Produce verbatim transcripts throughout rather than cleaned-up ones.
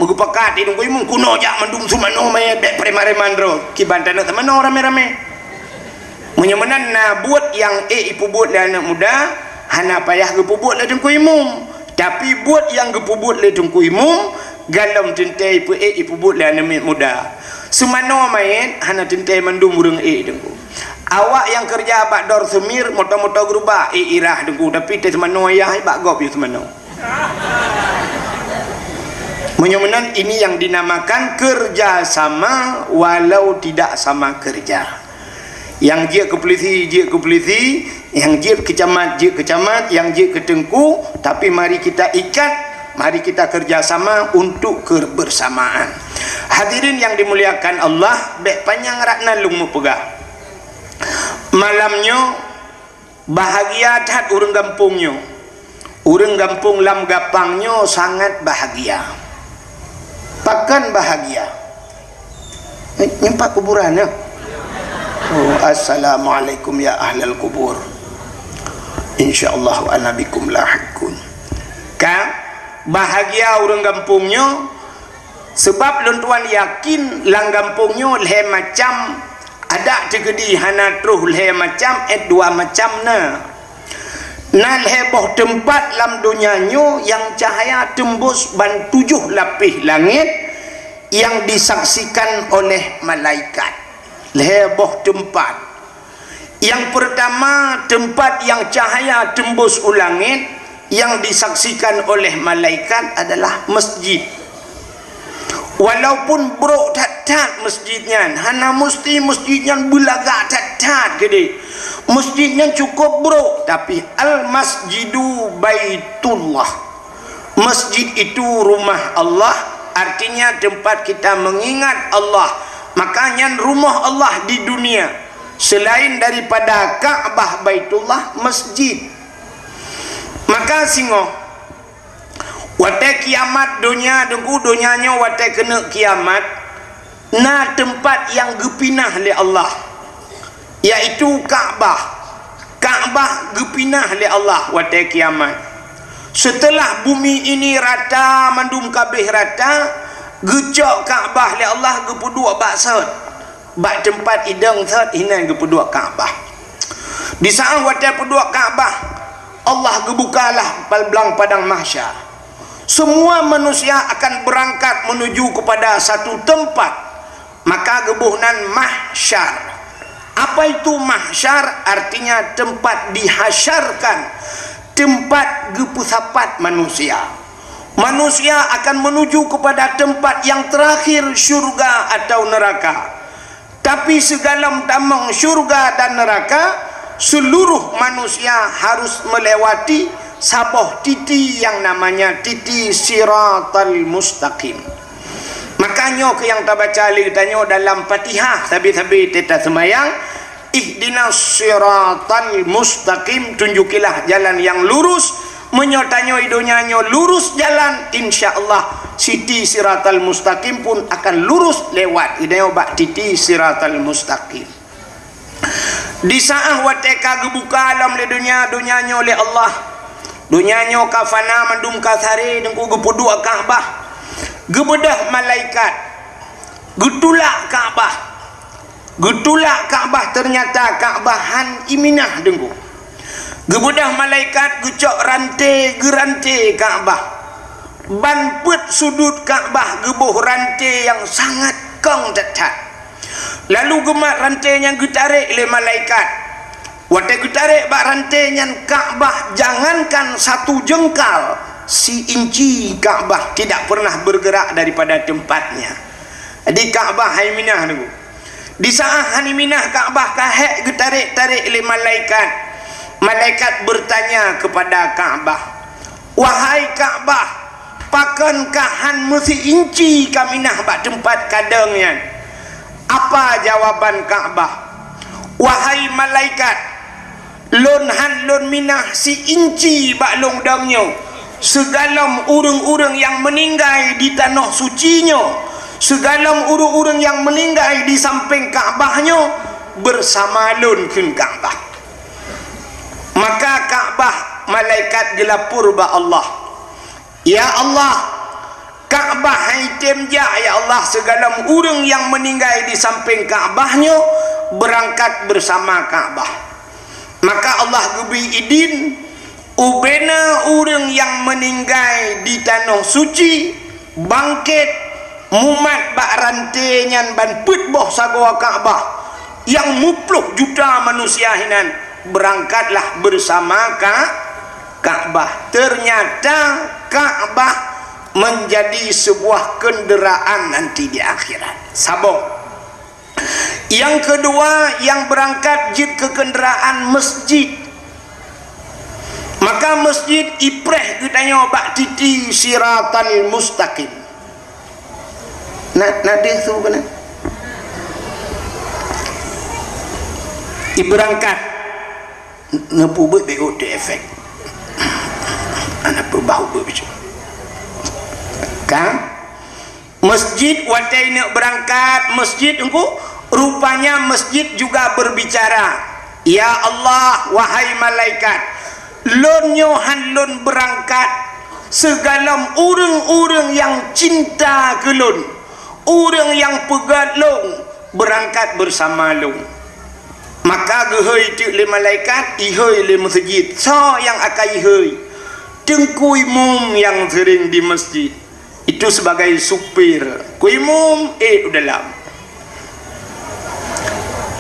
Geupakat di Teungku Imum, keunoe jak mandum seumanoe manyét, bèk preman-preman droe. Kiban taneuk seumanoe ramé-ramé. Meunyoe meunan na buet nyang ék ipeubuet lé aneuk muda, hana payah geupeubuet lé Teungku Imum. Tapi buet nyang geupeubuet lé Teungku Imum, galom teuntèe ipeu-ék ipeubuet lé aneuk muda. Seumanoe manyét hana teuntèe mandum ureueng ék Teungku. Awak nyang keureuja bak Dor Seumir, moto-moto geurubah, ék irah Teungku, tapi teuh seumanoe yah bak gob yue seumanoe. Meunyoe meunan, ini yang dinamakan kerja sama walau tidak sama kerja. Nyang jeuet keu polisi, jeuet keu polisi, nyang jeuet keu camat, jeuet keu camat, nyang jeuet keu teungku, tapi mari kita ikat, mari kita kerja sama untuk kebersamaan. Hadirin yang dimuliakan Allah, bèk panyang rat nan lôn meupeugah. Malam nyoe, bahagia that ureueng gampông nyoe. Ureueng gampông Lam Gapang nyoe sangat bahagia. Pakon bahagia? Eh, nyoe pat kuburan nyoe. Oh, assalamualaikum ya ahlal kubur. Insyaallah wa ana bikum lahiqun. Ka bahagia ureueng gampông nyoe, seubab lôn tuan yakin lam gampông nyoe lhèe macam adak teukeudi hana troh lhèe macam, eh, dua macam na. Na lhèe boh teumpat lam donya nyoe nyang cahya teumbus ban tujoh lapéh langét nyang disaksikan oleh malaikat. Lhèe boh teumpat. Nyang peurtama, teumpat nyang cahya teumbus u langét nyang disaksikan oleh malaikat adalah masjid. Walaupun brok that-that masjid nyan, hana musti masjid nyan beulagak that-that keudéh. Masjid nyan cukup brok, tapi al-masjidu baitullah. Masjid itu rumah Allah, artinya tempat kita mengingat Allah. Maka nyan rumoh Allah di dunia. Selain daripada Ka'bah, Baitullah, masjid. Maka singoh, watèe kiamat donya, Teungku, donya nyoe watèe keuneuk kiamat, na teumpat nyang geupinah lé Allah, yaitu Ka'bah. Ka'bah geupinah lé Allah watèe kiamat. Seuteulah bumi ini rata, mandum ka abéh rata, geucok Ka'bah lé Allah geupeuduek bak sot. Bak teumpat idong sot inan geupeuduek Ka'bah. Di saat watèe peuduek Ka'bah, Allah geubukalah blang padang mahsyar. Semua manusia akan berangkat menuju kepada satu tempat, maka geuboh nan mahsyar. Apa itu mahsyar? Artinya tempat dihasyarkan, tempat geupeusapat manusia. Manusia akan menuju kepada tempat yang terakhir, syurga atau neraka. Tapi sigohlom tamong syurga dan neraka, seluruh manusia harus melewati saboh titi yang namanya titi Siratal Mustaqim. Maka nyoe keuh nyang tabaca lé geutanyoe dalam Fatihah sabe-sabe teuta seumayang, Ihdinas siratal mustaqim, tunjukilah jalan yang lurus. Meunyoe tanyoe i donya nyoe lurus jalan, insya Allah siti siratal mustaqim pun akan lurus lewat. Geutanyoe bak titi siratal mustaqim. Di saat watèe ka geubuka lom lé donya, donya nyoe lé Allah. Donya nyoe ka fana, mandum ka saré, Teungku, geupeuduek Ka'bah. Geubeudôh malaikat. Geutulak Ka'bah. Geutulak Ka'bah, ternyata Ka'bah han iminah, Teungku. Geubeudôh malaikat geucok ranté, geuranté Ka'bah. Ban peuet sudut Ka'bah geuboh ranté nyang sangat kong that-that. Lalu geumat ranté nyan geutarek lé malaikat. Watèe geutarek bak ranté nyan, Ka'bah jangankan satu jengkal, si inci Ka'bah tidak pernah bergerak daripada tempatnya. Jadi Ka'bah han iminah, Teungku. Di saat han iminah Ka'bah, ka hék geutarek-tarek lé malaikat. Malaikat bertanya kepada Ka'bah, "Wahai Ka'bah, pakon ka han meusi inci ka minah bak teumpat kadong nyan?" Apa jawaban Ka'bah? "Wahai malaikat, lôn han lôn minah si inci bak lôn dong nyoe. Sigohlom ureuëng-ureuëng nyang meuninggai di tanoh suci nyoe, sigohlom ureuëng-ureuëng nyang meuninggai di sampéng Ka'bah nyoe, beusama lôn," kheun Ka'bah. Maka Ka'bah, malaikat geulapor bak Allah, "Ya Allah, Ka'bah hai tem jak, ya Allah, sigohlom ureuëng nyang meuninggai di sampéng Ka'bah nyoe beurangkat beusama Ka'bah. Maka Allah geubri idin, ubena ureuëng nyang meuninggai di tanoh suci bangkét, mumat bak ranté nyan ban peuet boh sagoe Ka'bah, nyang muploh juta manusia hinan beurangkatlah beusama Ka-, Ka'bah. Teunyata Ka'bah meunjadi seubuah keundeuraan nanti di akhirat. Saboh. Nyang keudua, nyang beurangkat jeuet keu keundeuraan masjid. Maka masjid ipreh geutanyoe bak titi siratal mustaqim. Na, na deuh su keunan? Ibeurangkat. Neupeubuet beu teu efek. Aneuk peubah ubeuet bicu. Kan? Masjid watée neuk beurangkat masjid engku, rupanya masjid juga berbicara, "Ya Allah, wahai malaikat, lôn nyoe han lôn beurangkat sigohlom ureuëng-ureuëng nyang cinta keu lôn, ureuëng nyang peugét lôn, beurangkat beusama lôn." Maka geuhôi teuk lé malaikat, ihôi lé meuseujid. Soe nyang akai ihôi? Teungku Imum nyang seuring di meuseujid. Itu sebagai supir. Ku Imum, ék u dalam.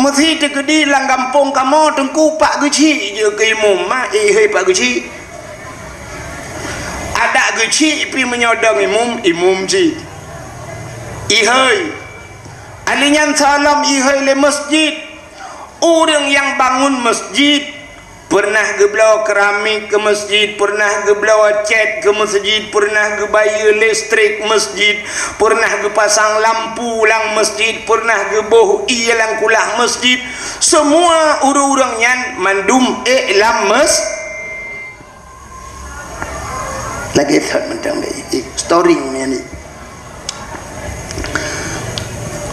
Meusi teukeudi lam gampông kamoe teungku pak geuchik jeuet keu Imum, ma ék ihôi pak geuchik. Adak geuchik pi meunyoe dong Imum, Imum chik. Ihôi. Ahli nyan soe lom ihôi lé meuseujid. Ureuëng nyang bangun meuseujid, peureunah geubloe keramik keu meuseujid, peureunah geubloe cét keu meuseujid, peureunah geubayeue listrik meuseujid, peureunah geupasang lampu lam meuseujid, peureunah geuboh ié lam kulah meuseujid. Seumua ureuëng-ureuëng nyan mandum ék lam meuseujid. Lagée that mantong lé, eh, storing nyan ni.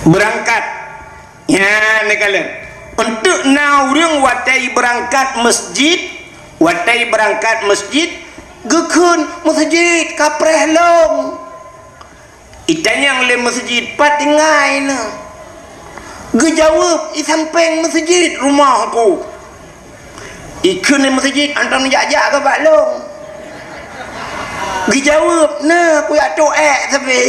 Beurangkat. Nyan neukalon. Untuk na ureuëng watée beurangkat meuseujid, watée beurangkat meuseujid, geukheun meuseujid ka preh lom. Itanyong lé meuseujid, "Pat tinggai neuh?" Geujaweueb, "I sampéng meuseujid rumoh ku." Ikheun lé meuseujid, "Anton jak-jak keu bak lôn." Geujaweueb, "Neuh, kujak tôk ék sabe."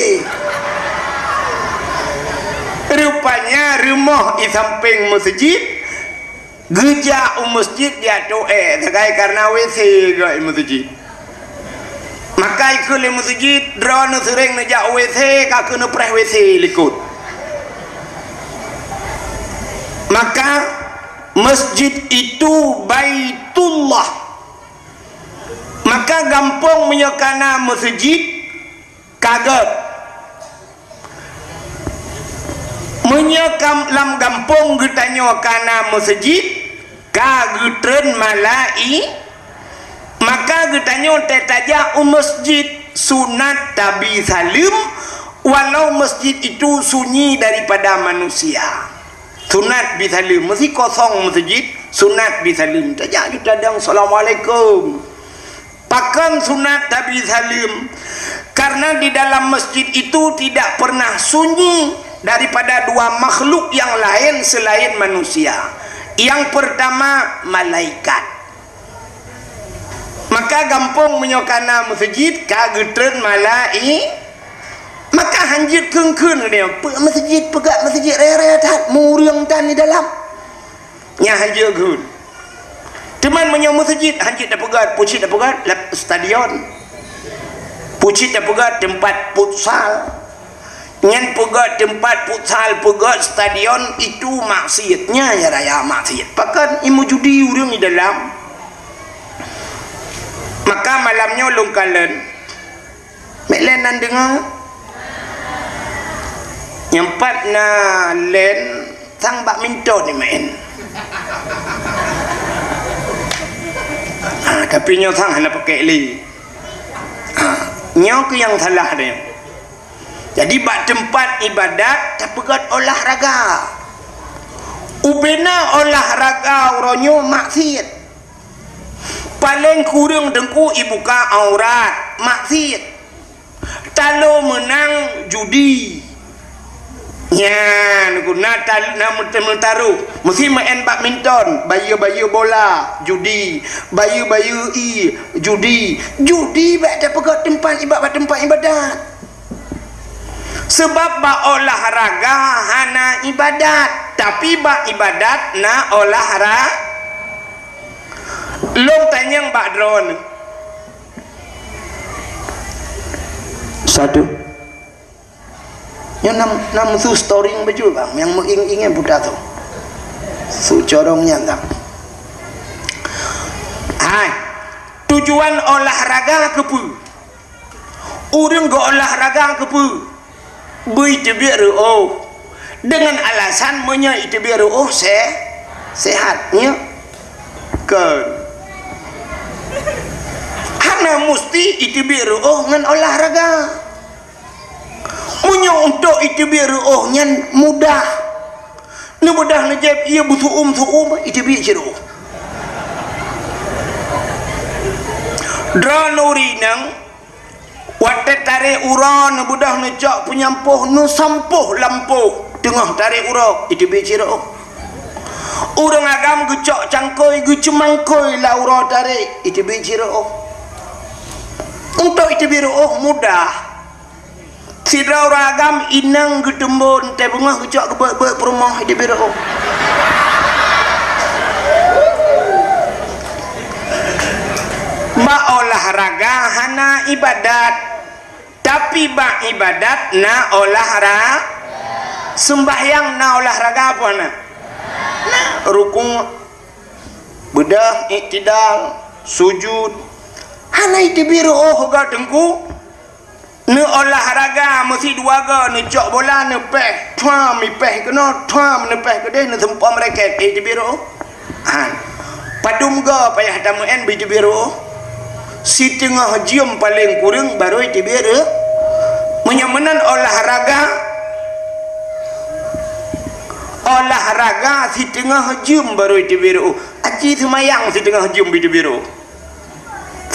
Rupanya rumoh i sampéng meuseujid, geujak u meuseujid jak tôk ék sagai kareuna W C geuh i meuseujid. Maka ikheun lé meuseujid, "Droeneuh seuréng neujak W C, ka keuneuk preh W C likot." Maka masjid itu Baitullah. Maka gampông meunyoe kana meuseujid, ka gét. Meunyoe kam-, lam gampông geutanyoe kana meuseujid, ka geutreun malai-, maka geutanyoe teutajak u meuseujid, sunat tabi saleuem, walau masjid itu sunyi daripada manusia. Sunat bi saleuem, meusi kosong meuseujid, sunat bi saleuem. Tajak ju tadong, "Assalamualaikum." Pakon sunat tabi saleuem? Karena di dalam masjid itu tidak pernah sunyi daripada dua makhluk yang lain selain manusia. Yang pertama, malaikat. Maka gampông meunyoe kana meuseujid ka geutreun malai-, maka hanjeuet kheun-kheun geutanyoe, "Peue meuseujid, peugah meuseujid raya-raya that, mureueng tan di dalam." Nyan hanjeuet kheun. Teuma meunyoe meuseujid hanjeuet tapeugét, peue cit tapeugét lam stadion. Peue cit tapeugét teumpat futsal. Nyan peugét teumpat futsal, peugét stadion itu maksiat. Nyan ya raya maksiat. Pakon i meujudi ureuëng di dalam. Maka malam nyoe lôn kalon. Mek lén nan deungoe. Nyang pat na lén sang badminton ni main. Ha, tapi nyoe sang hana pakai lé. Ha, nyoe keuh nyang salah dia. Jadi bak teumpat ibadat tapeugét olahraga. Ubena olahraga uroe nyoe maksiat. Paleng kureueng teungku ibuka aurat, maksiat. Talo meunang judi. Nyan, na tal-, na meut-, meutaroh. Meusi maén badminton, bayeue-bayeue bola, judi. Bayeue-bayeue ie, judi. Judi bèk tapeugöt teumpat iba-, bak teumpat ibadat. Seubab bak olahraga hana ibadat, tapi bak ibadat na olahra-, lôn tanyong bak droeneuh. Satu. Nyoe nam, nam su storing bacut, bang, nyang meuing-ingan buta tu. Su corong nyan, bang. Hai, tujuan olahraga keupeue? Ureueng geuolahraga keupeue? Beuteubiet reuôh. Deungon alasan meunyoe iteubiet reuôh se-, sehat, nyo? Kon. Hana musti iteubiet reuôh ngon olahraga. Meunyoe untuk iteubiet reuôh nyan mudah, neubeudah neujieb ie beusuum-suum, iteubiet cit reuôh. Droeneuh ureueng inong, watèe tarek uroe neubeudah neucok peunyampôh, neusampôh lampôh teungoh tarek uroe, iteubiet cit reuôh. Ureueng agam geucok cangkôi, geuceumangkôi lam uroe tarek, iteubiet cit reuôh. Untuk iteubiet reuôh mudah. Sidroe ureueng agam inong geuteumbon, teubeungoh geucok geubeuet-beuet peurumoh, iteubiet reuôh. Bak olahraga hana ibadat, tapi bak ibadat na olahra-, seumbahyang na olahraga apa na? Na rukuk, beudôh, iktidal, sujud. Hana iteubiet reuôh geuh teungku. Neuolahraga meusidua goe, neucok bola, neupéh, thuam, ipéh keunoe, thuam, neupéh keudeh, neuseumpom raket, eh, iteubiet reuôh. Han. Padum goe payah tameu'en beu iteubiet reuôh? Siteungoh jeuem paleng kureueng barô iteubiet reuôh. Meunyoe meunan olahraga, olahraga siteungoh jeuem barô iteubiet reuôh. Aci seumayang siteungoh jeuem beu iteubiet reuôh.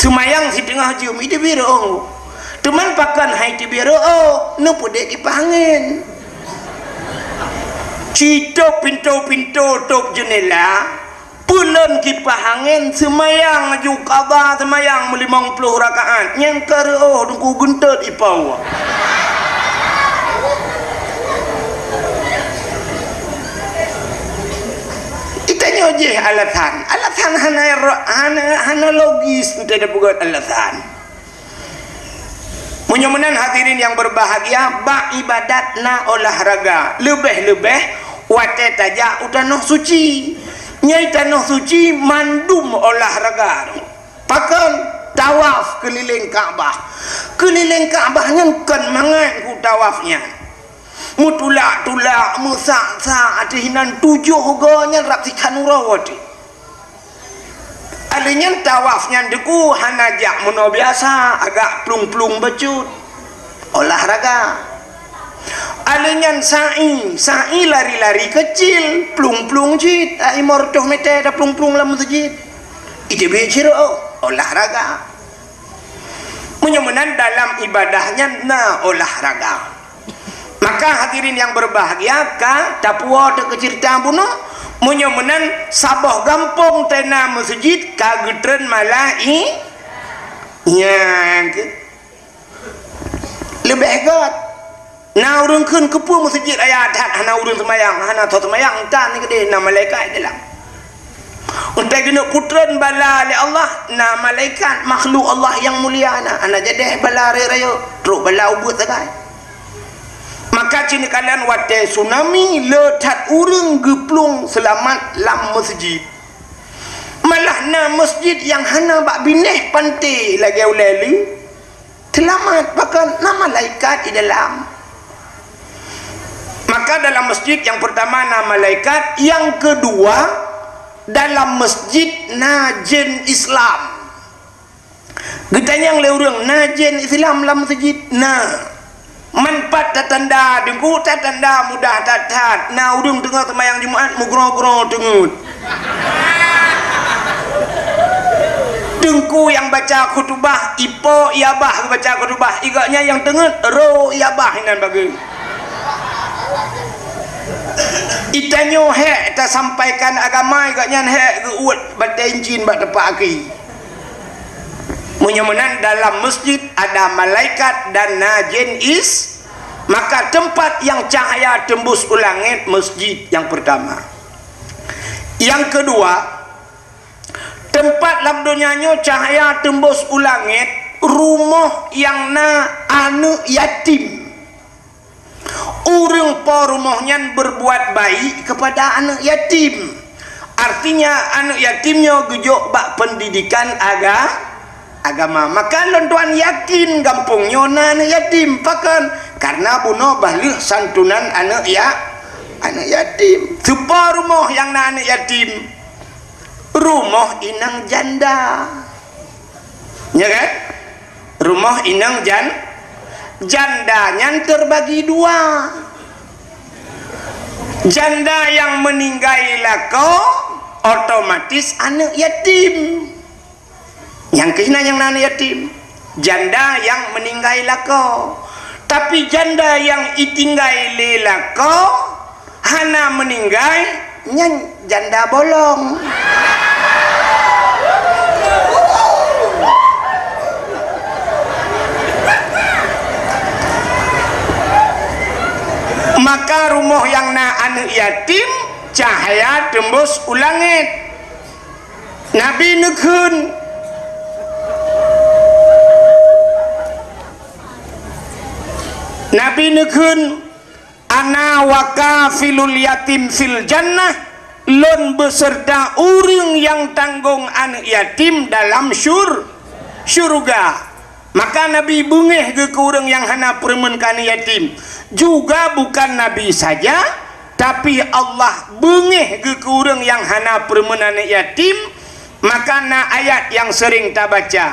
Seumayang siteungoh jeuem, iteubiet reuôh. Teuma pakon han iteubiet reuôh, neupeudeh kipah angén. Citôb pintoe-pintoe, tôb jeunela, peulon kipah angén, seumayang laju, qadha seumayang meulimong ploh rakaat. Nyan ka reuôh, teungku, geunteut ipoh. Geutanyoe jih alasan. Alasan hana ro-, hana, hana logis, teupeugöt alasan. Meunyoe meunan, hadirin yang berbahagia, bak ibadat na olahraga. Leubeh-leubeh watèe tajak u tanoh suci. Nyang tanoh suci mandum olahraga. Pakon? Tawaf keulileng Ka'bah. Keulileng Ka'bah nyan kon mangat ku tawaf nyan. Meutulak-tulak, meusak-sak, ateueh inan tujoh goe nyan rab sikhan uroe watèe. Alèh nyan tawaf nyan teungku hana jak meunoe biasa, agak plueng-plueng bacut. Olahraga. Alèh nyan sa'i, sa'i lari-lari keucil, plueng-plueng cit, ai limong reutôh meter taplueng-plueng lam meuseujid. Iteubiet cit reuôh, olahraga. Meunyoe meunan dalam ibadah nyan na olahraga. Maka hadirin yang berbahagia, ka tapuwoe teuh keu ceurita bunoe, meunyoe meunan saboh gampông teuh na meuseujid ka geutreun malai-, nyan keuh. Leubeh gét. Na ureueng kheun, "Keupeue meuseujid raya that hana ureueng seumayang, hana soe seumayang?" Tan keudeh, na malaikat dalam. Watèe keuneuk geutreun bala lé Allah, na malaikat makhluk Allah nyang mulia na, hana jadeh bala rayeuk-rayeuk, trok bala ubeut sagai. Maka cit neukalon watèe tsunami, le that ureueng geuplueng seulamat lam meuseujid. Malah na meuseujid nyang hana bak binéh panté lagèe ulèe lé. Seulamat, bahkan na malaikat di dalam. Maka dalam masjid yang pertama na malaikat, yang kedua dalam masjid na jén Islam. Geutanyong lé ureueng, "Na jén Islam lam masjid?" "Na." Man pat tatanda, teungku, tatanda mudah that-that. Na ureueng teungoh seumayang Jumat meugroe-groe teungeut. Teungku nyang baca khutubah, ipo i abah geubaca khutubah, i gobnyan nyang teungeut ro i abah inan bagoe. I tanyoe hék tasampaikan agama, i gobnyan hék geuuet batée incin bak teumpat aki. Meunyoe meunan, dalam masjid ada malaikat dan na jin is, maka tempat yang cahaya tembus u langét masjid yang pertama. Yang kedua, tempat lam donya nyoe cahaya tembus u langét, rumoh nyang na aneuëk yatim. Ureuëng po rumoh nyan berbuat baik kepada aneuëk yatim. Artinya, aneuëk yatim nyoe geujok bak pendidikan aga-, agama. Maka lôn tuan yakin gampông nyoe na aneuëk yatim. Pakon? Karena bunoe bah lheueh santunan aneuëk ya-, aneuëk yatim. Soe po rumoh nyang na aneuëk yatim? Rumoh inong janda. Ya kan? Rumoh inong jan-, janda nyan terbagi dua. Janda nyang meuninggai lakoe, otomatis aneuëk yatim. Nyang keuh na nyang na aneuëk yatim. Janda nyang meuninggai lakoe. Tapi janda nyang itinggai lé lakoe, hana meuninggai, nyan janda bolong. Maka rumoh nyang na aneuëk yatim, cahya tembus u langét. Nabi neukheun, Nabi neukheun, "Ana wa kafilul yatim fil jannah," lôn beserta ureuëng nyang tanggong aneuëk yatim dalam syur-, syurga. Maka Nabi beungéh geuh keu ureuëng nyang hana peureumeun keu aneuëk yatim. Juga bukan Nabi saja, tapi Allah beungéh geuh keu ureuëng nyang hana peureumeun aneuëk yatim. Maka na ayat nyang sering tabaca,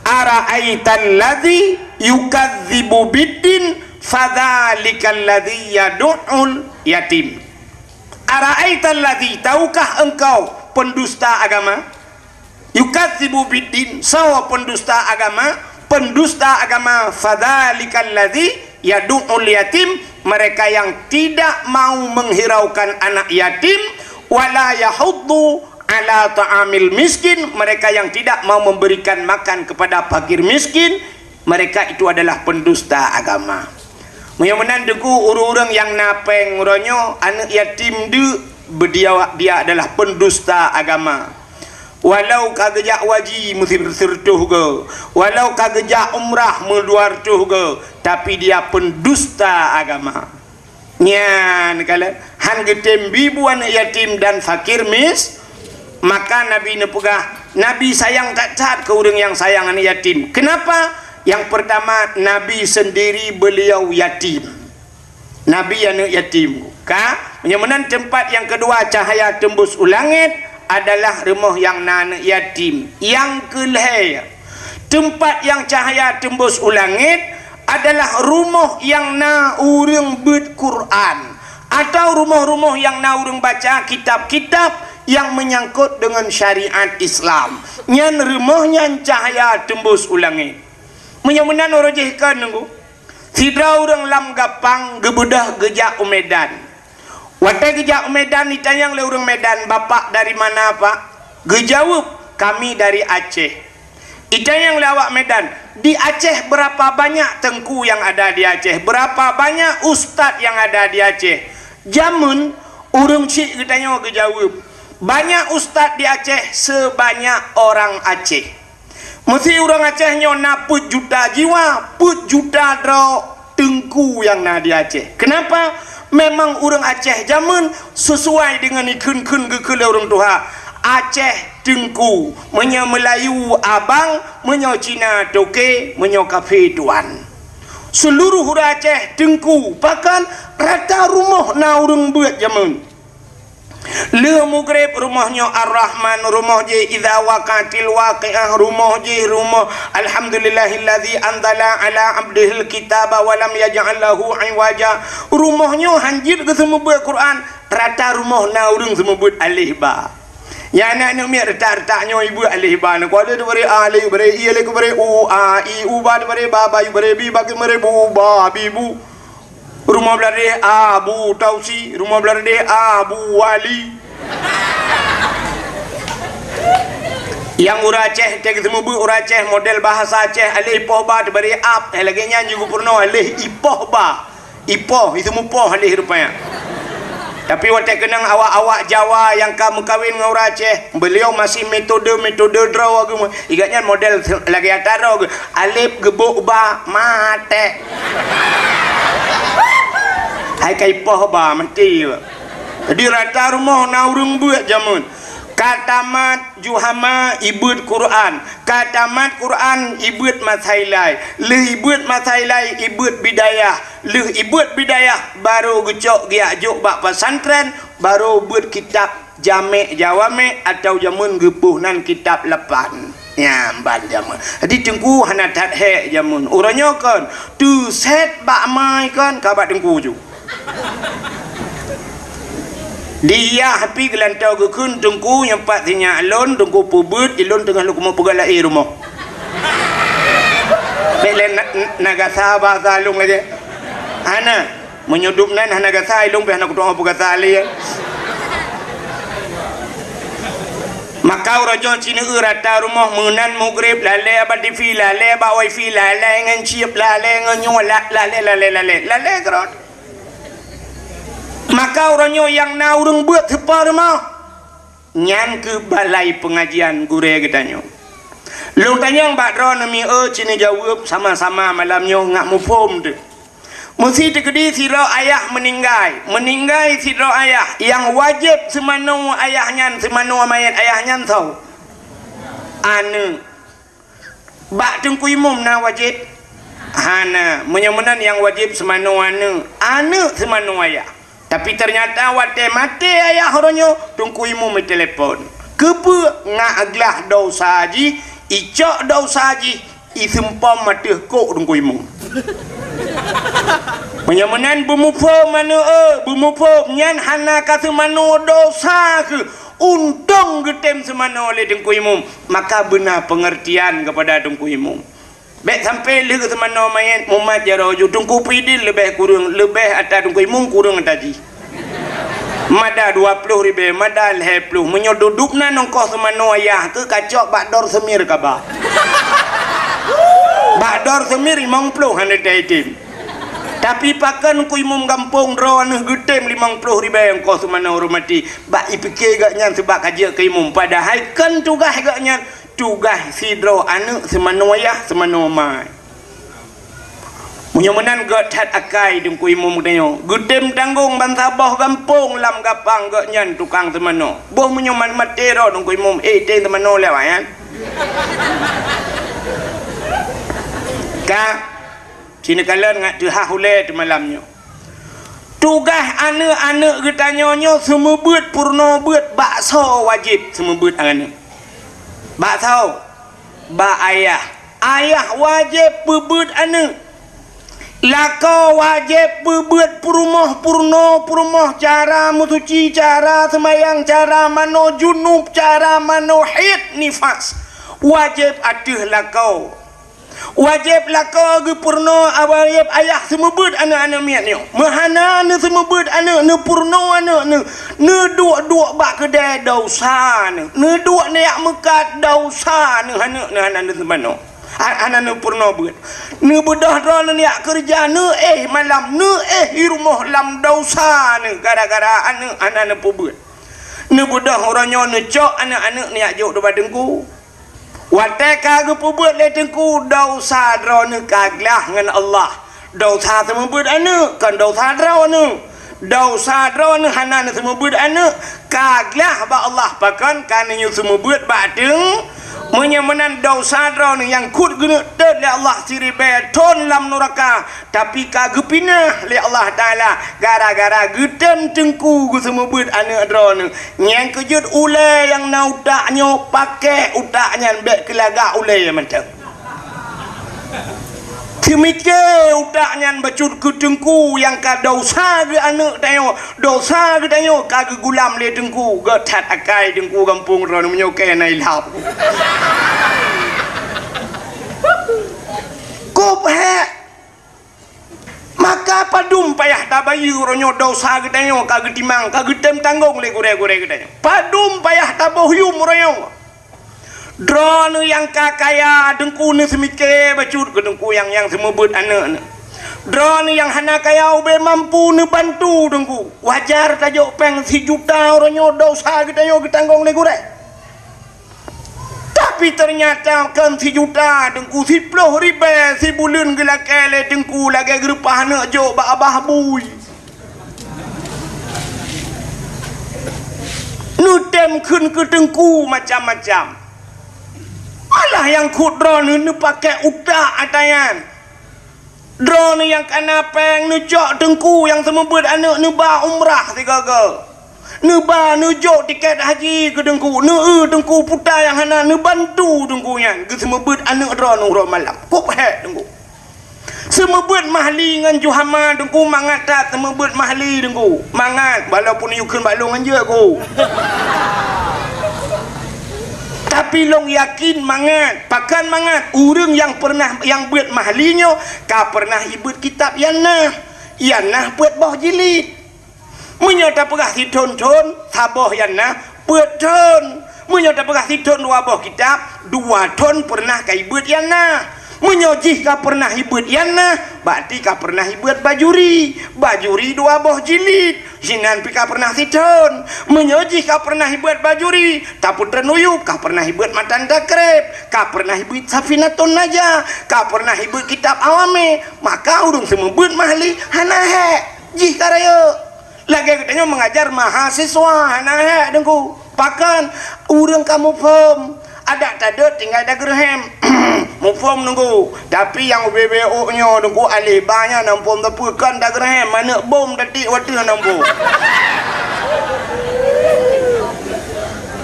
"Ara'aital ladzi yukadzibu biddin, fadzalikal ladzi yadu'ul yatim." "Ara'aital ladzi," tahukah engkau pendusta agama? "Yukadzibu biddin," soe pendusta agama? Pendusta agama, "Fadzalikal ladzi yadu'ul yatim," mereka yang tidak mau menghiraukan anak yatim, "wala yahuddu ala ta'amil miskin," mereka yang tidak mau memberikan makan kepada fakir miskin, mereka itu adalah pendusta agama. Meunyoe meunan, Teungku, ureuëng-ureuëng nyang na péng uroe nyoe, aneuëk yatim deuk, dia, dia adalah pendusta agama. Walau ka geujak haji, meusi sireutoh goe. Walau ka geujak umrah, meudua reutôh goe. Tapi dia pendusta agama. Nyan kalon, han geutem bi bu aneuëk yatim dan fakir mis-, maka Nabi neupeugah, Nabi sayang that-that keu ureuëng nyang sayang aneuëk yatim. Kenapa? Yang pertama, Nabi sendiri beliau yatim. Nabi aneuëk yatim. Ka? Meunyoe meunan, teumpat nyang keudua cahya teumbus u langét adalah rumoh nyang na aneuëk yatim. Nyang keulhée, teumpat nyang cahya teumbus u langét adalah rumoh nyang na ureuëng beuet Quran, atau rumoh-rumoh nyang na ureuëng baca kitab-kitab nyang meunyangkot deungon syariat Islam. Nyan rumoh nyan cahya teumbus u langét. Meunyoe meunan, uroe jih kon, Teungku, sidroe ureuëng lam Gampang geubeudôh geujak u Medan. Watée geujak u Medan, itanyong lé ureuëng Medan, "Bapak dari mana, Pak?" Geujaweueb, "Kami dari Aceh." Itanyong lé awak Medan, "Di Aceh berapa banyak teungku yang ada di Aceh? Berapa banyak ustaz yang ada di Aceh?" Jameun ureuëng chik geutanyoe geujaweueb, "Banyak ustaz di Aceh sebanyak orang Aceh." Meusi ureuëng Aceh nyoe na peuet juta jiwa, peuet juta droe teungku nyang na di Aceh. Kenapa? Memang ureuëng Aceh jameun sesuai deungon ikheun-kheun geukheun lé ureuëng tuha. Aceh teungku, meunyoe Meulayu abang, meunyoe Cina toke, meunyoe kafé tuan. Seuluruh ureuëng Aceh teungku, bahkan rata rumoh na ureuëng beuet jameun. Lheueh mugreb rumoh nyoe Ar-Rahman, rumoh jih Idza Waqa'atil Waqi'ah, rumoh jih rumoh Alhamdulillahilladzi anzala ala abdihil kitaba wa lam yaj'al lahu iwaja. Rumoh nyoe hanjeuet geuseumeubeuet Quran, rata rumoh na ureuëng seumeubeuet aleh ba. Nyan aneuk miet reutak-reutak nyoe ibeuet aléh ba nyoe. Kuala teubaré a, aléh baré i, aléh kubaré u, a, i, u ba teubaré ba, ba i baré bi, ba keumaré bu, ba, bi, bu. Rumoh blah deh Abu Tausi, rumoh blah deh Abu Wali. Nyang ureueng Aceh, teuka seumeubeuet ureueng Aceh model bahasa Aceh, aléh ipoh ba teubaré ap, eh, lagèe nyan jih geupeurunoe aléh ipoh ba. Ipoh, iseumeue poh aléh rupanya. Tapi watèe keunong awak-awak Jawa nyang ka meukawen ngon ureueng Aceh, beliau masih metode-metode droe geuh, i gobnyan model lagèe atra droe geuh, alép geubok ba maté. Hai ka ipoh ba maté. Jadi rata rumoh na ureueng beuet jameun. Ka tamat Juhama ibeuet Quran, ka tamat Quran ibeuet Masailai, lheueh ibeuet Masailai ibeuet Bidayah, lheueh ibeuet Bidayah barô geucok geujak jok bak pesantren, barô beuet kitab Jamek Jawamek atau jameun geupoh nan kitab lapan. Nyan ban jameun. Jadi teungku hana that hék jameun. Uroe nyoe kon, teusét bak mai kon ka bak teungku ju. Diyah pih geulantoe geukheun teungku nyang pat sinyak lôn, teungku peubeuet, ilôn teungoh lôn keumeung peugah laén rumoh. Bèk lé na, na gasa bahasa lôn lagèe. Hana. Meunyoe dum nan hana gasa, ilôn pih hana kutu'oh peugasa lé. Maka uroe nyoe sineuk rata rumoh meunan mugreb, lalè bak TV, lalè bak wifi, lalè ngon chip, lalè ngon nyoe, la-, lalè, lalè, lalè, lalè keurot. Maka uroe nyoe nyang na ureueng beuet teupeureumoh, nyan keuh balai peungajian gurèe geutanyoe. Lôn tanyong bak droeneuh miseue, ci neujaweueb sama-sama malam nyoe ngat muphom teuh. Meuseuti keudeh sidroe ayah meuninggai, meuninggai sidroe ayah, nyang wajéb seumanoe ayah nyan, seumanoe manyét ayah nyan soe? Aneuk. Bak teungku imum na wajéb? Hana. Meunyoe meunan nyang wajéb seumanoe aneuk, aneuk seumanoe ayah. Tapi teunyata watèe maté ayah uroe nyoe, teungku imum itelepon. Keupeue? Ngat glah dosa jih, icok dosa jih, iseumpom ateueh kok teungku imum. Meunyoe meunan beumuphom aneuk, eh, beumuphom nyan hana ka seumanoe dosa keuh. Untông geutem seumanoe lé teungku imum, maka beuna peungeurtian keupada teungku imum. Bèk sampoe lheueh seumanoe manyét mumat jaroe ju, teungku peue idin leubeh kureueng, leubeh atra teungku imum kureueng atra jih. Mada dua ploh ribèe, mada lhèe ploh, meunyoe duduek na nongkoh seumanoe ayah keuh kacok bak dor seumir kaba. Bak dor seumir limong ploh hana teuitem. Tapi pakon teungku imum gampông droeneuh geutem limong ploh ribèe nongkoh seumanoe ureueng maté? Bak ipike gobnyan seubab ka jeuet keu imum, padahai kon tugaih gobnyan, tugaih sidroe aneuk seumanoe ayah seumanoe ma. Meunyoe meunan gèt that akai teungku imum geutanyoe, geutem tanggong bansaboh gampông lam gapang gobnyan tukang seumanoe. Boh meunyoe man maté droe teungku imum, eh, tem seumanoe lé awaknyan. Ka Ci neukalon ngat teuhah ulèe teumalam nyoe. Tugaih aneuk-aneuk geutanyoe nyoe seumeubeuet peurunoe beuet bak soe wajéb seumeubeuet aneuk? Bak soe? Bak ayah. Ayah wajéb peubeuet aneuk. Lakoe wajéb peubeuet peurumoh, peurunoe, peurumoh, cara meusuci, cara seumayang, cara manoe junub, cara manoe haid nifas. Wajéb ateueh lakoe. Wajéb lakoe geupeurunoe, wajéb ayah seumeubeuet aneuk-aneuk miet nyoe. Meuhana neuseumeubeuet aneuk, neupeurunoe aneuk, neu-, neuduek-duek bak keudè desya neu-, neuduek neujak meukat desya neu-, aneuk neuhana neuseumanoe. Ha-, hana neupeurunoe beuet. Neubeudôh droe neujak keureuja, neuéh malam, neuéh i rumoh lam desya neu-, gara-gara aneuk hana neupeubeuet. Neubeudôh uroe nyoe neucok aneuk-aneuk neujak jok dum bak teungku. Watèe ka geupeubeuet lé teungku, desya droeneuh ka glah ngon Allah. Desya seumeubeuet aneuk, kon desya droeneuh. Desya droeneuh hana neuseumeubeuet aneuk, ka glah bak Allah pakon ka neunyoe seumeubeuet bak teung. Meunyoe meunan desya droeneuh nyang kheun geuneuk tôt lé Allah siribèe thon lam nuraka, tapi ka geupinah lé Allah Taala gara-gara geutem teungku geuseumeubeuet aneuk droeneuh. Nyang keujeuet ulèe nyang na utak nyoe, pakék utak nyan, bèk keulagak ulèe mantong. Teumike utak nyan bacut keu teungku nyang ka desya keu aneuk tanyoe, desya keu tanyoe ka geugulam lé teungku, gét that akai teungku gampông droeneuh meunyoe keu na ilham. Kop hék. Maka padum payah tabayeue uroe nyoe desya geutanyoe ka geutimang, ka geutem tanggong lé gurée-gurée geutanyoe. Padum payah taboh yuem uroe nyoe. Droeneuh nyang ka kaya, teungku neuseumike bacut keu teungku nyang, nyang seumeubeuet aneuk nyoe. Droeneuh nyang hana kaya ubé mampu neubantu teungku. Wajar tajok péng sijuta uroe nyoe desya geutanyoe geutanggong lé gurée. Tapi teunyata kon sijuta teungku, siploh ribée sibuleuen geulakée lé teungku lagée geureupah aneuk jok bak abah bui. Neutem kheun keu teungku macam-macam. Malah nyang kheun droeneuh neupakée utak ata nyan. Droeneuh nyang kana péng neucok teungku nyang seumeubeuet aneuk neuba umrah sigoe-goe. Neuba neujok tiket haji keu teungku, neueu teungku puta nyang hana neubantu teungku nyan geuseumeubeuet aneuk droeneuh uroe malam. Kop hék teungku. Seumeubeuet mahli ngon juhama teungku mangat that seumeubeuet mahli teungku. Mangat, walaupun yue kheun bak lôn ngon jeuet ku. Tapi lôn yakin mangat, pakon mangat, ureuëng nyang pernah nyang beuet mahli nyoe ka pernah ibeuet kitab Yanah. Yanah peuet boh jilid. Meunyoe tapeugah sithon-thon, saboh Yanah peuet thon. Meunyoe tapeugah sithon dua boh kitab, dua thon pernah ka ibeuet Yanah. Meunyoe jih ka pernah ibeuet Yanah, berarti ka pernah ibeuet Bajuri. Bajuri dua boh jilid. Sinan pih ka pernah sithon. Meunyoe jih ka pernah ibeuet Bajuri, tapeutreun uyueb ka pernah ibeuet Matan Takreb, ka pernah ibeuet Safinatun Najah, ka pernah ibeuet kitab Awame, maka ureuëng seumeubeuet mahli hana hék, jih ka rayeuk. Lagée geutanyoe mengajar mahasiswa hana hék teungku. Pakon ureuëng ka muphom, adak tadeuet tinggai dageureuhem. Muphom teungku, tapi nyang ubé-bé ôk nyoe teungku alih ba nyan na muphom teupeu kon dageureuhem, manök bom tatiek wateueh na muphom.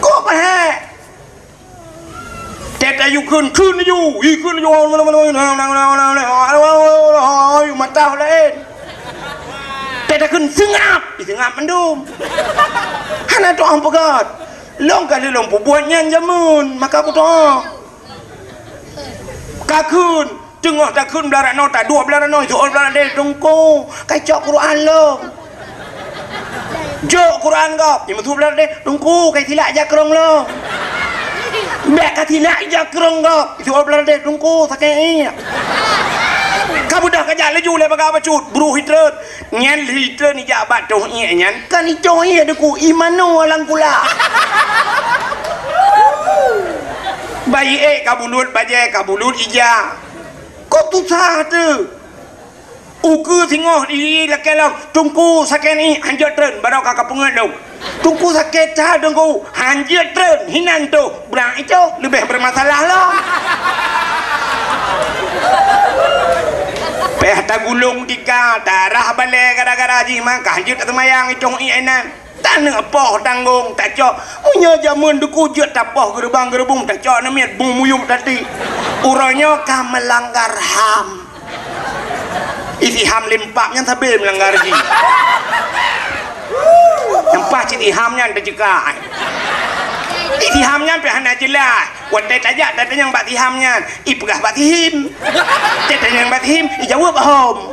Kok hék? Tét ayue kheun, kheun laju, ih kheun laju. Mata laén. Tét takheun seungab, ih seungab mandum. Hana tuah peugah. Lôn ka lheueh lôn peubuet nyan jameun, maka kutoh. Ka kheun, teungoh takheun blah ranoe, taduek blah ranoe, jok blah ranoe, teungku, kai cok Quran lôn. Jok Quran gob, nyang meusuet blah ranoe, teungku, kai silak jakrong lôn. Bèk ka silak jakrong gob, jok blah ranoe, teungku, sakét ié. Ka beudôh ka jak laju lé bagah bacut, bruh itreun. Nyan lheuh itreun ijak bak toh ié nyan, kan itoh ié deku imano alang kula. Bayi ék ka bulut, bajée ka bulut ija. Kok tusah teuh? Ukeue singoh di lakée lom, teungku sakét ié, hanjeuet treun, baroe ka kapeungeut lom. Teungku sakét that teungku, hanjeuet treun, hinan toh, brat itoh leubeh beureumasalah lom. Payah tagulong tika, tarah balée gara-gara jih maka hanjeuet taseumayang itoh ié nan. Taneuk poh tanggong tacok. Meunyoe jameun deku jeuet tapoh geureubang geureubong tacok namiet bung muyueb tati. Uroe nyoe ka meulanggar ham. Isi ham limpak nyan sabe meulanggar jih. Nyang paih cit iham nyan teuceuka. Isi ham nyan pih hana jeulaih. Watée tajak tatanyong bak si ham nyan, ipeugah bak si him. Tatanyong bak si him, ijaweueb hom.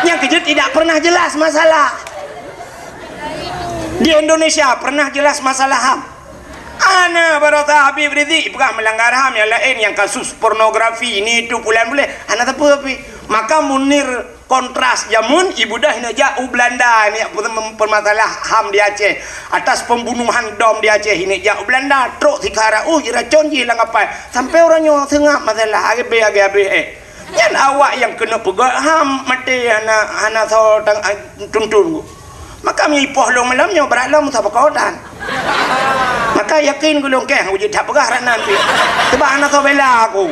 Nyang keujeuet tidak pernah jelas masalah. Di Indonesia pernah jelas masalah ham? Hana, barosa Habib Rizik peugah meulanggar ham nyang laén, nyang kasus pornografi, ini itu pulan buleh. Hana teupeu pih. Maka Munir kontras jameun ibudah neujak u Belanda neujak permasalah ham di Aceh. Atas pembunuhan dom di Aceh neujak u Belanda, trok sikara uh jiracon jih lam kapal. Sampai uroe nyoe seungab masalah, agée abéh, agée abéh, eh. Nyan awak nyang keuneuk peugah ham maté hana, hana soe tang, ah, tuntun ku. Maka meuipoh lôn malam nyoe brat lôn meusaboh kodan. Maka yakin ku lôn keh, uji that peugah rat nan pih. Sebab hana soe bela aku.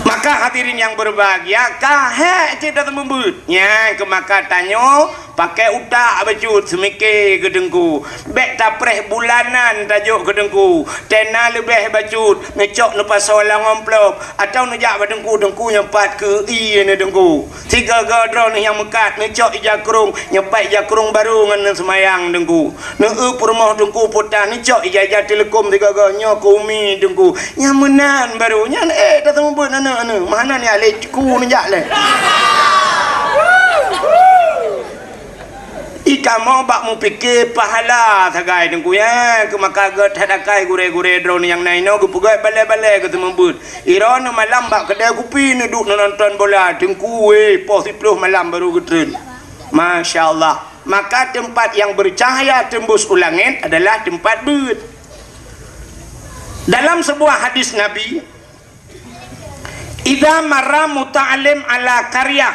Maka hadirin yang berbahagia, ka hék cit dah teumeubeut. Nyan keu maka tanyoe, Pakai utak bacut, seumike keu Teungku. Bék tapreh bulanan tajok keu Teungku. Tena leubeh bacut, neucok neupasoe lam amplop, atawa neujak bak Teungku, Teungku nyoe pat keu ie neuh Teungku. Sigoe-goe droeneuh nyang meukat, neucok ija krong, nyoe pat ija krong barô ngon neuseumayang Teungku. Neueu peurumoh Teungku puta, neucok ija-ija teuleukom sigoe-goe nyoe keu umi Teungku. Nyang meunan barô, nyan éh taseumeubeuet aneuk-aneuk. Meuhana nyan lé ku neujak lé. Ikamoe bak mupike pahala sagai Teungku, ya, keu maka gét that akai gurée-gurée droeneuh nyang na inoe geupeugét balée-balée geuseumeubeuet. Droeneuh malam bak keudée kupi neuduek neunonton bola, Teungku, wéh, poh siplôh malam barô geutreun. Masya Allah. Maka teumpat nyang beucahaya teumbus u langét adalah teumpat beuet. Dalam sebuah hadis Nabi, "Idza marra muta'allim ala qaryah,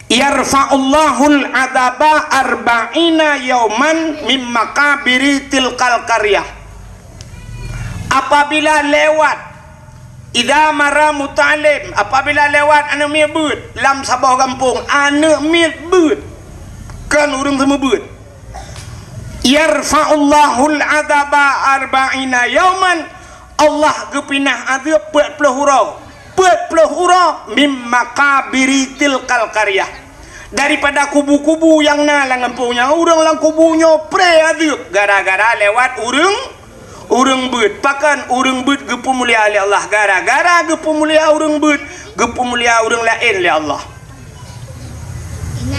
yarfa'ullahul adzaba arba'ina yauman mim maqabiri tilkal qaryah." Apabila lewat, idza marra muta'allim, apabila lewat aneuk miet beuet lam saboh gampông, aneuk miet beuet, kon ureuëng seumeubeuet, "yarfa'ullahul adzaba arba'ina yauman," Allah geupinah azeub peuet ploh uroe, peuet ploh uroe, "mim maqabiri tilkal qaryah," daripada kubu-kubu nyang na lam gampông nyan. Ureuëng lam kubu nyoe pré azeub gara-gara lewat ureuëng, ureuëng beuet. Pakon ureuëng beuet geupeumulia lé Allah? Gara-gara geupeumulia ureuëng beuet, geupeumulia ureuëng laén lé Allah.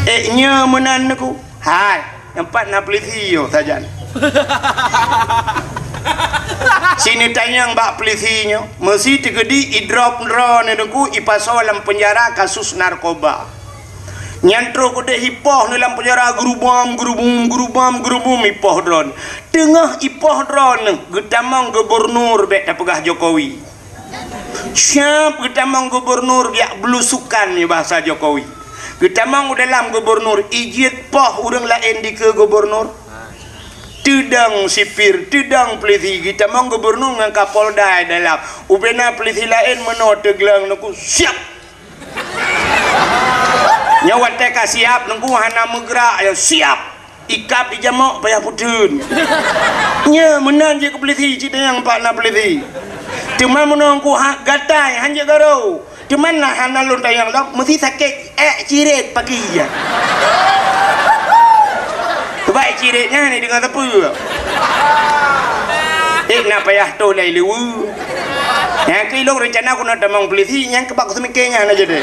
Ék nyoe meunan neuku. Hai, nyoe pat na peulisi nyoe sajan. Sineutanyong bak peulisi nyoe, meusi teukeudi idrop droeneuh neuku ipasoe lam peunjara kasus narkoba. Nyan troh keudeh ipoh neuh lam peunjara geurubom, geurubum, geurubom, geurubum ipoh droeneuh. Teungoh ipoh droeneuh geutamong gubernur bék tapeugah Jokowi. Siap geutamong gubernur jak belusukan nyoe bahasa Jokowi. Geutamong u dalam gubernur, ijeuet poh ureuëng laén dikeue gubernur. Teudong sipir, teudong peulisi, geutamong gubernur ngon Kapolda dalam. Ubena peulisi laén meunoe teugleng neuku siap. Nyoe watée ka siap neuku hana meugrak ya siap. Ikab ijamok payah puteun. Nyoe meunan jeuet keu peulisi, cit nyang pat na peulisi. Teuma meunoe ku ha-, gatai, hanjeuet garo. Teuma na hana lôn tanyong lom, meusi sakét ék cirét paki ya. Sebab ék cirét nyan ni deungon sapeue. Ék na payah toh lai leue. Nyang keu ilong rencana ku na tamong peulisi, nyang keubak ku seumike nyan aja deh.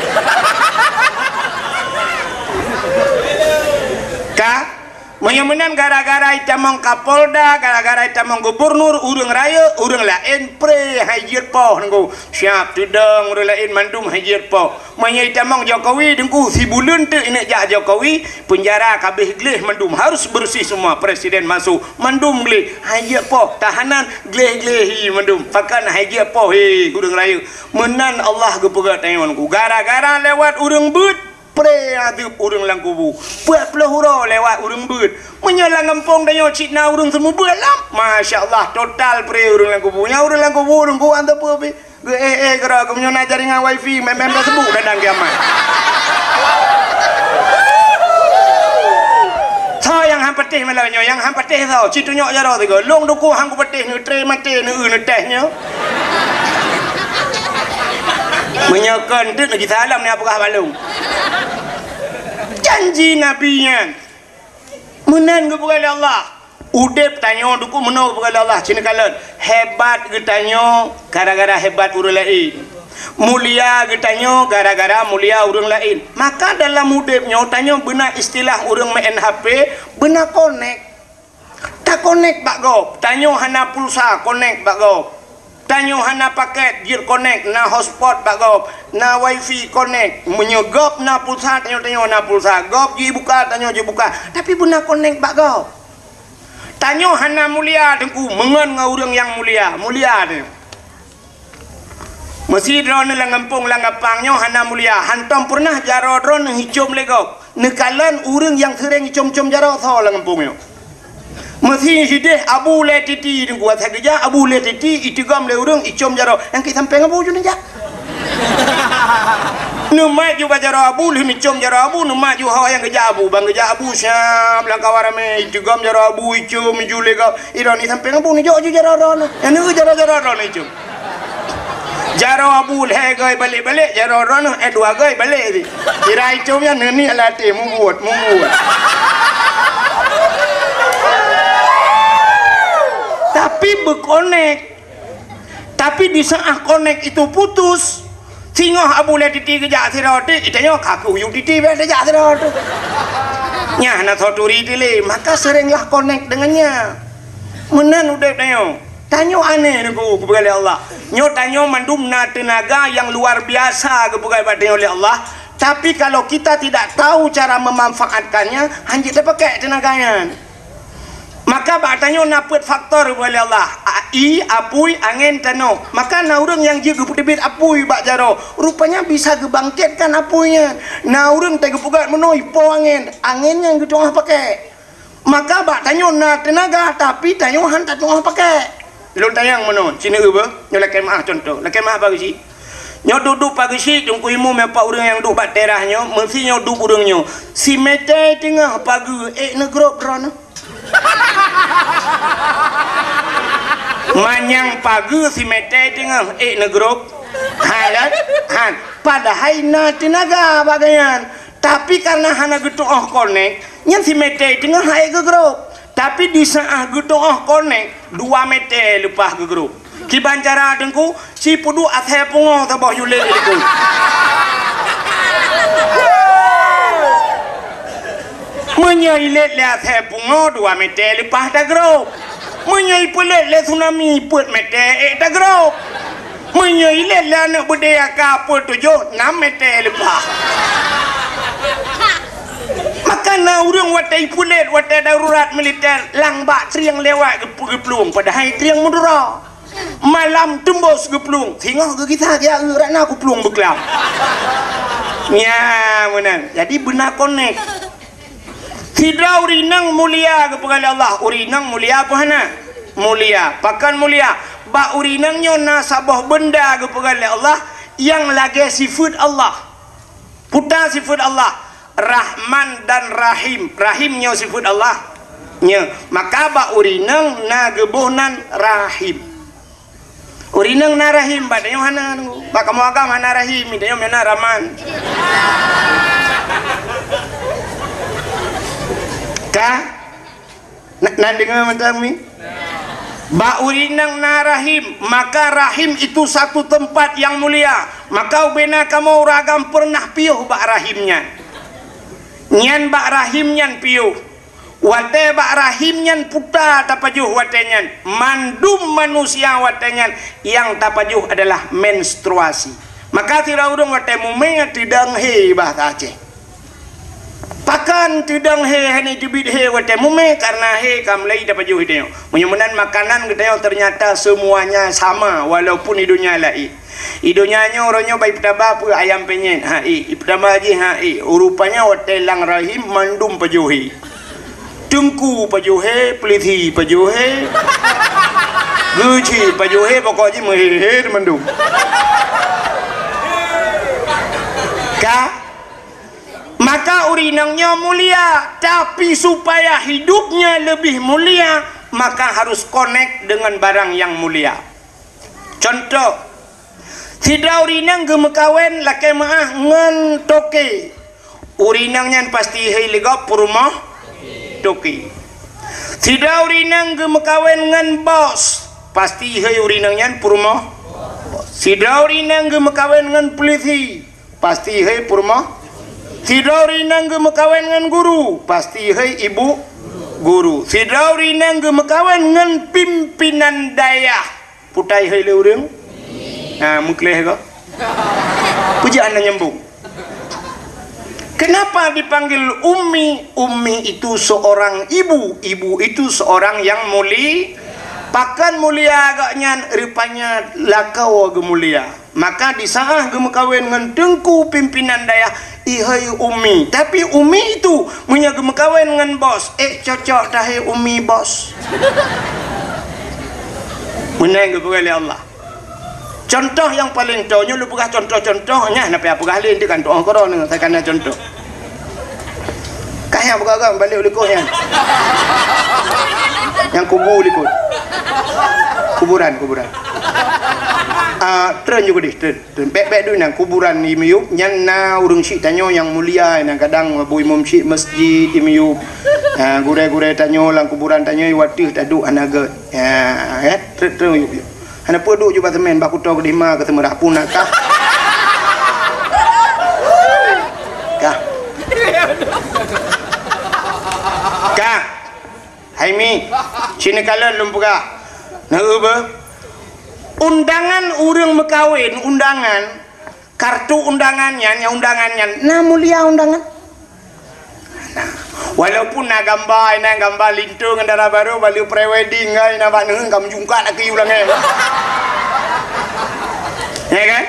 Ka? Meunyoe meunan gara-gara itamong Kapolda, gara-gara itamong gubernur, ureuëng rayeuk, ureuëng laén pré hai jeuet poh neuku. Siap teudong ureuëng laén mandum hai jeuet poh. Meunyoe itamong Jokowi, teungku, sibuleuen teuk ineuk jak Jokowi, peunjara ka abéh gleh mandum, harus beureuséh semua, presiden masuk, mandum gleh, hai jeuet poh, tahanan gleh-gleh hi mandum. Pakon hai jeuet poh, he, ureuëng rayeuk. Meunan Allah geupeugah tanyoe neuku. Gara-gara lewat ureuëng beuet, pré azeub ureuëng lam kubu. Peuet ploh uroe lewat ureuëng beuet. Meunyoe lam gampông tanyoe cit na ureuëng seumeubeuet lom, masya Allah, total pré ureuëng lam kubu. Nyan ureuëng lam kubu, ureuëng kubu hana sapeue pih. Geu-éh-éh keudroe, geumeunyoe na jaringan wifi, mé-, mé-, mé Facebook dan kiamat. Soe nyang han patéh malam nyoe, nyang han patéh soe, ci tunyok jaroe sigoe. Lôn dukung han kupatéh, neutré maté, neueu neutéh nyoe. Meunyoe kon teuk, neuji salam, neupeugah bak lôn. Janji Nabi nyan. Meunan geupeugah lé Allah. Udeb tanyoe dukung meunoe geupeugah lé Allah, ci neukalon. Hebat geutanyoe gara-gara hebat ureuëng laén. Mulia geutanyoe gara-gara mulia ureuëng laén. Maka dalam udeb nyoe tanyoe beuna istilah ureuëng main H P, beuna konek. Takonek bak gob, tanyoe hana pulsa, konek bak gob. Tanyoe hana paket, jeuet konek, na hotspot bak gob, na wifi konek. Meunyoe gob na pulsa, tanyoe, tanyoe na pulsa. Gob jibuka, tanyoe jibuka. Tapi beuna konek bak gob. Tanyoe hana mulia, Teungku, meungon ngon ureuëng nyang mulia. Mulia tanyoe. Meusi droeneuh lam gampông, lam gampang nyoe hana mulia. Hantom peureunah jaroe droeneuh icom lé gob. Neukalon ureuëng nyang seuréng icom-com jaroe soe lam gampông nyoe. Meusi sideh Abu Lé Titi Teungku, asai geujak Abu Lé Titi iteugom lé ureuëng icom jaroe. Nyang keu sampéng Abu ju neujak. Neumat ju bak jaroe abu, lheueh neucom jaroe abu, neumat ju ho nyang geujak abu. Ban geujak abu siab lam kawan ramé, iteugom jaroe abu, icom ju lé gob. Idroe ni sampéng abu neujok ju jaroe droeneuh. Nyang neueu jaroe-jaroe droeneuh icom. Jaroe abu lhèe goe balek-balek, jaroe droeneuh eh dua goe balek di. Kira icom nyan neuniek lam até, mubuet, mubuet. Tapi beukonek. Tapi di saat konek itu putus, singoh abu lé titi geujak sidroe teuk, geutanyoe ka kuyup titi bèk tajak sidroe teuk. Nyan na soe turi dilèe, maka seringlah konek dengan nyan. Meunan udép tanyoe. Tanyoe aneh Teungku, geupeugah lé Allah. Nyoe tanyoe mandum na teunaga nyang luar biasa geupeugah bak tanyoe lé Allah. Tapi kalau kita tidak tahu cara memanfaatkannya, hanjeuet tapakék teunaga nyan. Maka bak tanyoe na peuet faktor geupeugah lé Allah. A-, ie, apui, angén, tanoh. Maka na ureuëng nyang jeuet geupeuteubiet apui bak jaroe. Rupanya bisa geubangkitkan apui nyan. Na ureuëng teuh geupeugah meunoe ipo angén. Angén nyan geutu'oh pakék. Maka bak tanyoe na teunaga, tapi tanyoe han tatu'oh pakék. Lôn tanyong meunoe, sineuk beuh, nyoe lakée meu'ah contoh. Lakée meu'ah pageue syiek. Nyoe duek-duek pageue syiek, Teungku Imum, nyoe pat ureuëng nyang duek bak teras nyoe, meusé nyoe duek ureuëng nyoe. Si metée teungoh pageue ék neugrob droeneuh. Manyang pageue si metée teungoh ék neugrob. Hai kan? Han. Padahai na teunaga bak gobnyan. Tapi karena hana geutu'oh konek, nyan si metée teungoh han ék geugrob. Tapi di saat geutu'oh konek, dua metée leupah geugrob. Kiban cara Teungku, si peuduek asée pungoe saboh ju lét di likot. Meunyoe ilét lé asée pungoe, dua metée leupah tagrob. Meunyoe ipeulét lé tsunami, peuet metée ék tagrob. Meunyoe ilét lé aneuk beudé aka peuet tujoh, nam metée leupah. Maka na ureuëng watée ipeulét, watée darurat militer, lam bak trieng lewat geup-, geuplueng, padahai trieng meudura. Malam teumbos geuplueng, singoh geugisa geujak eu rot na kuplueng beuklam. Nya meunan. Jadi beuna konek. Sidroe ureuëng inong mulia geupeugah lé Allah. Ureuëng inong mulia peue hana? Mulia. Pakon mulia? Bak ureuëng inong nyoe na saboh beunda geupeugah lé Allah nyang lagée sifeuet Allah. Peue sifeuet Allah? Rahman dan Rahim. Rahim nyoe sifeuet Allah. Nyoe, maka bak ureuëng inong na geuboh nan Rahim. Ureuëng inong na rahim, bak tanyoe hana, bak kamoe agam hana rahim, tanyoe meunan Rahman. Ka? Na, na deungoe mantong mi? Bak ureuëng inong na rahim, maka rahim itu satu tempat yang mulia. Maka ubena kamoe ureuëng agam peureunah piôh bak rahim nyan. Nyan bak rahim nyan piôh. Watée bak rahim nyan peue tapajoh watée nyan, mandum manusia watée nyan nyang tapajoh adalah menstruasi. Maka sidroe ureuëng watée mumé teudong hé bahasa Aceh. Pakon teudong hé hana teubiet hé watée mumé, karena hé ka mulai tapajoh di tanyoe. Meunyoe meunan makanan geutanyoe ternyata semuanya sama walaupun di dunia laén. Di donya nyoe, uroe nyoe bak ipeutaba peue ayam penyet, ha ék, ipeutaba jih, ha ék. Rupanya watée lam rahim mandum pajoh hé. Teungku pajoh hé, peulisi pajoh hé. Geuchik pajoh hé, pokok jih meuhé-hé mandum. Ka? Maka ureuëng inong nyoe mulia, tapi supaya hidupnya lebih mulia, maka harus konek dengan barang yang mulia. Contoh, sidroe ureuëng inong geumeukawen lakée meu'ah ngon toke. Ureuëng inong nyan pasti hé lé gob peurumoh toke. Sidroe ureuëng inong geumeukawen ngon bos, pasti hé ureuëng inong nyan peurumoh. Sidroe ureuëng inong geumeukawen ngon peulisi, pasti hé peurumoh. Sidroe ureuëng inong geumeukawen ngon guru, pasti hé ibu guru. Sidroe ureuëng inong geumeukawen ngon pimpinan dayah, peue hé lé ureuëng? Ha, meukleh ka? Peue jeuet hana nyambung? Kenapa dipanggil ummi? Ummi itu seorang ibu, ibu itu seorang yang muli-, pakon mulia gobnyan, rupanya lakoe geumulia. Maka di saat geumeukawen ngon teungku pimpinan dayah, ihai ummi. Tapi ummi itu meunyoe geumeukawen ngon bos, ék cocok tahé ummi bos. Meunan geupeugah lé Allah. Contoh nyang paleng toe nyoe lôn peugah contoh-contoh, nyan na payah peugah lé, nanti kan tu'oh keudroe neuh, saya kana contoh. Kah nyang peugah-peugah balik u likot nyan. Nyang kubu likot. Kuburan, kuburan. Ah, treun ju keudeh, treun, treun. Bèk-bèk duek nyan, kuburan i miyueb, nyan na ureueng syik tanyoe nyang mulia, nyang kadang bu imum syik masjid i miyueb. Ah, gurèe-gurèe tanyoe lam kuburan tanyoe, watèe taduek hana gèt. Ya, ya, treun, treun, yuk, yuk. Hana peue duek ju bak seumén, bak kuto keudeh ma keu seumeurah pun na kah. Kah. Kah. Hai mi, sini kalon lôn peugah. Na eu beuh? Undangan ureueng meukawen, undangan, kartu undangan nyan, nyang undangan nyan, na mulia undangan. Nah, walaupun na gamba, na gamba linto ngon dara barô, bak lheueh pre-wedding, ngon na bak neuheun ka meujungkat laki ulang eh. Ya kan?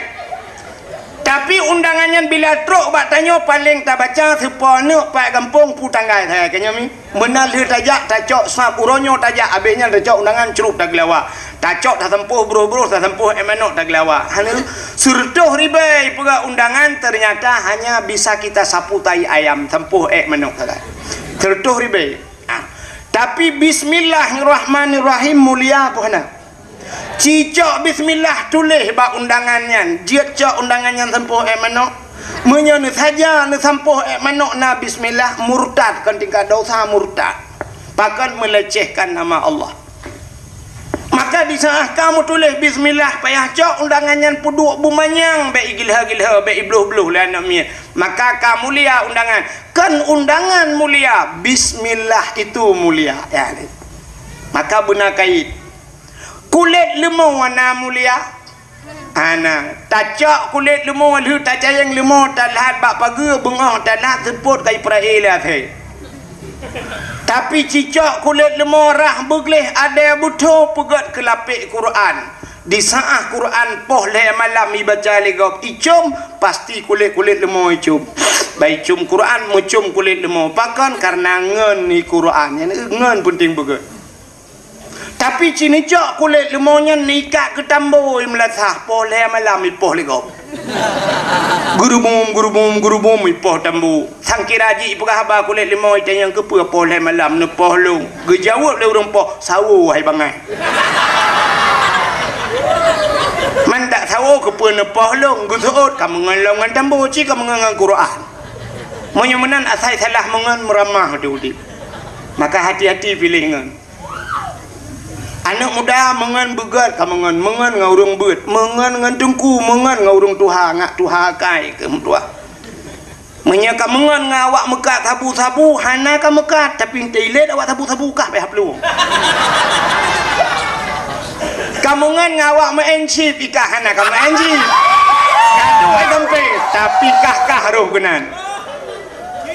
Tapi undangan nyan bila trok bak tanyoe paleng tabaca, seupôt aneuk, pat gampông, peue tanggai, hai, keu nyoe mi. Meunan lheueh tajak, tacok sab, uroe nyoe tajak, abéh nyan tacok undangan, crup tageulawa. Tacok, tasampôh broh-broh, tasampôh ék manok tageulawa. Hana, seureutôh ribèe peugah undangan, ternyata hanya bisa kita sapu tai ayam, sampôh ék manok sagai. Seureutôh ribèe. Ah. Tapi bismillahirrahmanirrahim mulia peue hana? Cicok bismillah tuléh bak undangan nyan, jeuet cok undangan nyan sampôh ék manok. Meunyoe neusaja neusampôh ék manok na bismillah, murtad, kon tingkat dosa murtad. Pakon? Melecehkan nama Allah. Maka di saat ka meutuléh bismillah, payah cok undangan nyan peuduek beumanyang, bèk igilha-gilha, bèk ibloh-bloh lé aneuk miet. Maka ka mulia undangan. Kon undangan mulia, bismillah itu mulia. Ya, maka beuna kait. Kulét leumô na mulia? Hana. Tacok kulét leumô lheueh tacayeng leumô, talhat bak pageue, beungoh talhat seupôt ka ipeuraya lé até. Tapi cicok kulét leumô rhah beugleh adèe beutho peugèt keu lapék Quran. Di saat Quran poh lhèe malam ibaca lé gob, icôm, pasti kulét-kulét leumô icôm. Bah icôm Quran, meucôm kulét leumô. Pakon? Karena ngon i Quran. Nyan ngon peunteng beugèt. Tapi ci neucok kulét leumô nyan neuikat keu tambo i meulasah, poh lhèe malam ipoh lé gob. Geurubum, geurubum, geurubum ipoh tambo. Sangkira jih ipeugah haba kulét leumô, itanyong keupeue poh lhèe malam neupoh lôn. Geujaweueb lé ureueng poh, "Sawo hai bangai." "Man dak sawo keupeue neupoh lôn?" Geuseuôt, "Ka meungon lom ngon tambo, ci ka meungon ngon Quran." Meunyoe meunan asai salah meungon meuramah di udép. Maka hati-hati piléh ngon. Aneuk muda meungon beugèt ka meungon, meungon ngon ureueng beuet, meungon ngon teungku, meungon ngon ureueng tuha, ngak tuha akai keu meutuah. Meunyoe ka meungon ngon awak meukat sabu-sabu, hana ka meukat, tapi toilet awak sabu-sabu kah payah plueng. Ka meungon ngon awak meu'en chip, ikah hana ka meu'en chip. Gadoh ai gampé, tapi kah-kah roh keunan.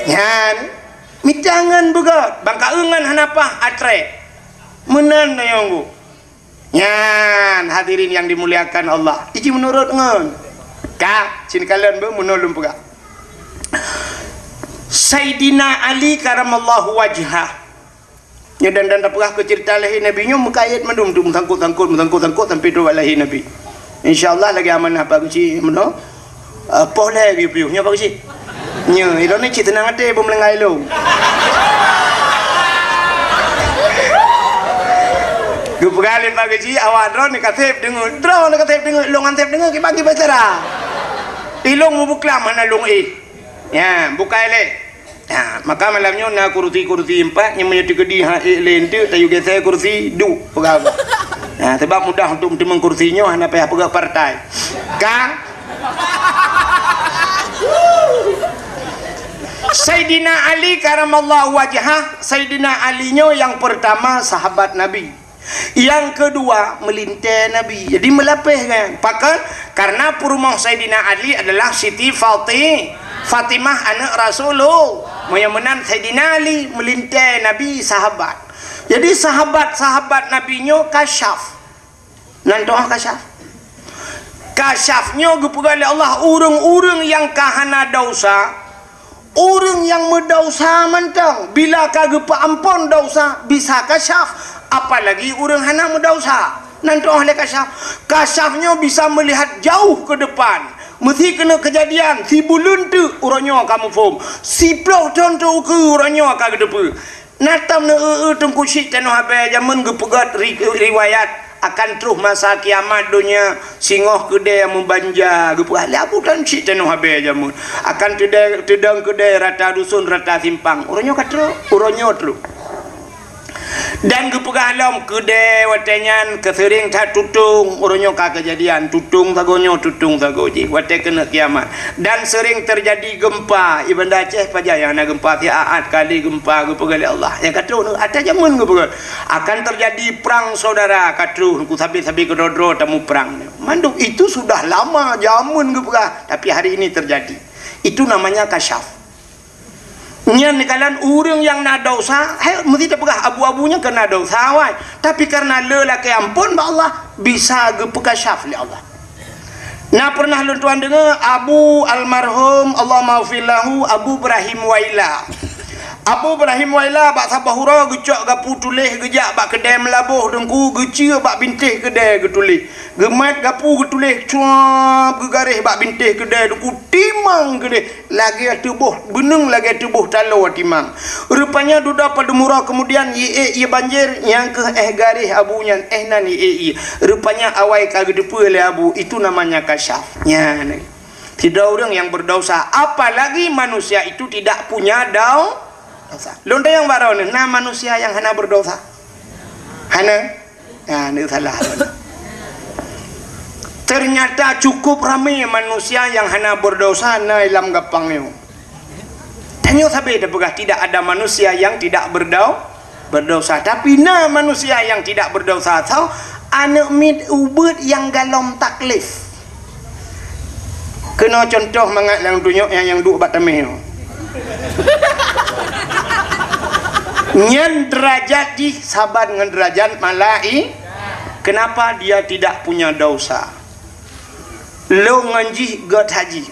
Nyan. Mita ngon beugèt, bang ka eu ngon hana paih atré. Meunan na nyang bu. Nyan, hadirin yang dimuliakan Allah. Iji meunurot ngon. Ka, cin kalon beu meunurot lôn peugah. Saidina Ali karamallahu wajhah. Nyoe dan, dan tapeugah keu ceurita lahé Nabi nyoe meukait mandum tu, meusangkot-sangkot, meusangkot-sangkot sampai trok lahé Nabi. Insya Allah lagèe amanah Pak Guci meunoe. Eh, poh lhèe geuyue piôh, nyoe Pak Guci. Nyoe, ilôn ni cit seunang até beumeulanggai lôn. Geupeugah lé Pak Guci, awak droeneuh ka sép deungoe. Droeneuh ka sép deungoe, ilôn han sép deungoe, kiban kiban cara. Ilôn meubeuklam hana lôn éh. Nyan, bukai lé. Ha, maka malam nyoe na kurusi-kurusi empat, nyang meunyoe teukeudi han ék lé eunteuk, tayue geusé kurusi, duek peugah. Ha, sabab mudah untuk meuteumèe kurusi nyoe, hana payah peugah partai. Ka? Saidina Ali karamallahu wajhah, Saidina Ali nyoe nyang peurtama sahabat Nabi. Nyang keudua, meulintèe Nabi. Jadi, meulapéh kan. Pakon? Karena peurumoh Saidina Ali adalah Siti Fati-, Fatimah, aneuk Rasulullah. Meunyoe meunan Saidina Ali meulintèe Nabi sahabat. Jadi, sahabat-sahabat Nabi nyoe kasyaf. Nan toh kasyaf. Kasyaf nyoe geupeugah lé Allah, ureueng-ureueng nyang ka hana desya, ureueng nyang meudesya mantong, bila ka geupeuamphon desya, bisa kasyaf, apalagi ureueng hana meudesya. Nan teu'oh lé kasyaf. Kasyaf nyoe bisa meulihat jauh keu depan. Meusi keuneuk keujadian, sibuleuen teuk uroe nyoe ka muphom. Siplôh thon teuk ukeue uroe nyoe ka geuteupeue. Na tam neu-eu-eu Teungku Syik Tanoh Abée jameun geupeugét ri-, riwayat akan troh masa kiamat donya, singoh keudée meubanja geupeugah lé Abu Tan Syik Tanoh Abée jameun. Akan teudang, teudang keudée rata dusun, rata simpang. Uroe nyoe ka troh, uroe nyoe troh. Dan geupeugah lom keudée watée nyan keu seuring that tutong, uroe nyoe ka keujadian, tutong sagoe nyoe, tutong sagoe jih, watée keuneuk kiamat. Dan seuring teujadi geumpa, i Banda Aceh pajan nyang na geumpa, siat-at kali geumpa geupeugah lé Allah. Nyang ka troh neu, ata jameun geupeugah, akan teujadi prang saudara, ka troh neu sabe-sabe keudroe-droe tamuprang. Mandum itu sudah lama jameun geupeugah, tapi hari ini terjadi. Itu namanya kasyaf. Nyan dikalan ureuëng nyang na desya, hai, meusti tapeugah abu-abu nyan keu na desya, wai. Tapi kareuna le lakée amphon bak Allah, bisa geupeukasyaf lé Allah. Na pernah lôn tuan deungoe Abu almarhum, Allahummaghfir lahu, Abu Ibrahim Waila. Abu Ibrahim Waila bak saboh uroe geucok gapu tuléh geujak bak keudée meulaboh Teungku, geucue bak bintéh keudée geutuléh. Geumat gapu geutuléh cuab geugaréh bak bintéh keudée Teungku, timang keudeh. Lagée tuboh beuneueng, lagée tuboh taloe timang. Rupanya dudoe padum uroe keumudian, ié-ék ié banjir, nyang keuh éh garéh abu nyan, éh nan ié-ék ié. Rupanya awai ka geuteupeue lé abu, itu namanya kasyaf. Nyan. Sidroe ureuëng nyang beudesya, apalagi manusia itu tidak punya dau-, desya. Lôn tanyong baroe nyoe, na manusia nyang hana beudesya? Hana? Nah, ni salah. Ternyata cukup ramé manusia nyang hana beudesya na lam gampang nyoe. Tanyoe sabe tapeugah tidak ada manusia yang tidak berdau-, berdosa. Tapi na manusia nyang tidak beudesya, soe? Aneuëk miet ubeut nyang galom taklif. Keunoe cuntoh mangat nyang tunyok nyang, nyang duek bak tameh nyoe. Nyan derajat jih saban ngon derajat malai-, kenapa dia tidak punya desya? Lôn ngon jih gét haji.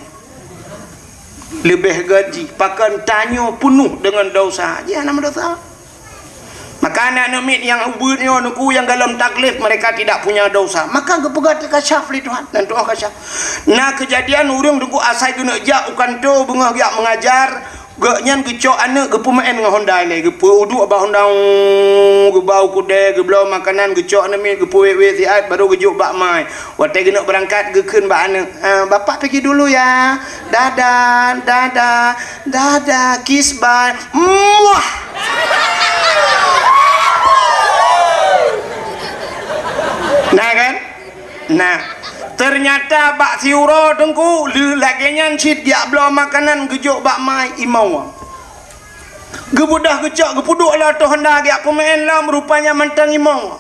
Leubeh gét jih, pakon tanyoe peunoh deungon desya, jih hana meudesya. Maka aneuëk miet nyang ubeut nyoe Teungku nyang galom taklif, mereka tidak punya desya. Maka geupeugah teukasyaf lé Tuhan, nan teu'oh kasyaf. Na keujadian ureuëng Teungku asai geuneuk jak u kantô beungoh geujak meungajar, gobnyan geucok aneuëk geupeumeu'en ngon honda ilée, geupeuduek bak honda, geubau keudée, geubloe makanan, geucok aneuëk miet, geupeuwét-wét siat, baru geujok bak mai. Watée geuneuk beurangkat, geukheun bak aneuëk, "Ah, Bapak pergi dulu ya. Dadah, dadah, dadah, kiss bye." Muah! Nah kan? Nah, ternyata bak siuroe Teungku, le-, lagée nyan cit geujak bloe makanan geujok bak mai imoe. Geubeudôh geucok, geupeuduek lam ateueh honda geujak peumeu'en lom, rupanya mantong imoe.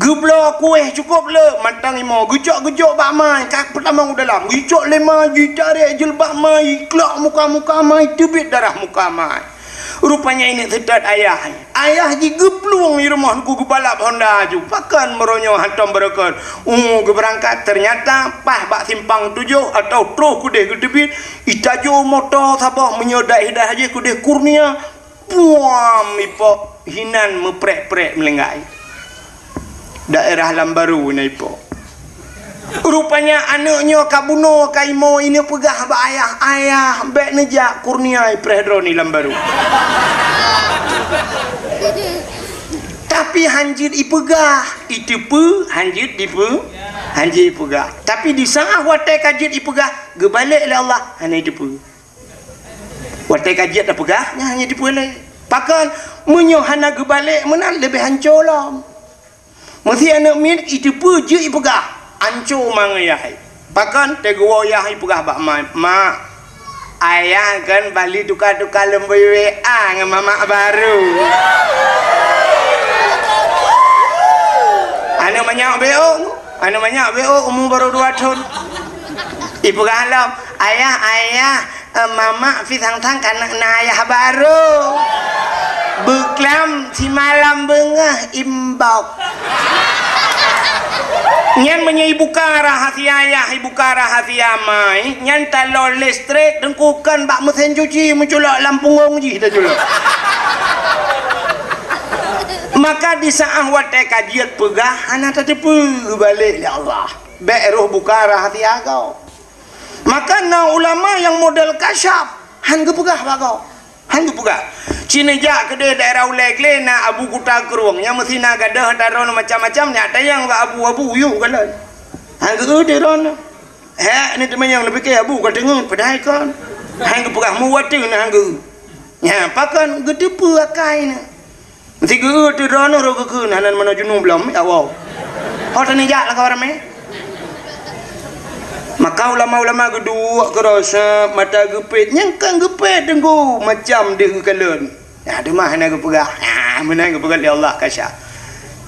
Geubloe kueh cukôp le, mantong imoe, geucok geujok bak mai, ka peutamong u dalam, geucok lé mai, jitarek jeuleubaih mai, klok muka-muka mai, teubiet darah muka mai. Rupanya inong seutôt ayah. Ayah jih geuplueng di rumoh Teungku geubalap honda aju. Pakon meuronyong hántom beureukat. Uh, geubeurangkat, ternyata paih bak simpang tujoh atau troh keudeh geuteubiet, itajô moto saboh meunyoe daih-daih jih keudeh Kurnia. Puam ipok hinan meuprek-prek meulinggai. Daerah Lambaru na ipok. Rupanya aneuëk nyoe ka bunoe ka imoe, ineuk peugah bak ayah, "Ayah, bék neujak Kurnia ipreh droe ni Lambaru." Tapi hanjeuet ipeugah, iteupeue, hanjeuet dipeue, hanjeuet ipeugah. Tapi di saát watée ka jeuet ipeugah, geubalek lé Allah, hana iteupeue. Watée ka jeuet tapeugah, nyan hana iteupeue lé. Pakon, meunyoe hana geubalek meunan leubeh hanco lom. Meusé aneuëk miet iteupeue jeuet ipeugah, anco mangat yah. Pakon, teugoe yah ipeugah bak ma, "Mak, ayah kan bali tuka-tuka lom B W A ngon mamak baru." Aneuëk manyak B O, aneuëk manyak B O umu baru dua thon. Ipeugah lom, "Ayah, ayah, eh, mamak pi sang-sang ka na ayah baru. Beuklam simalam beungoh imbok." Nyan meunyoe ibuka rahasia ayah, ibuka rahasia mai, nyan talon listrik Teungku kon bak meusén cuci meuculok lam punggong jih taculok. Maka di saát watée ka jeuet peugah hana tateupeue geubalek lé Allah. Bék roh buka rahsia gob. Maka na ulama nyang model kasyaf, han geupeugah bak gob. Han geupeugah. Ci neujak keudeh daerah Ulée Glé na Abu Kuta Krueng, nyang meusi na gadôh ata droeneuh macam-macam, nyak tanyong bak abu-abu yôh galon. Han geu-eu droeneuh. Hék, ni teumanyong leubeh keu abu ka teungeut, padahai kon. Han geupeugah muwat teuh na han geu-eu. Nya, pakon geuteupeue akai na. Meusi geu-eu teuh droeneuh rot geukheun hana meunoe junub lom, ya Allah. Ho tani jak lam kawan ramé. Maka ulama-ulama geuduek keuroseb mata geupet, nyang kan geupet teungku macam deuh geukalon. Nah, teuma hana geupeugah. Nah, meunan geupeugah lé Allah kasyaf.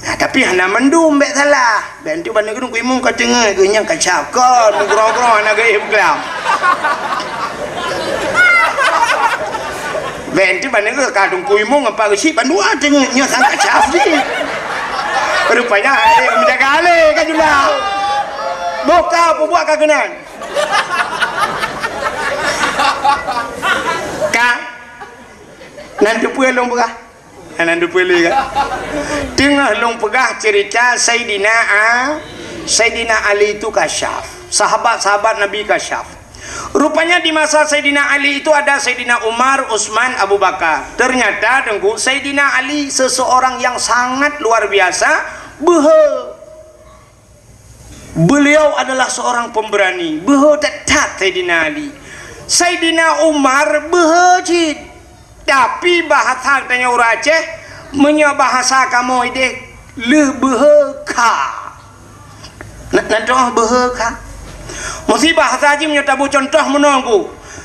Nah, tapi hana mandum bék salah. Bék entu bak nanggroe imum ka teungeut geuh nyang kasyaf. Kon, meugroe-groe hana geuéh beukelam. Bék entu bak nanggroe ka teungku imum ngon pak geuchik bandua teungeut nyoe sang kasyaf jih. Rupanya, eh, meujaga alé ka jula. Boh ka peubuet ka keunan. Ka. Nan teupeue lôn peugah? Nan teupeue lé kan? Teungoh lôn peugah cerita Saidina A-, Saidina Ali itu kasyaf. Sahabat-sahabat Nabi kasyaf. Rupanya di masa Saidina Ali itu ada Saidina Umar, Utsman, Abu Bakar. Ternyata, Teungku, Saidina Ali seseorang yang sangat luar biasa, beuhe. Beliau adalah seorang pemberani, beuhe that-that Saidina Ali. Saidina Umar beuhe cit. Tapi bahasa geutanyoe ureuëng Aceh, meunyoe bahasa kamoe ideh, lheueh beuhe kha. Na, na contoh beuhe kha. Meusi bahasa jih meunyoe taboh contoh meunoe ku.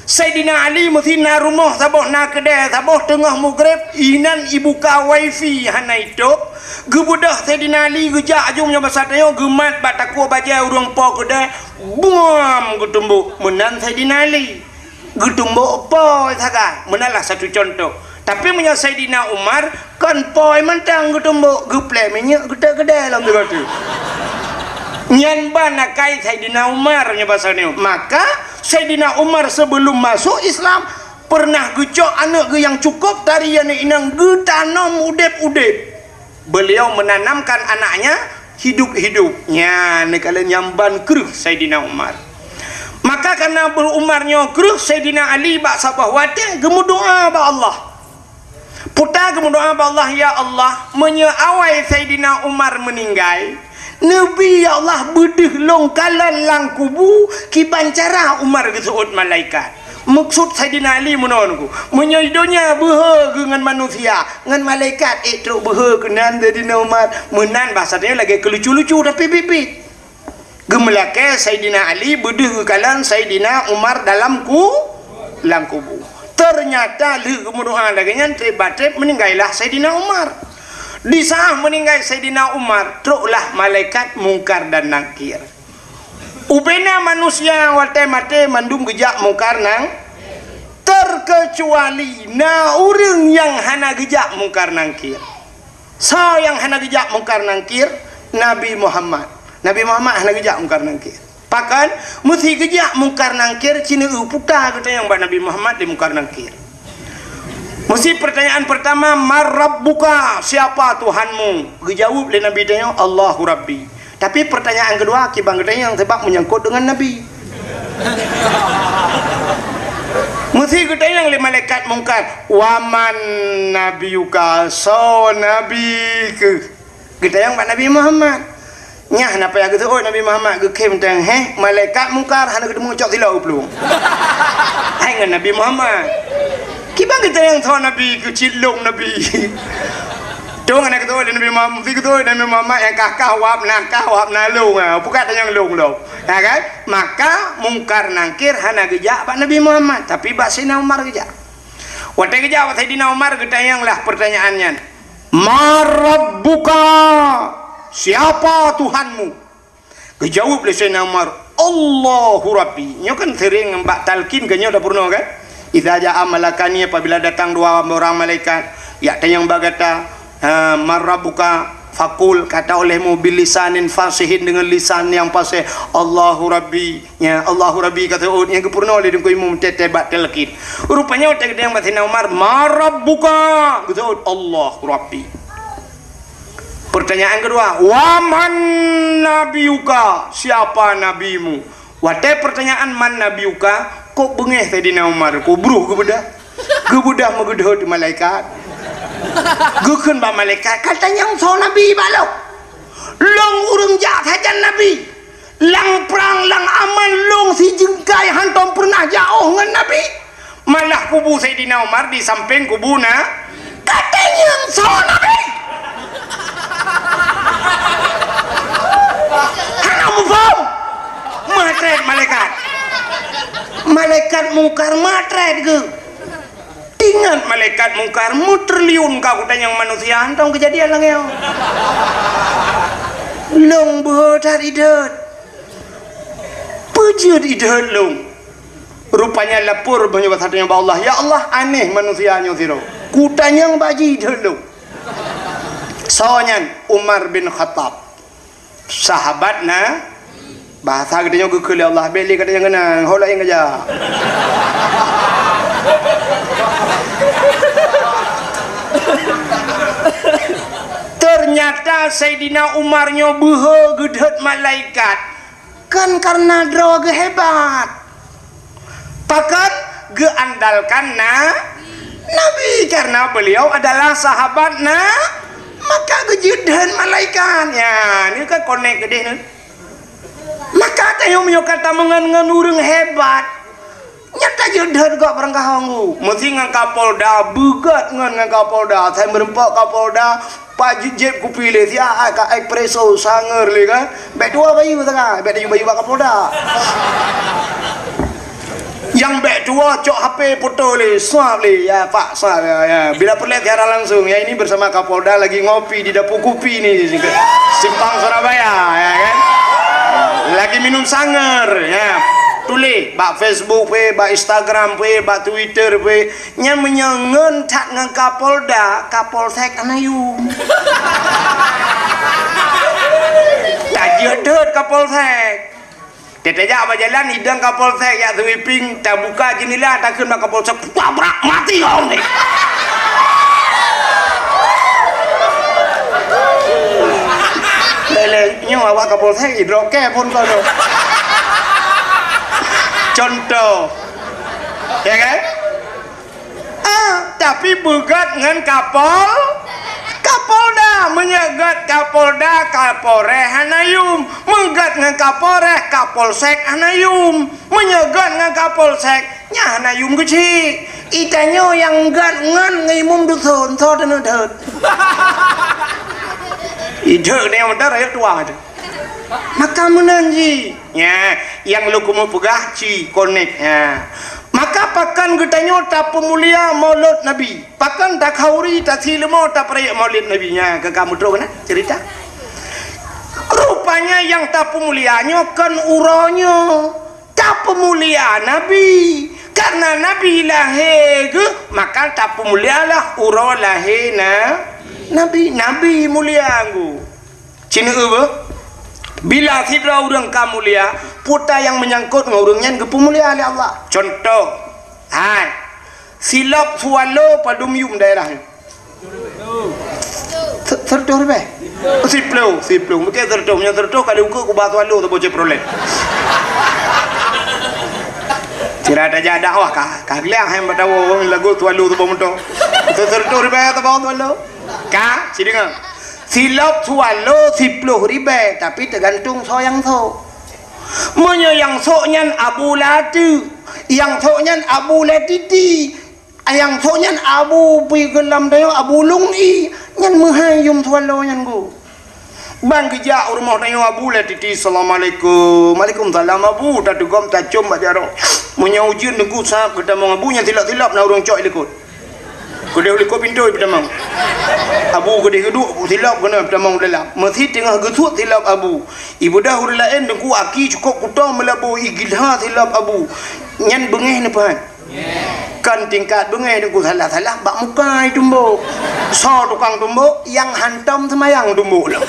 Saidina Ali meusi na rumoh saboh na keudè saboh teungoh mugreb, inan ibuka wifi hana itôb, geubeudôh Saidina Ali geujak aju meunyoe basa tanyoe geumat bak takue bajée ureuëng po keudè, buam geutumbok meunan Saidina Ali. Geutumbok po sagai, meunan lah satu contoh. Tapi meunyoe Saidina Umar, kon po mantong geutumbok, geuplé minyeuk geutek keudè lom sigoe teuk. Nyan ban akai Saidina Umar nyoe basa nyoe. Maka Saidina Umar sebelum masuk Islam pernah geucok aneuk geuh nyang cukup tari aneuk inong geutanom udeb-udeb. Beliau menanamkan anaknya hidup-hidup. Nya, neukalon nyang ban kreueh Saidina Umar. Maka karena Abu Umar nyoe kreueh Saidina Ali bak saboh watée geumeudoa bak Allah. Puta geumeudoa bak Allah, "Ya Allah, meunyoe awai Saidina Umar meuninggai, neubi ya Allah beudeuh lôn kalon lam kubu kiban cara Umar geuseuôt malaikat." Meukeusut Saidina Ali meunoe nunggu, meunyoe donya beuhe geuh ngon manusia, ngon malaikat ék trok beuhe keunan Saidina Umar. Meunan bahasa tanyoe lagée keulucu-lucu tapi biet-biet. Geumeulakée Saidina Ali beudeuh geukalon Saidina Umar dalam ku-, lam kubu. Ternyata lheueh geumeudoa lagée nyan treb-treb meuninggai lah Saidina Umar. Di saat meuninggai Saidina Umar, troklah malaikat Mungkar dan Nakir. Ubena manusia watée maté mandum geujak Mungkar Nang-, terkecuali na ureuëng nyang hana geujak Mungkar Nakir. Soe nyang hana geujak Mungkar Nakir? Nabi Muhammad. Nabi Muhammad hana geujak Mungkar Nakir. Pakon? Meusi geujak Mungkar Nakir, ci neueu puta geutanyong bak Nabi Muhammad di Mungkar Nakir. Meusi pertanyaan pertama, "Man rabbuka?" Siapa Tuhanmu? Geujaweueb lé Nabi tanyoe, "Allahu Rabbi." Tapi pertanyaan keudua, kiban geutanyong sabab meunyangkot deungon Nabi. Meusi geutanyong lé malaikat Mungkar, "Wa man nabiyuka?" Soe Nabi keuh? Geutanyong bak Nabi Muhammad. Nyah na payah geuseuôt Nabi Muhammad, geukhém teuh, héh, malaikat Mungkar hana geuteumeung cok silop u plueng. Hai ngon Nabi Muhammad. Kiban geutanyong soe Nabi keuh, cit lôn Nabi. Tueng hana geuteuôt lé Nabi Muhammad, meusi geuteuôt Nabi Muhammad nyang kah-kah wab na, kah wab na lôn, ha, peugah tanyong lôn lom. Ya kan? Maka Mungkar Nakir hana geujak bak Nabi Muhammad, tapi bak Saidina Umar geujak. Watée geujak bak Saidina Umar, geutanyong lah pertanyaan nyan. "Man rabbuka?" Siapa Tuhanmu? Geujaweueb lé Saidina Umar, "Allahu Rabbi." Nyoe kan sering bak talqin keu nyoe tapeurunoe kan? "Idza jaa malakani," apabila datang dua orang malaikat, yak tanyong bak gata, ha, "Man rabbuka?" Fakul, kata olehmu, "Bilisanin fasihin," dengan lisan yang fasih, "Allahu Rabbi." Ya, "Allahu Rabbi," ka seuôt, nyang geupeurunoe lé Teungku Imum teuh-teuh bak talqin. Rupanya watée geutanyong bak Saidina Umar, "Man rabbuka?" Geuseuôt, "Allahu Rabbi." Pertanyaan kedua, "Wa man nabiyuka?" Siapa nabimu? Watée pertanyaan "Man nabiyuka", kok beungéh Saidina Umar, kok bruh geubeudôh. Geubeudôh meugeudhôt malaikat. Geukheun bak malaikat, "Ka tanyong soe nabi bak lôn? Lôn ureuëng jak sajan nabi. Lam prang, lam aman lôn sijeungkai hántom peureunah jiôh ngon nabi. Malah kubu Saidina Umar di sampéng kubu na, ka tanyong soe nabi?" Hana muphom. Meutrét malaikat. Malaikat Mungkar meutrét geuh. Ingat malaikat Mungkar, meutriliun ka kutanyong manusia, hántom keujadian lagée nyoe. Lôn beuhe that idhôt. Peue jeuet idhôt lôn? Rupanya lapor meunyoe basa tanyoe bak Allah, "Ya Allah, aneh manusia nyoe sidroe. Kutanyong bak jih idhôt lôn." Soe nyan? Umar bin Khattab. Sahabat na, bahasa geutanyoe geukheun lé Allah, bék lé gata nyang keunan, ho laén keujak. Ternyata Saidina Umar nyoe beuhe geudhôt malaikat, kon kareuna droe geuh hebat. Pakon? Geuandalkan na, Nabi, karena beliau adalah sahabat na, maka geujeuet dheun malaikat. Ya, ni kan konek keudeh ni. Maka tanyoe meunyoe ka tameungon ngon ureuëng hebat, nyan tajeuet dheun gob barangkaho ngu. Meusi ngon Kapolda, beugot ngon, ngon Kapolda, sai meureumpok Kapolda, Pak, jép kupi lé, siat ka espresso, sangar lé kan. Bék tuwoe bayeue sagai, bék tajok bayeue bak Kapolda. Nyang bék tuwoe cok H P foto lé, swab lé, ya Pak, swab, ya, ya. Bila peureulée siaran langsung, ya ini bersama Kapolda lagi ngopi di Dapur Kupi ni, Simpang Surabaya, ya kan. Lagi minum sangar, ya. Tuléh bak Facebook pih, bak Instagram pih, bak Twitter pih. Nyan meunyoe ngon that ngon Kapolda, Kapolsek hana yum. Tajeuet dheun Kapolsek. Teutajak bak jalan, idong Kapolsek jak sweeping, tabuka jeundela, takheun bak Kapolsek, "Tabrak mati kau ni!" Lé-lé, nyoe awak Kapolsek, idrop kée phon kau tu. Contoh. Ya kan? Ah, tapi beugot ngon Kapol, Kapolda. Meunyoe got Kapolda, Kapolres hana yum. Meugot ngon Kapolres, Kapolsek hana yum. Meunyoe got ngon Kapolsek, nyan hana yum keuchik. Itanyoe nyang got ngon, ngon imum dusun, soe teuneuk dot. Idok ni motor, ayo tuah tu. Maka meunan jih. Nya, nyang lôn keumeung peugah ci konek. Nya. Maka pakon geutanyoe tapeumulia Maulud Nabi? Pakon takhauri, tasileumo, tapeurayeuk Maulid Nabi? Nya, ka, ka meutrok na cerita. Rupanya nyang tapeumulia nyoe kon uroe nyoe. Tapeumulia Nabi. Karena Nabi lahé geuh, maka tapeumulialah uroe lahé na, Nabi. Nabi mulia geuh. Ci neueu beuh, bila sidroe ureuëng ka mulia, peue nyang meunyangkot ngon ureuëng nyan geupeumulia lé Allah. Contoh, hai, silop Swallow padum yum daerah nyoe? Se-, seratus ribèe? Siploh, siploh. Mungkin seratus, meunyoe seratus ka diukeue kubah Swallow saboh Chevrolet. Sira tajak dakwah ka, ka geuliang hai bak tawoe lagu Swallow saboh moto. Seratus ribèe saboh Swallow. Ka, ci deungoe. Silop Swallow siploh ribèe, tapi teugantung soe nyang sok. Meunyoe nyang sok nyan Abu Lati, nyang sok nyan Abu Latiti, nyang sok nyan Abu pi geulam tanyoe Abu Lung I, nyan meuhai yum Swallow nyan geuh. Ban geujak u rumoh tanyoe Abu Latiti, "Assalamualaikum." "Waalaikumsalam, Abu." Tateugom tacom bak jaroe. Meunyoe ujeuen teungku sab geutamong Abu, nyan silop-silop na ureuëng cok i likot. Keudeh u likot pintoe peutamong. Abu keudeh geuduek, silop keunoe peutamong dalam. Meusi teungoh geusuet silop Abu. Ibeudôh ureuëng laén teungku aki cukôp kuto meulaboh, igilha silop Abu. Nyan beungéh neupeuhan. Kon tingkat beungéh teungku, salah-salah bak muka itumbok. Soe tukang tumbok? Nyang hantom seumayang tumbok lom.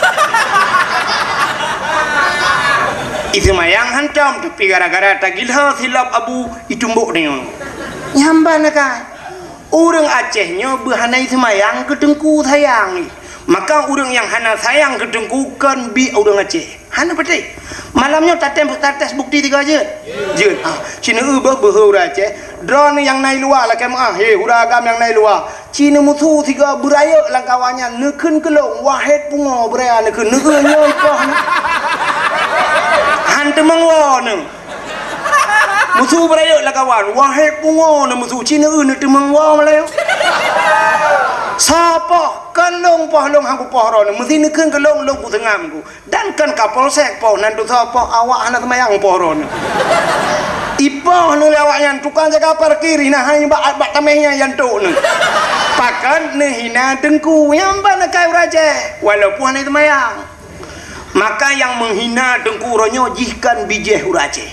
Iseumayang hantom, tapi gara-gara tagilha silop Abu, itumbok nyoe. Nyan ban akai. Ureuëng Aceh nyoe beuhana iseumayang keu teungku sayang. Maka ureuëng nyang hana sayang keu Teungku kon biek ureuëng Aceh. Hana patéh. Malam nyoe tatem, tates bukti tiga jeuet. Jeuet. Ha, ci neueu beuh beuhe ureuëng Aceh. Droeneuh nyang na i luwa lakée meuáh, he hura agam nyang na i luwa. Ci neumusu sigoe beurayeuk lam kawan nyan, neukheun keu lôn, wahét pungo beuraya neukheun, neueu nyoe ipoh nyoe. Han teumeung woe neuh. Musu beurayeuk lam kawan, wahét pungo neuh musu, ci neueu neuteumeung woe meulayeue. Soe poh, kon lôn poh lôn han kupoh droeneuh, meusi neukheun keu lôn, lôn kuseungab ku. Dan kon Kapolsek poh, nan tusoe poh awak hana seumayang poh droeneuh. Ipoh neuh lé awak nyan, tukang jaga parkir, hina hai bak, bak tameh nyan, nyan tok neuh. Pakon neuhina Teungku, nyan ban akai ureuëng Aceh, walaupun hana seumayang. Maka nyang meuhina Teungku uroe nyoe jih kon bijéh ureuëng Aceh.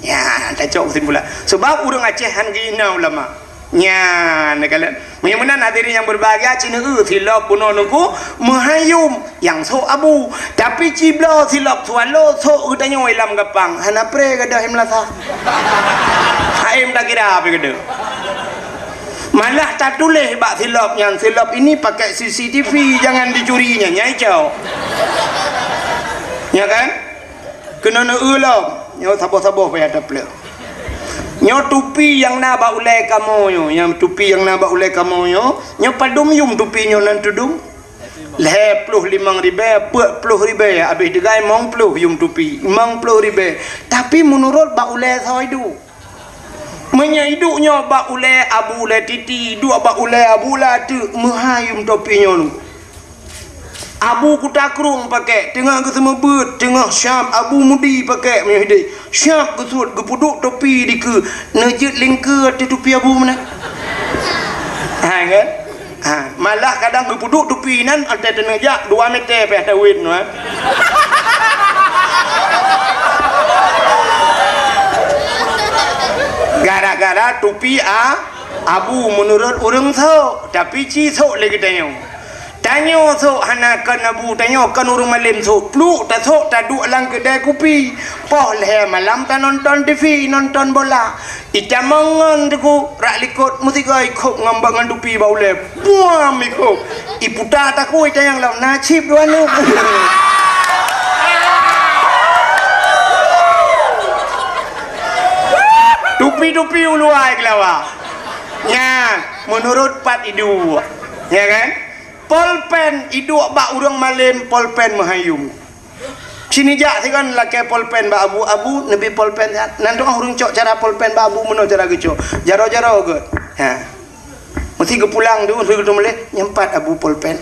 Nyan, tacok keusimpulan. Sebab ureuëng Aceh han geuhina ulama. Nyan, neukalon. Meunyoe meunan hadirin nyang berbahagia, ci neueu silop bunoe Teungku meuhayum nyang sôk abu. Tapi ci bloe silop swallow sôk geutanyoe i lam gapang. Hana pré gadôh i meulasa. Haém takira pih gadôh. Malah tatuléh bak silop nyan, "Silop ini pakai C C T V, jangan dicuri," nyan, nyan icok. Ya kan? Keunoe neueu lom, nyoe saboh-saboh payah tapleueh. Nyoe tupi nyang na bak ulée kamoe nyoe, nyang tupi nyang na bak ulée kamoe nyoe, nyoe padum yum tupi nyoe nan tudum? Lhée ploh limong ribée, peuet ploh ribée, abéh digai limong ploh yum tupi, limong ploh ribée. Tapi meunurot bak ulée soe iduek. Meunyoe iduek nyoe bak ulée Abu Ulée Titi, iduek bak ulée Abu Ulée Ateuek, meuhayum topi nyoe. Abu Kuta Krueng pakék, teungoh geuseumeubeut, teungoh syab, Abu Mudi pakék meunyoe hidéh. Syab geusuet, geupeuduek topi dikeue, neujeuet lingkeue ateueh topi Abu meunan. Ha, kan? Ha, malah kadang geupeuduek tupi nan, watée teuneuk jak dua meter pih tawét nyoe. Gara-gara tupi a, abu meunurot ureuëng sôk, tapi ci sôk lé geutanyoe. Tanyoe sôk hana kon abu, tanyoe kon ureuëng malém sôk. Pluek tasôk taduek lam keudée kupi. Poh lhée malam tanonton T V, nonton bola. Itamong ngon Teungku, rak likot meusigoe ikhôb ngon bak ngon tupi bak ulée. Buam ikhôb. Iputa takue itanyong lom, na cit dua neuk. Tupi-tupi uluwa keulawa. Nyan, meunurot pat iduek. Ya kan? Polpen iduek bak ureuëng malém, polpen meuhayum. Sini jak sigon lakée polpen bak abu, "Abu, neubi polpen siat." Nan tu'oh ureuëng cok cara polpen bak abu meunoe cara geucok. Jaroe-jaroe geuh. Ha. Meusi geupulang tu, lheueh geuteumeuléh, "Nyan pat abu polpen."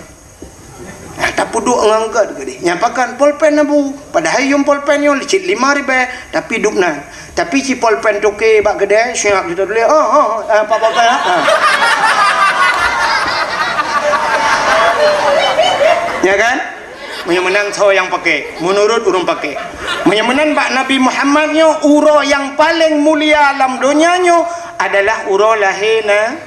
Ha, tapeuduek ngon gét geuh. "Nyan pakon polpen abu." Padahai yum polpen nyoe cit lima ribée, tapi dub nan. Tapi ci polpen toke bak keudée, siap siteuk tuléh, "Oh, oh, eh, pat polpen, ha." Ha. Ya kan? Meunyoe meunan soe nyang pakék, meunurot ureuëng pakék. Meunyoe meunan bak Nabi Muhammad nyoe, uroe nyang paleng mulia lam donya nyoe adalah uroe lahé na.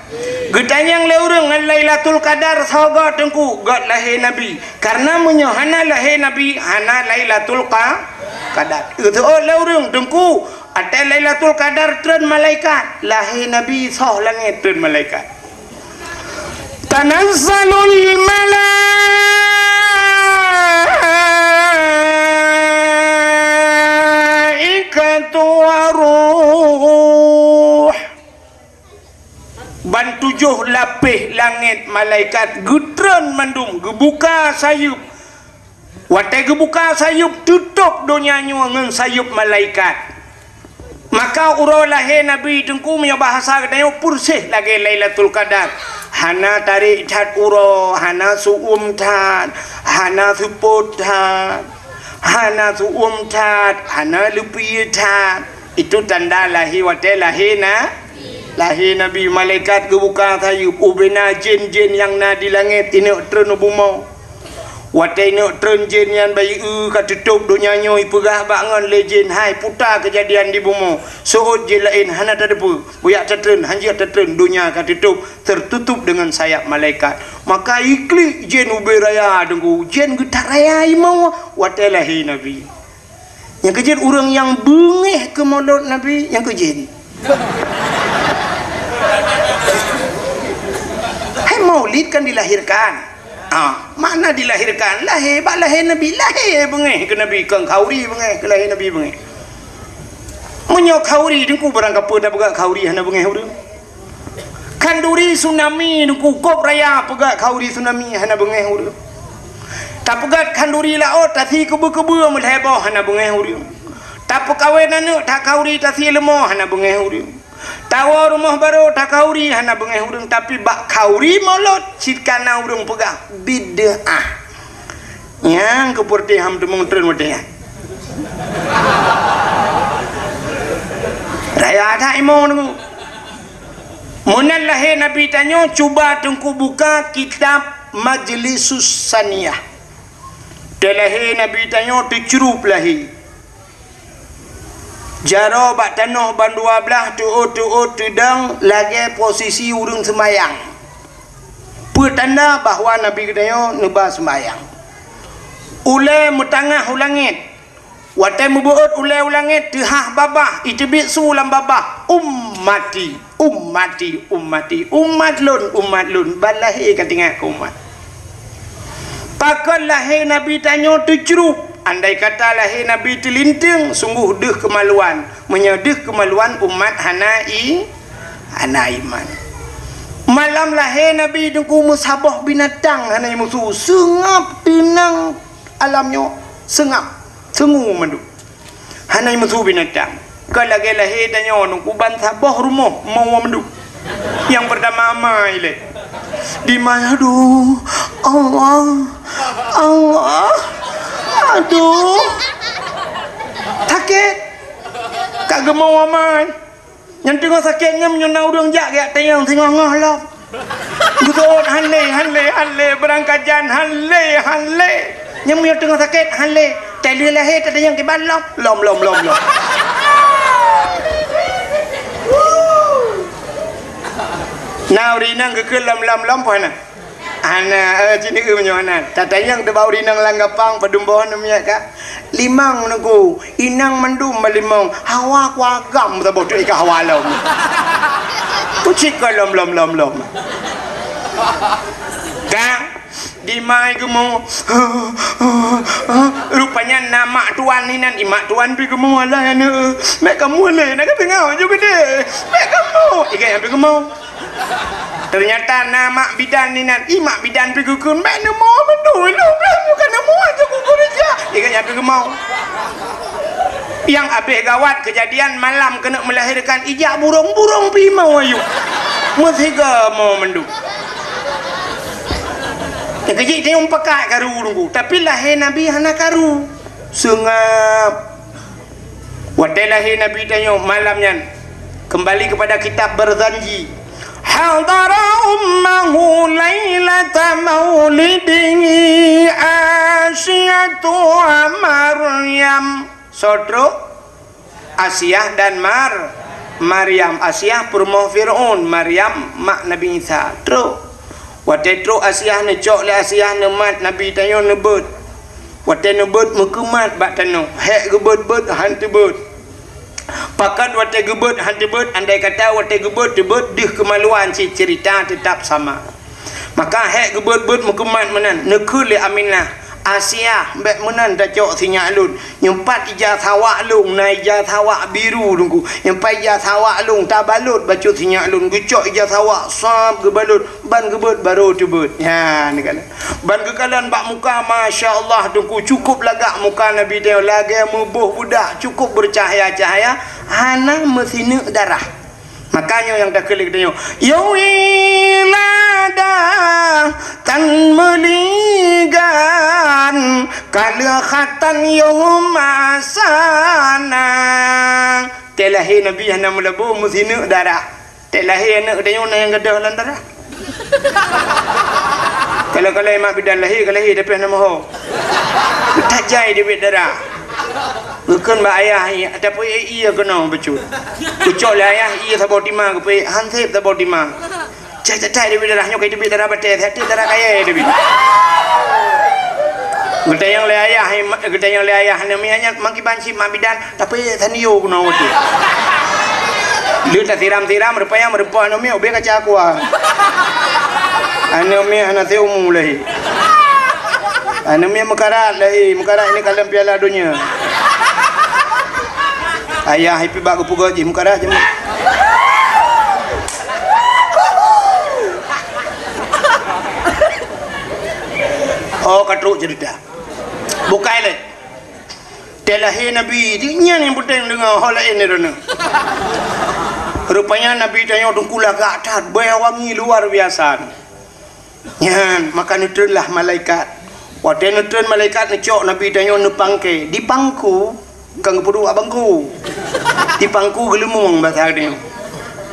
Geutanyong lé ureuëng ngon Lailatul Qadar soe goe Teungku, göt lahé Nabi. Karena meunyoe hana lahé Nabi, hana Lailatul Qa-, Qadar. Geuteuôt lé ureuëng Teungku, watée Lailatul Qadar treun malaikat, lahé Nabi soh langét treun malaikat. Tanazzalul malaikatu waruh. Ban tujoh lapéh langét malaikat geutreun mandum, geubuka sayeuep. Watée geubuka sayeuep, teutôb donya nyoe ngon sayeuep malaikat. Maka uroe lahé Nabi Teungku, meunyoe bahasa geutanyoe, peureséh lagée Lailatul Qadar. Hana tarék that uroe, hana su'uem that, hana seupôt that, hana su'uem that, hana leupie that. Itu tanda lahé watée lahé na, lahé Nabi. Malaikat geubuka sayeuep, ubena jén-jén nyang na di langét ineuk treun u bumoe. Watée ineuk treun jén nyan bayeue ka teutôb donya nyoe, ipeugah bak ngon lé jén, "Hai, puta keujadian di bumoe. Seuôt jén laén hana tateupeue. Bujak tatreun, hanjeuet tatreun, donya ka teutôb, tertutup dengan sayap malaikat." Maka iklik jén ubé raya Teungku, jén geutak raya imoe watée lahé Nabi. Nyang keujeuet ureuëng nyang beungéh keu molot Nabi, nyang keujeuet. Hai, maulid kan dilahirkan. Ah, makna dilahirkan, lahé, bak lahé Nabi, lahé beungéh keu Nabi, kon khanduri beungéh keu lahé Nabi beungéh. Meunyoe khanduri, Teungku, barang kapeue tapeugah khanduri hana beungéh ureuëng. Khanduri tsunami, Teungku, kôb raya peugah khanduri tsunami hana beungéh ureuëng. Tapeugah khanduri laôt, tasi keubeu-keubeu meulhèe boh hana beungéh ureuëng. Tapeukawen aneuëk takhanduri, tasi leumo hana beungéh ureuëng. Tawoe rumoh barô takhanduri hana beungéh ureuëng, tapi bak khanduri mulod cit kana ureuëng peugah bid'ah. Nyang keupeureuté ham teumong treun watée nyan. Raya that imo Teungku. Meunan lahé Nabi tanyoe, cuba Teungku buka kitab Majlisus Saniyah. Teulahé Nabi tanyoe teucrup lahé. Jaroe bak tanoh ban dua blaih, teuôt-teuôt teudong lagée posisi ureuëng seumayang. Peue tanda bahwa Nabi geutanyoe neuba seumayang? Ulée meutangah u langét. Watée meubeuôt ulée u langét, teuhah babah, iteubiet su lam babah, "Ummati, ummati, ummati, umat lôn, umat lôn." Ban lahé ka teuingat keu umat. Pakon lahé Nabi tanyoe teucrup? Andai kata lahé Nabi teulinteung, sunggoh deuh keumaluan. Meunyoe deuh keumaluan, umat hana i-, hana iman. Malam lahé Nabi Teungku meusaboh binatang hana meusu, seungab teunang alam nyoe, seungab, seungue mandum. Hana meusu binatang. Ka lagée lahé tanyoe Teungku ban saboh rumoh meuwoe mandum. Nyang peurtama amai lé. Di ma, aduh, Allah, Allah, aduh. Sakét. Ka geumeuwoe amai. Nyang teungoh sakét nyan meunyoe na ureuëng jak geujak tanyong singoh-ngoh lom. Geuseuôt, "Han lé, han lé, han lé, beurangkat jan, han lé, han lé." Nyang meunyoe teungoh sakét, "Han lé, tai lheueh lahé tatanyong kiban lom." Lom, lom, lom, lom. Na ureuëng inong geukheun lom, lom, lom, peue hana? Hana, eh, cit neu meunyoe hana. Tatanyong teubau rinong lam gapang, padum boh aneuk miet ka. Limong Teungku, inong mandum balimong. Hawa ku agam saboh tu ika hawa lom. Kucik ka lom, lom, lom, lom. Ka, di ma i geumo. Rupanya na mak tuan inan, i mak tuan pi geumo, "Alah aneuk, mek kamoe lé, na ka teungoh ju geude. Mek kamoe." Ika nyang pi geumo. Teunyata na mak bidan inan. "Ih, mak bidan pi geukheun, mek neumo beutôi lôn, lôn bukan neumo aja kuku reja." Ingat nyang pi geumo. Nyang abéh gawat keujadian malam keuneuk meulahirkan, ijak burong-burong pi mo ayue. Meusiga mo mandum. Nyang keujih tayong pakat karu Teungku, tapi lahé Nabi hana karu. Seungab. Watée lahé Nabi tanyoe malam nyan, keumbali keupada kitab Barzanji, "Hadara ummahu lailata maulidihi Asiyatu wa Maryam." Soe trok? Asiah dan Mar-, Maryam. Asiah peurumoh Fir'aun, Maryam mak Nabi Isa. Trok. Watée trok Asiah, neucok lé Asiah neumat Nabi tanyoe neubeuet. Watée neubeuet meukeumat bak tanoh, hék geubeuet-beuet han teubeuet. Pakon watée geubeuet han teubeuet, andai kata watée geubeuet teubeuet deuh keumaluan cit, ceurita teutap sama. Maka hék geubeuet-beuet meukeumat meunan, neukheun lé Aminah, "Asiah, bék meunan tacok sinyak lôn. Nyoe pat ija sawak lôn, na ija sawak biru Teungku. Nyoe pat ija sawak lôn, tabalot bacut sinyak lôn." Geucok ija sawak, sab geubalot, ban geubeuet barô teubeuet. Nyan, kan. Ban geukalon bak muka, masya Allah, Teungku, cukup lagak muka Nabi tanyoe, lagée meuboh budak, cukup beucahya-cahya, hana meusineuk darah. Makanya nyang takheun lé geutanyoe, "Ya wiladah tan meuligan, kaleukhatan yôh masana." Tée lahé Nabi hana meulabô meusineuk darah. Tée lahé aneuk geutanyoe na nyang gadôh lam darah. Kalau-kalau mak bidan lahé ka lahé tapi hana moho. Tajai deubiet darah. Geukheun bak ayah, tapi ie keunoe bacut. Geucok lé ayah ie saboh tima geupeuék, han sép saboh tima. Cai, cai, cai, deubiet darah nyoe, kai deubiet darah batée, hati darah kayée deubiet. Geutanyong lé ayah, geutanyong lé ayah, aneuk miet nyan, makiban cit mak bidan, tapi sanio keunoe watée. Lheueh tasiram-siram, rupanya meureumpok aneuk miet, ubé kaca aqua. Aneuk miet hana seumu lé. Aneuk miet meukarat lahé, meukarat ini kalon Piala Donya. Ayah ipi bak geupeugah jih meukarat jih. Oh, ka trok cerita. Bukai lé. Teuh lahé Nabi, di nyan nyang peunteng deungoe, ho laén di droeneuh. Rupanya Nabi tanyoe teungku lagak that, bèe wangi luar biasa. Nyan, maka neutreunlah malaikat. Watèe neutreun malaikat neucok Nabi tanyoe neupangke, dipangku, kon geupeuduek bak bangku. Dipangku geuleumong basa tanyoe.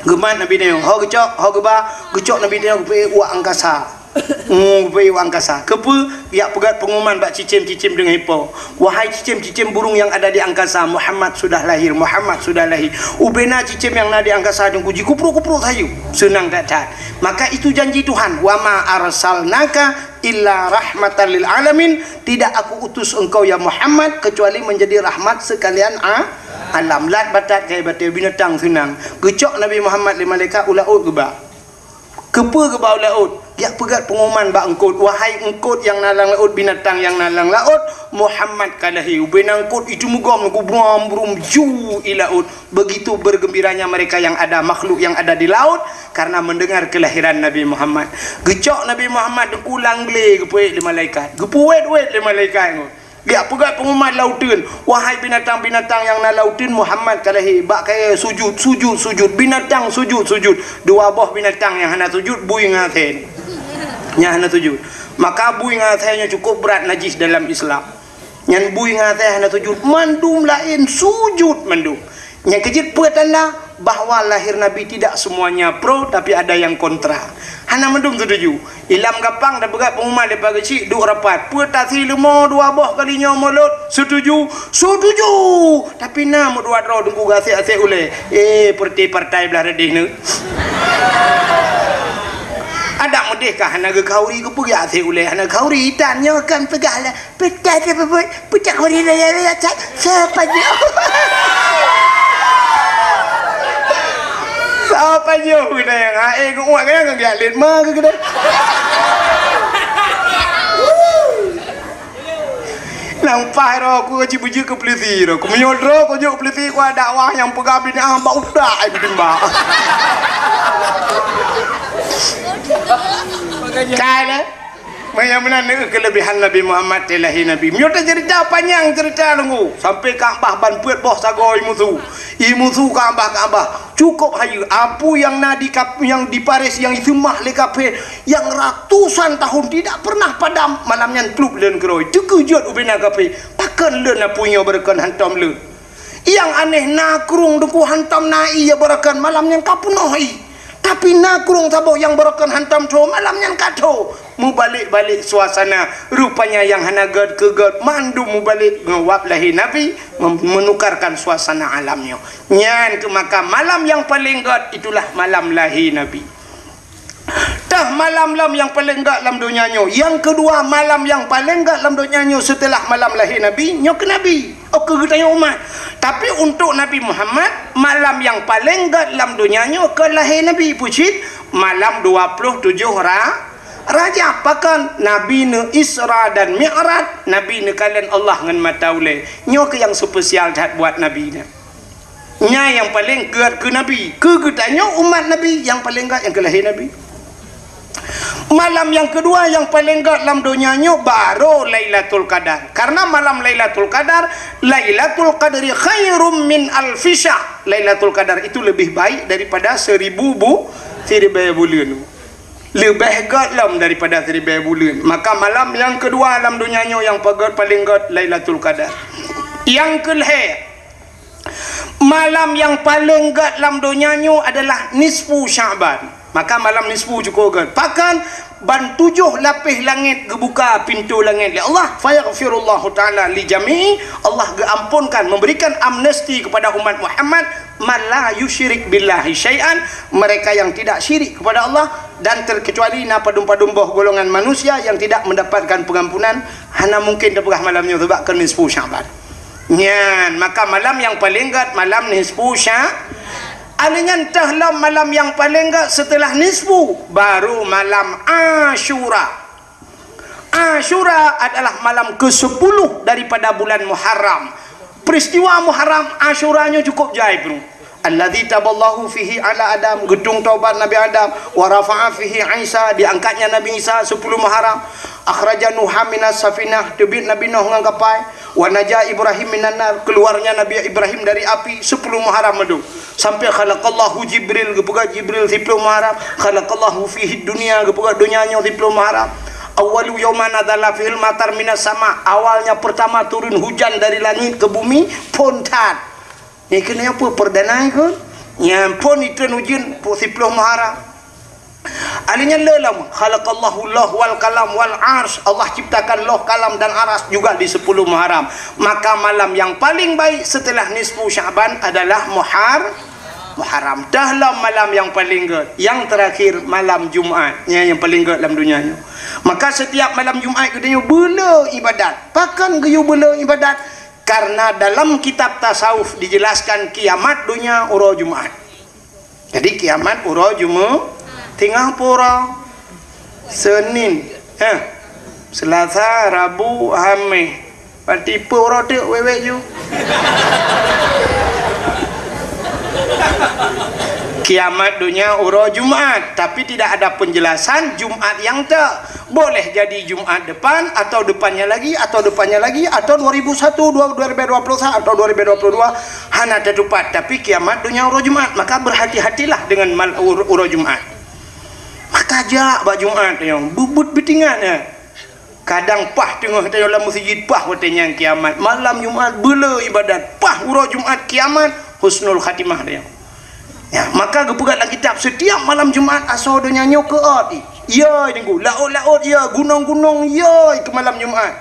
Geumat Nabi tanyoe, ho geucok, ho geuba, geucok Nabi tanyoe geupeuék u angkasa. Hmm, geupeuék u angkasa. Keupeue? Jak peugöt peungumuman bak cicém-cicém deungon ipo. Wahai cicém-cicém burung yang ada di angkasa, Muhammad sudah lahir, Muhammad sudah lahir. Ubena cicém nyang na di angkasa teungku jikuprok-kuprok sayu. Seunang that-that. Maka itu janji Tuhan, "Wa ma arsalnaka illa rahmatan lil alamin." Tidak aku utus engkau ya Muhammad kecuali menjadi rahmat sekalian a-, alam. Lat batat keu batèe binatang seunang. Geucok Nabi Muhammad lé malaikat u laôt geuba. Keupeue geuba u laôt? Jak peugöt peungumuman bak eungkôt, "Wahai eungkôt nyang na lam laôt, binatang nyang na lam laôt, Muhammad ka lahé." Ubena eungkôt itu meugom, gubrom-brum, ju i laôt. Begitu bergembiranya mereka yang ada, makhluk yang ada di laut, karena mendengar kelahiran Nabi Muhammad. Geucok Nabi Muhammad teungku lam glé, geupeuék lé malaikat. Geupeuwét-wét lé malaikat ngon. Jak peugöt peungumuman lam uteuen, "Wahai binatang-binatang nyang na lam uteuen, Muhammad ka lahé." Bak kayèe sujud, sujud, sujud. Binatang sujud, sujud. Dua boh binatang nyang hana sujud, bui ngon asèe. Nyang hana sujud. Maka bui ngon asèe nyoe cukup brat najis dalam Islam. Nyan bui ngon asèe hana sujud, mandum laén sujud mandum. Nyang keujeuet peue tanda bahwa lahir Nabi tidak semuanya pro, tapi ada yang kontra. Hana mandum setuju. Ilam gampang tapeugah peungumuman daripada keuchik duek rapat. Peue tasi leumo dua boh kali nyoe mulod? Setuju, setuju. Tapi na meudua droe teungku gasek-asek ulèe. Eh, partai-partai blah reudeh nyoe. Adak meudeh ka hana geukhauri, keupeue gasek ulèe hana khauri, dan nyoe kan peugah lah. Peucah dia bebuat, peucah kuri raya-raya cat. Siapa dia? Siapa dia? Kena yang hai, kena yang kena lihat ma ke kena. Nang pah ro aku kaji bujuk ke polisi ro. Ku meunyoe droe ku jok polisi ku ada dakwah nyang peugah binatang bak utak ai bimbang. Kai le. Maya meunan keulebihan Nabi Muhammad teuh lahé Nabi. Meunyoe tacerita panyang cerita deungoe, sampai Ka'bah ban peuet boh sagoe imusu. Imusu Ka'bah, Ka'bah. Cukup hayeue. Apui nyang na di kap-, nyang di Paris nyang iseumah lé kafé nyang ratusan tahun tidak pernah padam, malam nyan plup leuen keudroe. Teukeujot ubena kafé. Pakon leuen apui nyoe beureukan hantom leuen. Nyang aneh na krueng teungku hantom na ie beureukan, malam nyan ka peunoh ie. Tapi na krueng saboh nyang beureukan hantom tho, malam nyan ka tho. Mubalek-balek suasana, rupanya nyang hana gèt keu gèt, mandum mubalek ngon wab lahé Nabi, mem-, menukarkan suasana alam nyoe. Nyan keuh maka malam nyang paleng gèt itulah malam lahé Nabi. Teuh malam lom nyang paleng gèt lam donya nyoe. Nyang keudua, malam nyang paleng gèt lam donya nyoe seuteulah malam lahé Nabi, nyoe keuh Nabi. Oh, keu geutanyoe umat. Tapi untuk Nabi Muhammad, malam nyang paleng gèt lam donya nyoe keu lahé Nabi, peue cit? Malam dua ploh tujoh Ra-, Rajab. Pakon? Nabi neu-Isra dan Mi'raj, Nabi neukalon Allah ngon mata ulèe. Nyoe keuh nyang spesial that buat Nabi nyan. Nyan nyang paleng gèt keu Nabi. Keu geutanyoe umat Nabi, nyang paleng gèt nyang keu lahé Nabi. Malam nyang keudua nyang paleng gèt lam donya nyoe baru Lailatul Qadar. Karena malam Lailatul Qadar, Lailatul Qadri khairum min alfi syahr. Lailatul Qadar itu lebih baik daripada seribu bu-, siribèe buleuen. Leubeh gèt lom daripada siribèe buleuen. Maka malam nyang keudua lam donya nyoe nyang pagèt paleng gèt Lailatul Qadar. Nyang keu lhèe, malam nyang paleng gèt lam donya nyoe adalah nisfu Sya'ban. Maka malam nisfu cukup gèt. Pakon? Ban tujoh lapéh langèt geubuka pintoe langèt lé Allah. Fayaghfirullahu ta'ala li jami'i. Allah geuamponkan, memberikan amnesti kepada umat Muhammad, man la yusyrik billahi syai'an, mereka yang tidak syirik kepada Allah, dan terkecuali na padum-padum boh golongan manusia yang tidak mendapatkan pengampunan, hana mungkin teupeugah malam nyoe sebab keu nisfu Sya'ban. Nyan, maka malam nyang paleng gèt malam nisfu Sya-, alèh nyan teuh lom malam nyang paleng gèt seuteulah nisfu, baru malam Asyura. Asyura adalah malam kesepuluh daripada bulan Muharram. Peristiwa Muharram Asyura nyoe cukup jai, bro. Allazi taballahu fihi ala Adam, geutung taubat Nabi Adam, wa rafa'a fihi Isa, diangkatnya Nabi Isa sepuluh Muharram, akhraja Nuha minas safinah, teubiet Nabi Nuh ngon kapai, wa naja Ibrahim minan nar, keluarnya Nabi Ibrahim dari api sepuluh Muharram madu. Sampai khalaqallahu Jibril, geupeugah Jibril siploh Muharram, khalaqallahu fihi dunya, geupeugah donya nyoe siploh Muharram. Awwalu yauman nazala fihil matar minas sama, awalnya pertama turun hujan dari langit ke bumi, phon that. Nyan keuneuk apa? Perdana ikon. Nyan phon itreun ujeuen pu-, siploh Muharram. Ahli nyan le lom, khalaqallahu loh wal kalam wal arsy. Allah ciptakan loh, kalam dan aras juga di sepuluh Muharram. Maka malam yang paling baik setelah nisfu Sya'ban adalah Muhar-, Muharram. Dah lom malam yang paling gèt. Yang terakhir malam Jumat. Nyan yang paling gèt lam dunia nyoe. Maka setiap malam Jumat geutanyoe beuleu ibadat. Pakon geuyue beuleu ibadat? Karena dalam kitab tasawuf dijelaskan kiamat dunia uroe Jumat. Jadi kiamat uroe Jumaat, teungoh pura, Senin, eh, Selasa, Rabu, Hameh. Berarti peue uroe teuk wèk-wèk ju? Kiamat dunia uroe Jumaat, tapi tidak ada penjelasan Jumaat nyang teuk. Boleh jadi Jumaat depan, atau depannya lagi, atau depannya lagi, atau dua ribu satu, dua-, dua ribu dua puluh satu, atau dua ribu dua puluh dua, hana teutupat. Tapi kiamat dunia uroe Jumaat, maka berhati-hatilah dengan mal-, ur-, uroe Jumaat. Maka jak bak Jumaat nyoe, beubuet beutingat nyan. Kadang paih teungoh tanyoe lam meuseujid, paih watèe nyan kiamat. Malam Jumaat beuleu ibadat, paih uroe Jumaat kiamat, husnul khatimah tanyoe. Ya, maka geupeugah lam kitab, setiap malam Jumaat asoe donya nyoe keuôt. Ya, Teungku, laôt-laôt ya, gunong-gunong ya keu malam Jumaat.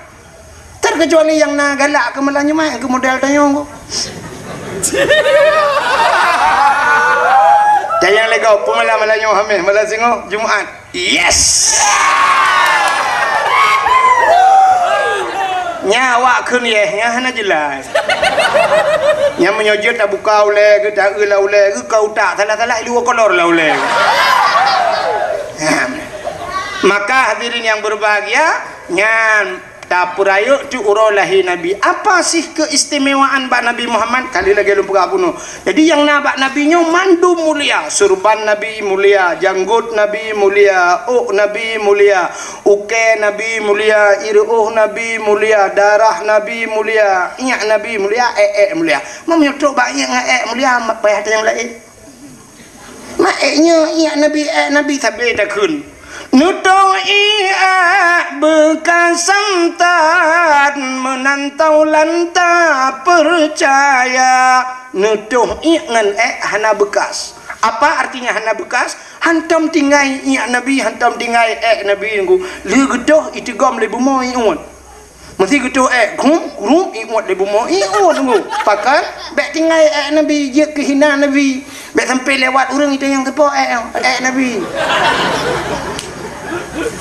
Terkecuali nyang na galak keu malam Jumaat, keu model tanyoe. Dan nyang lego, peue malam, malam nyoe Hameh, malam singoh Jumaat. Yes! Nyan awak kheun yes, nyan hana jeulaih. Nyan meunyoe jeuet tabuka ulèe geuh, taeu lam ulèe geuh, ka utak salah-salah, i luwa kolor lam ulèe geuh. Nyan. Maka hadirin yang berbahagia, nyan tapeurayeuk teuk uroe lahé Nabi. Apa sih keistimewaan bak Nabi Muhammad? Kali lagèe lôn peugah bunoe. Jadi, nyang na bak Nabi nyoe mandum mulia. Surban Nabi mulia, janggot Nabi mulia, ôk Nabi mulia, ukèe Nabi mulia, ireuôh Nabi mulia, darah Nabi mulia, iék Nabi mulia, èk-èk mulia. Meunyoe trôk bak iék ngon èk mulia, payah tanyong laén. Mak èk nyoe iék Nabi, èk Nabi sabe takheun. Neutoh iék beukas santan meunan taulan tapeucaya. Neutoh iék ngon èk hana beukas. Apa artinya hana beukas? Hantom tinggai iék Nabi, hantom tinggai èk Nabi nunggu. Lheueh geutoh iteugom lé bumoe iôt. Meusé geutoh èk, grum, grum, iôt lé bumoe, iôt nunggu. Pakon? Bèk tinggai èk Nabi, jeuet keu hina Nabi. Bèk sampai lewat ureueng itu nyang teupo èk, èk Nabi.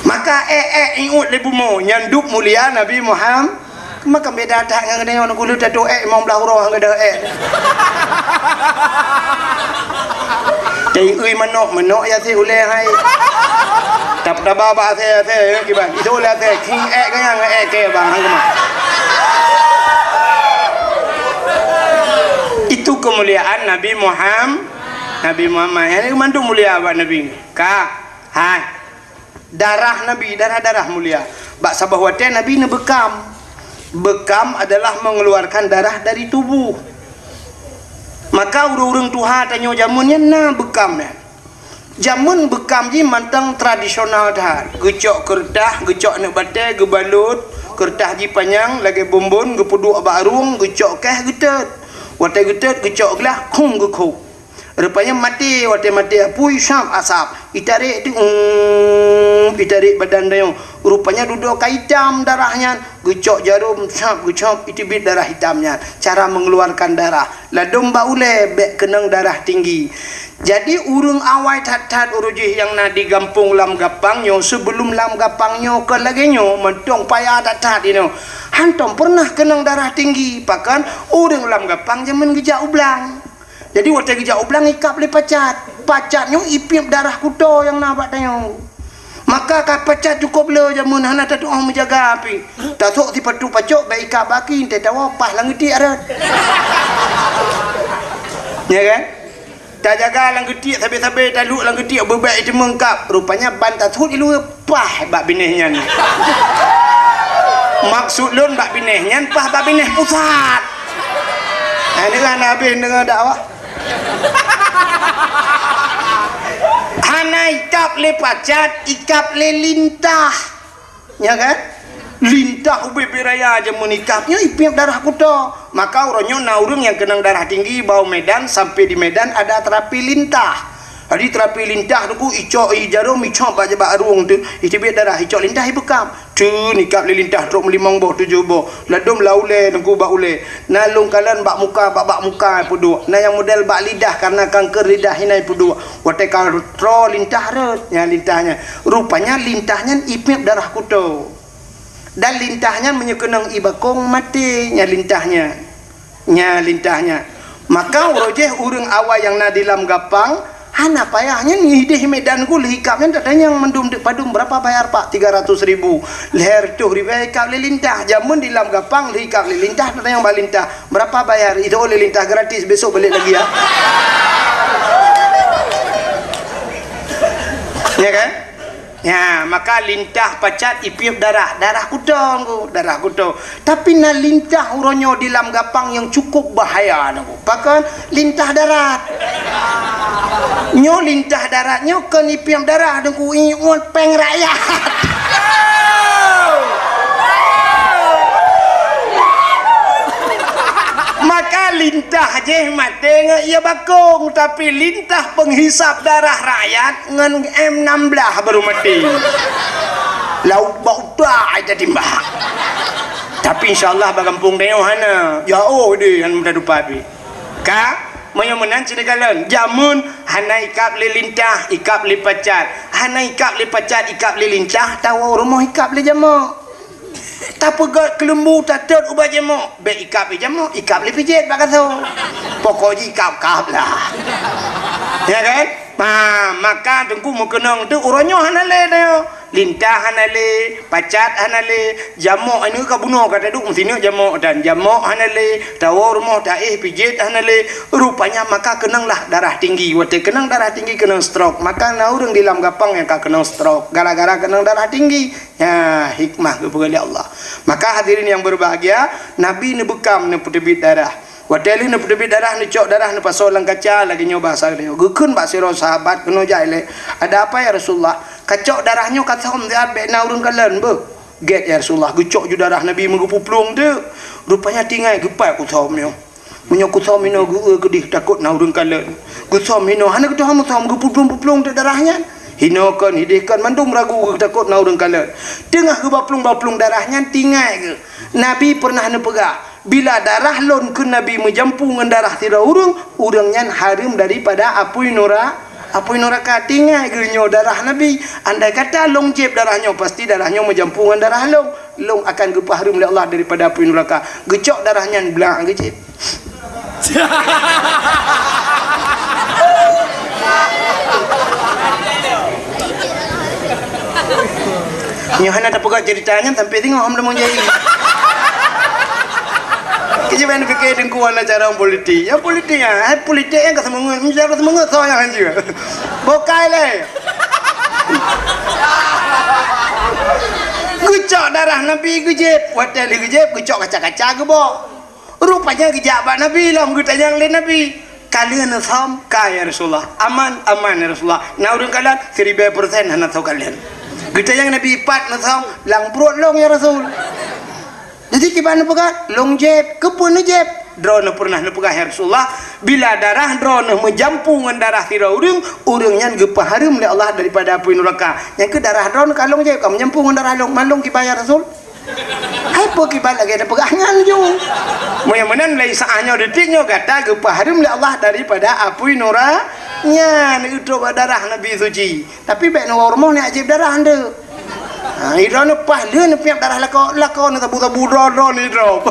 Maka èk, èk, iôt lé bumoe, nyan dub mulia Nabi Muhammad. Maka beda that ngon geutanyoe, nunggu lheueh tatoh èk, limong blaih uroe ngon geutanyoe èk. Teuiui manok, manok ya si ulèe hai. Tap-, taba bak asèe, asèe, ya, kiban. Itu ulèe asèe, king èk ganyang, èk kèe bang, hang keumah. Itu kemuliaan Nabi Muhammad, Nabi Muhammad. Yang itu mandum mulia bak Nabi. Ka, hai. Darah Nabi, darah-darah mulia. Bak saboh watèe Nabi neubeukam. Beukam adalah mengeluarkan darah dari tubuh. Maka ureueng-ureueng tuha tanyoe jameun nyan na beukam nyan. Jameun beukam jih mantong tradisional that. Geucok keureutah, geucok aneuk batèe, geubalot, keureutah jih panyang lagèe bonbon, geupeuduek bak rueng, geucok kèh, geutot. Watèe geutot, geucok glah, khum geukhôb. Rupanya maté, watèe maté apui, sab asab. Itarek tu, um, itarek badan tanyoe. Rupanya dudoe ka itam darah nyan. Geucok jarom, sab, geucok, iteubiet darah itam nyan. Cara mengeluarkan darah. Ladôm bak ulèe, bèk keunong darah tinggi. Jadi, ureueng awai that-that ureueng jih nyang na di gampông Lam Gapang nyoe, sebelum Lam Gapang nyoe kon lagèe nyoe, mantong payah that-that inoe. Hantom pernah keunong darah tinggi, pakon ureueng Lam Gapang jameun geujak u blang. Jadi, watèe geujak u blang ikab lé pacat. Pacat nyoe ipiep darah kuto nyang na bak tanyoe. Maka ka pacat cukôp le jameun, hana tatu'oh meujaga pih. Tasôk sipatu pacok bak ikab baki, teuh tawoe paih lam geutiek rot. Ya kan? Tajaga lam geutiek sabe-sabe, taluek lam geutiek beubek iteumeung kab. Rupanya ban tasut i luwa, paih bak binéh nyan. Maksud lôn bak binéh nyan paih bak binéh pusat. Nah, ini kan habéh deungoe dakwah. Hana ikab lé pacat, ikab lé lintah. Nya kan? Lintah ubé-bé raya jameun ikab nyoe ipiep darah kuto. Maka uroe nyoe na ureuëng nyang keunong darah tinggi bak u Medan, sampai di Medan ada terapi lintah. Jadi terapi lintah tu ku icok i jarum, icok bak, bak rueng tu, iteubiet darah, icok lintah ibeukab. Teun ikab lé lintah trok meulimong boh, tujoh boh. Ladôm lam ulèe, teungku bak ulèe. Na lôn kalon bak muka, bak, bak muka peuduek. Na nyang model bak lidah, karena kanker lidah hina peuduek. Watèe ka troe lintah rot, nyan lintah nyan. Rupanya lintah nyan ipiep darah kuto. Dan lintah nyan meunyoe keunong i bakong maté, nyan lintah nyan. Nyan lintah nyan. Maka uroe jéh ureuëng awai nyang na di lam gapang, hana payah nyan idéh Medan ku lheuh ikab nyan tatanyong mandum deuk padum, "Berapa bayar, Pak?" "Tiga ratus ribu." Lhèe reutôh ribèe ikab lé lintah. Jameun di lam gapang lheuh ikab lé lintah tatanyong bak lintah, "Berapa bayar?" Itu oleh lintah gratis, besok balik lagi ya. Ya kan? Ya, maka lintah pacat ipiep darah, darah kuto, Teungku, darah kuto. Tapi na lintah uroe nyoe di lam gapang nyang cukup bahaya, Teungku. Pakon? Lintah darat. Nyoe lintah darat nyoe kon ipiep darah, Teungku, iuet péng rakyat. Maka lintah jéh maté ngon ie bakong, tapi lintah penghisap darah rakyat ngon M enam belas baru maté. Lauk bak utak ai tatimbak. Tapi insya Allah bak gampông tanyoe hana. Ya oh deh, hana mudah dupa pi. Ka, meunyoe meunan sini kalon, jameun hana ikab lé lintah, ikab lé pacat. Hana ikab lé pacat, ikab lé lintah, tawoe rumoh ikab lé jamok. Tapeugöt keuleumbu, tatot ubak jamok. Bèk ikab lé jamok, ikab lé pijet bak gasoe. Pokok jih ikab-kab lah. Ya kan? Ha, maka Teungku meukeunong tu uroe nyoe hana lé tanyoe. Lintah hana lé, pacat hana lé, jamok anu ka bunoe ka taduek meusineuk jamok dan jamok hana lé, tawoe rumoh taéh pijet hana lé. Rupanya maka keunonglah darah tinggi. Watèe keunong darah tinggi keunong stroke. Maka na ureuëng di lam gapang nyang ka keunong stroke gara-gara keunong darah tinggi. Ya, hikmah geupeugah lé Allah. Maka hadirin yang berbahagia, Nabi neubeukam neupeuteubiet darah. Watèe lheueh neupeuteubiet darah, neucok darah neupasoe lam kaca lagèe nyoe bahasa geutanyoe. Geukheun bak sidroe sahabat keunoe jak ilèe, "Ada apa ya Rasulullah? Kacok darah nyoe kathom siat bèk na ureuëng kalon beuh." "Gèt ya Rasulullah." Geucok ju darah Nabi meugeupuplueng teuk. Rupanya tinggai geupat kuthom nyoe. Meunyoe kuthom inoe geu-eu keudeh takot na ureuëng kalon. Geuthom inoe hana geutuha meuthom geupuplueng-puplueng teuk darah nyan. Inoe kon, idéh kon mandum ragu geutakot na ureuëng kalon. Teungoh geubaplueng-baplueng darah nyan tinggai geuh. Nabi pernah neupeugah, "Bila darah lôn," kheun Nabi, "meujampu ngon darah sidroe ureuëng, ureuëng nyan hareuem daripada apui nura-, apui nuraka." Tinggai geuh nyoe darah Nabi. Andai kata lôn jieb darah nyoe, pasti darah nyoe meujampu ngon darah lôn. Lôn akan geupeuhareuem lé Allah daripada apui nuraka. Geucok darah nyan blah geujieb. Nyoe hana tapeugah cerita nyan sampai singoh hom lamong jai. Keujiban fikir Teungku hana cara politik. Ya politik ya, hai politik nyang ka seumeungeut, cara seumeungeut soe nyang hanjeuet. Bokai lé. Geucok darah Nabi geujieb, watèe lheueh geujieb geucok kaca-kaca geubok. Rupanya geujak bak Nabi lom geutanyong lé Nabi, "Ka lheueh neusom?" "Ka ya Rasulullah." "Aman?" "Aman ya Rasulullah." "Na ureuëng kalon?" "Siribèe persen hana soe kalon." Geutanyong Nabi, "Pat neusom?" "Lam pruet lôn ya Rasul." Jadi kiban neupeugah, "Lôn jieb." "Keupeue neujieb?" "Droeneuh pernah neupeugah ya Rasulullah, bila darah droeneuh meujampu ngon darah sidroe ureuëng, ureuëng nyan geupeuhareuem lé Allah daripada apui nuraka. Nyan keuh darah droeneuh ka lôn jieb, ka meujampu ngon darah lôn, man lôn kiban ya Rasul." Hai peue kiban lagèe neupeugah nyan ju. Meunyoe meunan mulai saat nyoe detik nyoe gata geupeuhareuem lé Allah daripada apui nura nyan, neutrok bak darah Nabi suci. Tapi bèk neuwoe rumoh neujieb darah nteuk. Ha, idroeneuh paih lheueh neupiep darah lakoe, lakoe neusabu-sabu droe-droe neudroe.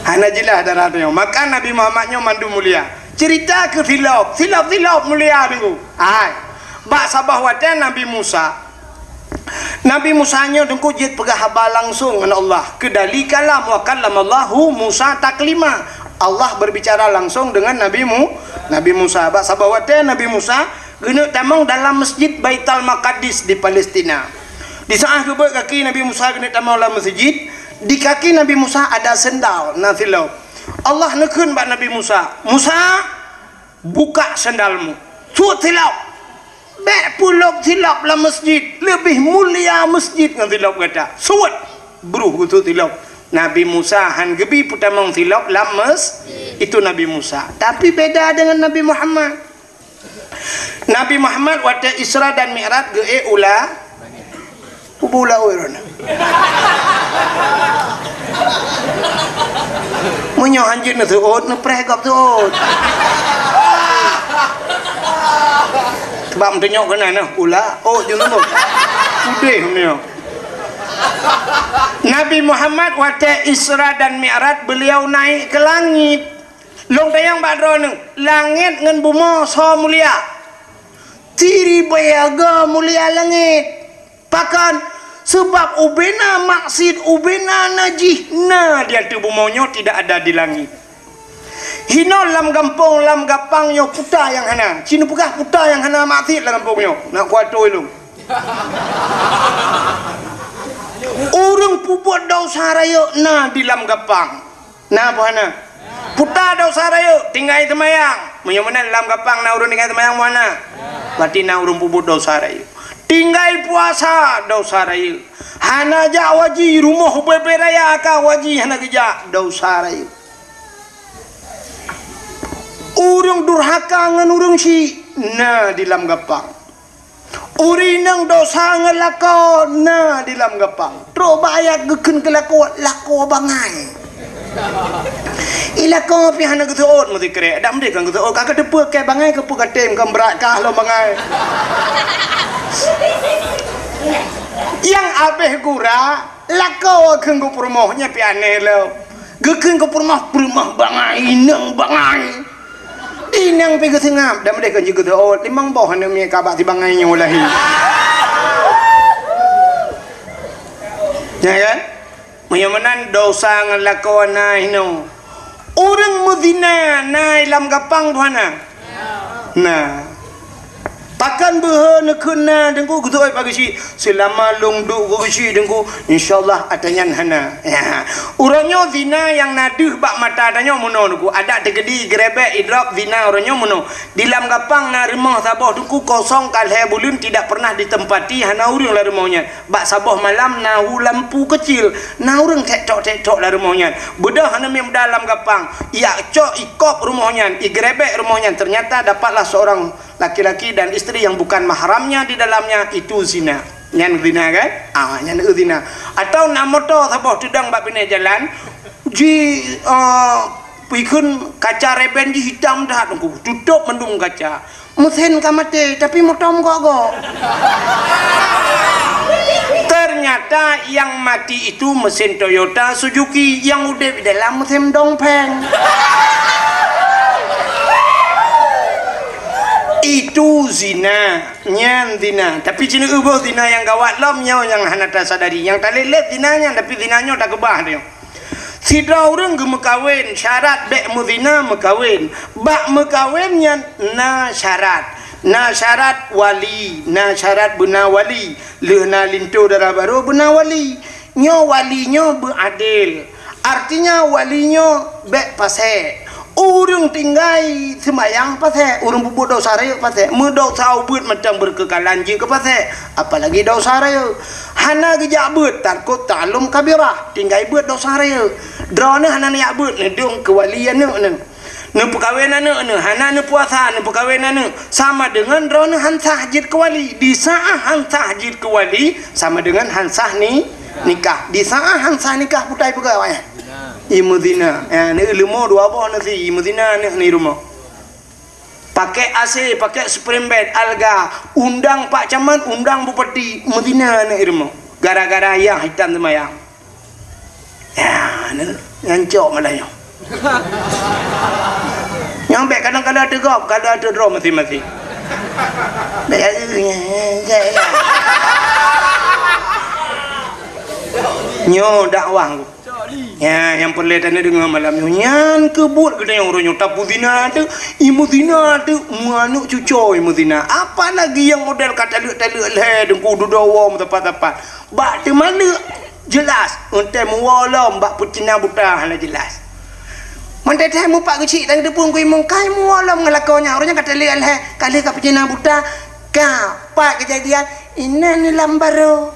Hana jeulaih darah nyoe. Maka Nabi Muhammad nyoe mandum mulia. Cerita keu silop, silop-silop mulia Teungku. Hai. Bak saboh watée Nabi Musa, Nabi Musa nyoe teungku jeuet peugah haba langsong ngon Allah. Keudali kalam, wa kallamallahu Musa taklima. Allah berbicara langsong dengan Nabi Mu-, Nabi Musa. Bak saboh watée Nabi Musa geuneuk tamong dalam Masjid Baitul Maqdis di Palestina. Di saat geubeuet kaki Nabi Musa geuneuk tamong lam masjid, di kaki Nabi Musa ada sendal, na silop. Allah neukheun bak Nabi Musa, "Musa, buka sendalmu. Suet silop. Bék peulop silop lam masjid. Leubeh mulia masjid ngon silop gata. Suet." Bruh geusuet silop. Nabi Musa han geubi peutamong silop lam mes-, itu Nabi Musa. Tapi beda dengan Nabi Muhammad. Nabi Muhammad watée Isra dan Mi'raj geuék ula, kubu ula uroe nyoe. Meunyoe hanjeuet neuseuôt, neupreh gob seuôt. Sebab meuteunyoe keunan nyoe, ula, ôt jeuet nyoe. Udeh meunyoe. Nabi Muhammad watée Isra dan Mi'raj, beliau naik ke langit. Lôn tanyong bak droeneuh, langét ngon bumoe soe mulia? Siribèe go mulia langét. Pakon? Sabab ubena maksiet, ubena najih na di ateueh bumoe nyoe, tidak ada di langét. Hinoe lam gampông, lam gapang nyoe puta nyang hana. Ci neupeugah puta nyang hana maksiet lam gampông nyoe. Nak kuatoi lôn. Ureueng peubuet desya rayeuk na di lam gapang. Na peue hana? Puta desya rayeuk, tinggai seumayang. Meunyoe meunan lam gapang na ureueng tinggai seumayang, peue hana? Berarti na ureueng peubuet desya rayeuk. Tinggai puasa, desya rayeuk. Hana jak haji, rumoh ubé-ubé raya ka haji hana geujak, desya rayeuk. Ureueng durhaka ngon ureueng syik na di lam gapang. Ureueng inong desya ngon lakoe na di lam gapang. Trok bak ayat geukheun keu lakoe, lakoe bangai. I lakoe pih hana geuseuôt meusikrek. Dak meudeh kan geuseuôt, ka kateupeue keu bangai keupeue katem kan brat kah lom bangai. Nyang abéh gura, lakoe kheun geupeurumoh nyan pih aneh lom. Geukheun geupeurumoh, peurumoh bangai, inong bangai. Inong pih geuseungab, dak meudeh kan jeuet geuseuôt, limong boh aneuk miet ka bak si bangai nyoe lahé. Ya kan? Meunyoe meunan desya ngon lakoe na hinoe. Ureueng meuzina na i lam gapang peue hana? Na. Pakon beuhe neukheun na Teungku geuseuôt bak geuchik? Seulama lôn duek bak geuchik Teungku, insya Allah ata nyan hana. Ya. Uroe nyoe zina nyang na deuh bak mata tanyoe meunoe Teungku. Adak teukeudi geurebek idrop zina uroe nyoe meunoe. Di lam gapang na rumoh saboh Teungku kosong ka lhèe buleuen tidak pernah ditempati hana ureueng lam rumoh nyan. Bak saboh malam na hu lampu keucil, na ureueng tek-tok-tek-tok lam rumoh nyan. Beudôh aneuk miet muda lam gapang, ijak cok ikop rumoh nyan, igeurebek rumoh nyan, ternyata dapatlah seorang laki-laki dan isteri yang bukan mahramnya di dalamnya, itu zina. Nyan zina kan? Ah, nyan zina. Atau na moto saboh teudong bak binéh jalan, ji, ah, ikheun kaca reben jih itam that, tutôp mandum kaca. Meusén ka maté, tapi moto meugok-gok. Ternyata yang mati itu mesin Toyota Suzuki, yang udép di dalam mesin Dongfeng. Itu zina, nyan zina. Tapi ci neuboh zina nyang gawat lom nyoe nyang hana tasadari. Nyang talét-lét zina nyan, tapi zina nyoe takeubah nyoe. Sidroe ureueng geumeukawen, syarat bèk meuzina meukawen. Bak meukawen nyan na syarat. Na syarat wali, na syarat beuna wali. Lheueh na linto dara barô beuna wali. Nyoe wali nyoe beuadil. Artinya wali nyoe bèk pasék. Ureueng tinggai seumayang pasék, ureueng peubuet desya rayeuk pasék. Meudesya ubeuet mantong beukeukalan jeuet keu pasék, apalagi desya rayeuk. Hana geujak beuet, tarkot ta'allum kabirah, tinggai beuet desya rayeuk. Droeneuh hana neujak beuet, neudong keu wali aneuk neuh. Neupeukawen aneuk neuh, hana neupuasa, neupeukawen aneuk. Sama deungon droeneuh han sah jeuet keu wali. Di saát han sah jeuet keu wali, sama deungon han sah ni, nikah. Di saát han sah nikah, peue tapeugah awaknyan? Imeuzina. Ya, neuh leumo dua boh nasi, imeuzina aneuk ni rumoh. Pakai A C, pakai spring bed, alga, undang Pak Camat, undang Bupati, meuzina aneuk i rumoh. Gara-gara yah itam seumayang. Ya, nyan cok malah nyoe. Nyang bèk kadang-kadang teugop, kadang teudroe maséng-maséng. Nyoe dakwah. Ya, nyang peureulée taneuk deungoe malam nyoe, nyan keuh buet geutanyoe uroe nyoe, tapeuzina teuk, imeuzina teuk, meuaneuk cucoe imeuzina. Apalagi nyang model ka taleuek-taleuek lhée, teungku dudoe woe meusapat-sapat. Bak teuma leuek, jeulaih, eunteuk meuwoe lom bak peucina buta hana jeulaih. Mantong teuh mupat geuchik dan geuteupeue keu imum, kai meuwoe lom ngon lakoe nyan, uroe nyan ka taleuek lhée, ka lheueh ka peucina buta, ka, pat keujadian, inan lam barô.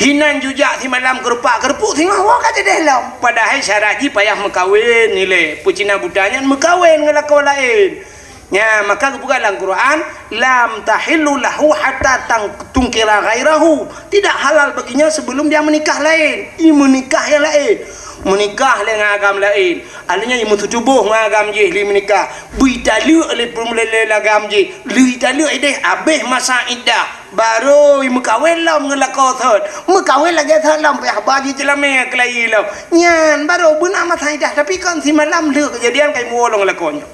Hinan jujak simalam keurupak-keurupuek singoh woe ka jadeh lom. Padahai syarat jih payah meukawen ilée. Peucina buta nyan meukawen ngon lakoe laén. Nya, maka geupeugah lam Quran, "Lam tahillu lahu hatta tang-, tangkiha ghairahu." Tidak halal baginya sebelum dia menikah laén. I meunikah nyang laén. Meunikah lé ngon agam laén. Akhirnya i meuseutuboh ngon agam jih lé meunikah. Beu italeuek lé peuleueh lé agam jih. Lheueh italeuek ideh, abéh masa iddah. Barô meukawen lom ngon lakoe thot. Meukawen lagée thot lom, payah ba jiceulamé keulayi lom. Nyan barô beuna masa iddah, tapi kon simalam lheueh keujadian kai meuwoe lom ngon lakoe nyoe.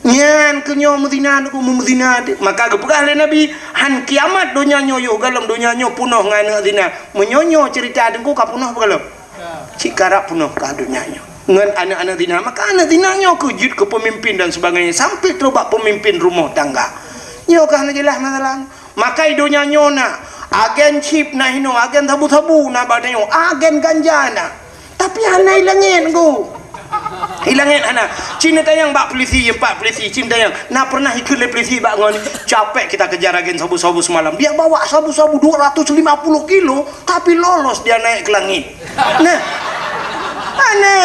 Nyan keuh nyoe meuzina, meuzina. Maka geupeugah lé Nabi, "Han kiamat donya nyoe yoh galom, donya nyoe peunoh ngon aneuk zina." Meunyoe nyoe ceurita teungku ka peunoh beugalom. Cit karab peunoh ka donya nyoe ngon aneuk-aneuk zina. Maka aneuk zina nyoe keuh jeuet keu peumimpin dan sebagainya, sampai trok bak peumimpin rumoh tangga. Nyoe ka hana jeulaih masalah. Maka i donya nyoe na agen chip na hinoe, agen sabu-sabu na bak tanyoe, agen ganja na. Tapi hana i langét, Teungku. I langét hana. Cit neutanyong bak polisi, empat polisi, cit neutanyong. Na pernah ikheun lé polisi bak ngon, "Capek kita kejar agen sabu-sabu semalam. Dia bawa sabu-sabu dua ratus lima puluh kilo, tapi lolos dia naik ke langit." Nah. Hana.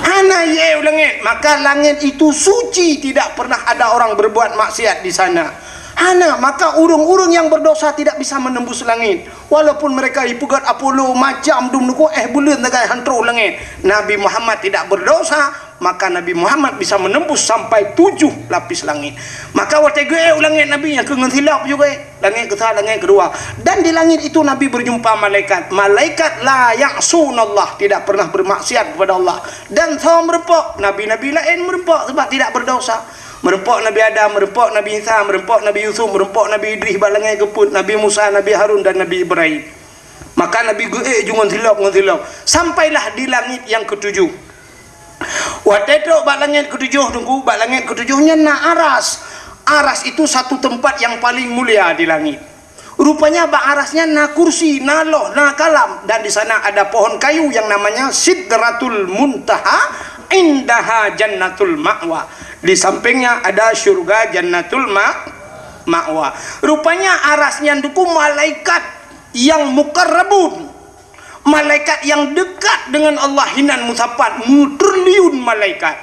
Hana, ye, u langét. Maka langét itu suci, tidak pernah ada orang berbuat maksiat di sana. Hana, maka ureuëng-ureuëng nyang berdosa tidak bisa menembus langit. Walaupun mereka ipeugét Apollo macam dum nuku, eh, buleuen sagai han troh u langét. Nabi Muhammad tidak berdosa, maka Nabi Muhammad bisa menembus sampai tujuh lapis langit. Maka watée geuék u langét Nabi nyang keu ngon silop juga. Langét keusa, langét keudua. Dan di langit itu Nabi berjumpa malaikat. Malaikat la ya'sunallah, tidak pernah bermaksiat kepada Allah. Dan soe meureumpok, nabi-nabi laén meureumpok sebab tidak berdosa. Meureumpok Nabi Adam, meureumpok Nabi Isa, meureumpok Nabi Yusuf, meureumpok Nabi Idris bak langét keupeuet, Nabi Musa, Nabi Harun dan Nabi Ibrahim. Maka Nabi geuék ju ngon silop, ngon silop. Sampailah di langit yang ketujuh. Watée trok bak langét ketujoh, Teungku, bak langét ketujoh nyan na aras. Aras itu satu tempat yang paling mulia di langit. Rupanya bak aras nyan na kursi, na loh, na kalam, dan di sana ada pohon kayu yang namanya Sidratul Muntaha, indaha Jannatul Ma'wa. Di sampingnya ada syurga Jannatul Ma-, Ma'wa. Rupanya aras nyan, Teungku, malaikat yang mukarrabun. Malaikat yang dekat dengan Allah hinan meusapat, meutriliun malaikat.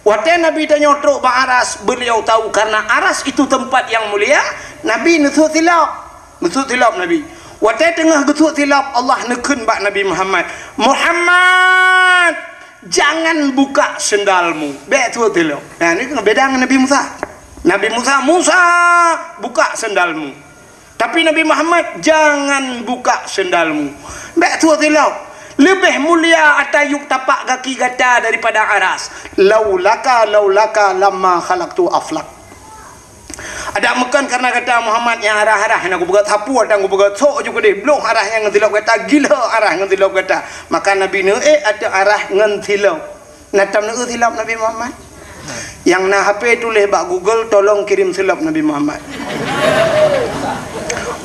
Watée Nabi tanyoe trok bak aras, beliau tahu karena aras itu tempat yang mulia, Nabi neusut silop. Neusut silop Nabi. Watée teungoh geusut silop, Allah neukheun bak Nabi Muhammad, "Muhammad, jangan buka sendalmu." Bék sut silop. Nah, ni beda ngon Nabi Musa. Nabi Musa, "Musa, buka sendalmu." Tapi Nabi Muhammad, "Jangan buka sendalmu." Bék sut silop. Leubeh mulia ata yup tapak gaki gata daripada aras. "Laulaka, laulaka lamma khalaqtu aflak." Adak meukon karena gata Muhammad nyang arah-arah nyang kupeugah sapu atang kupeugah sok ju keudeh bloh arah nyang ngon silop gata, gila arah ngon silop gata. Maka Nabi neuék ateueh arah ngon silop. Na tom neueu silop Nabi Muhammad? Nyang na H P tuléh bak Google, "Tolong kirim silop Nabi Muhammad."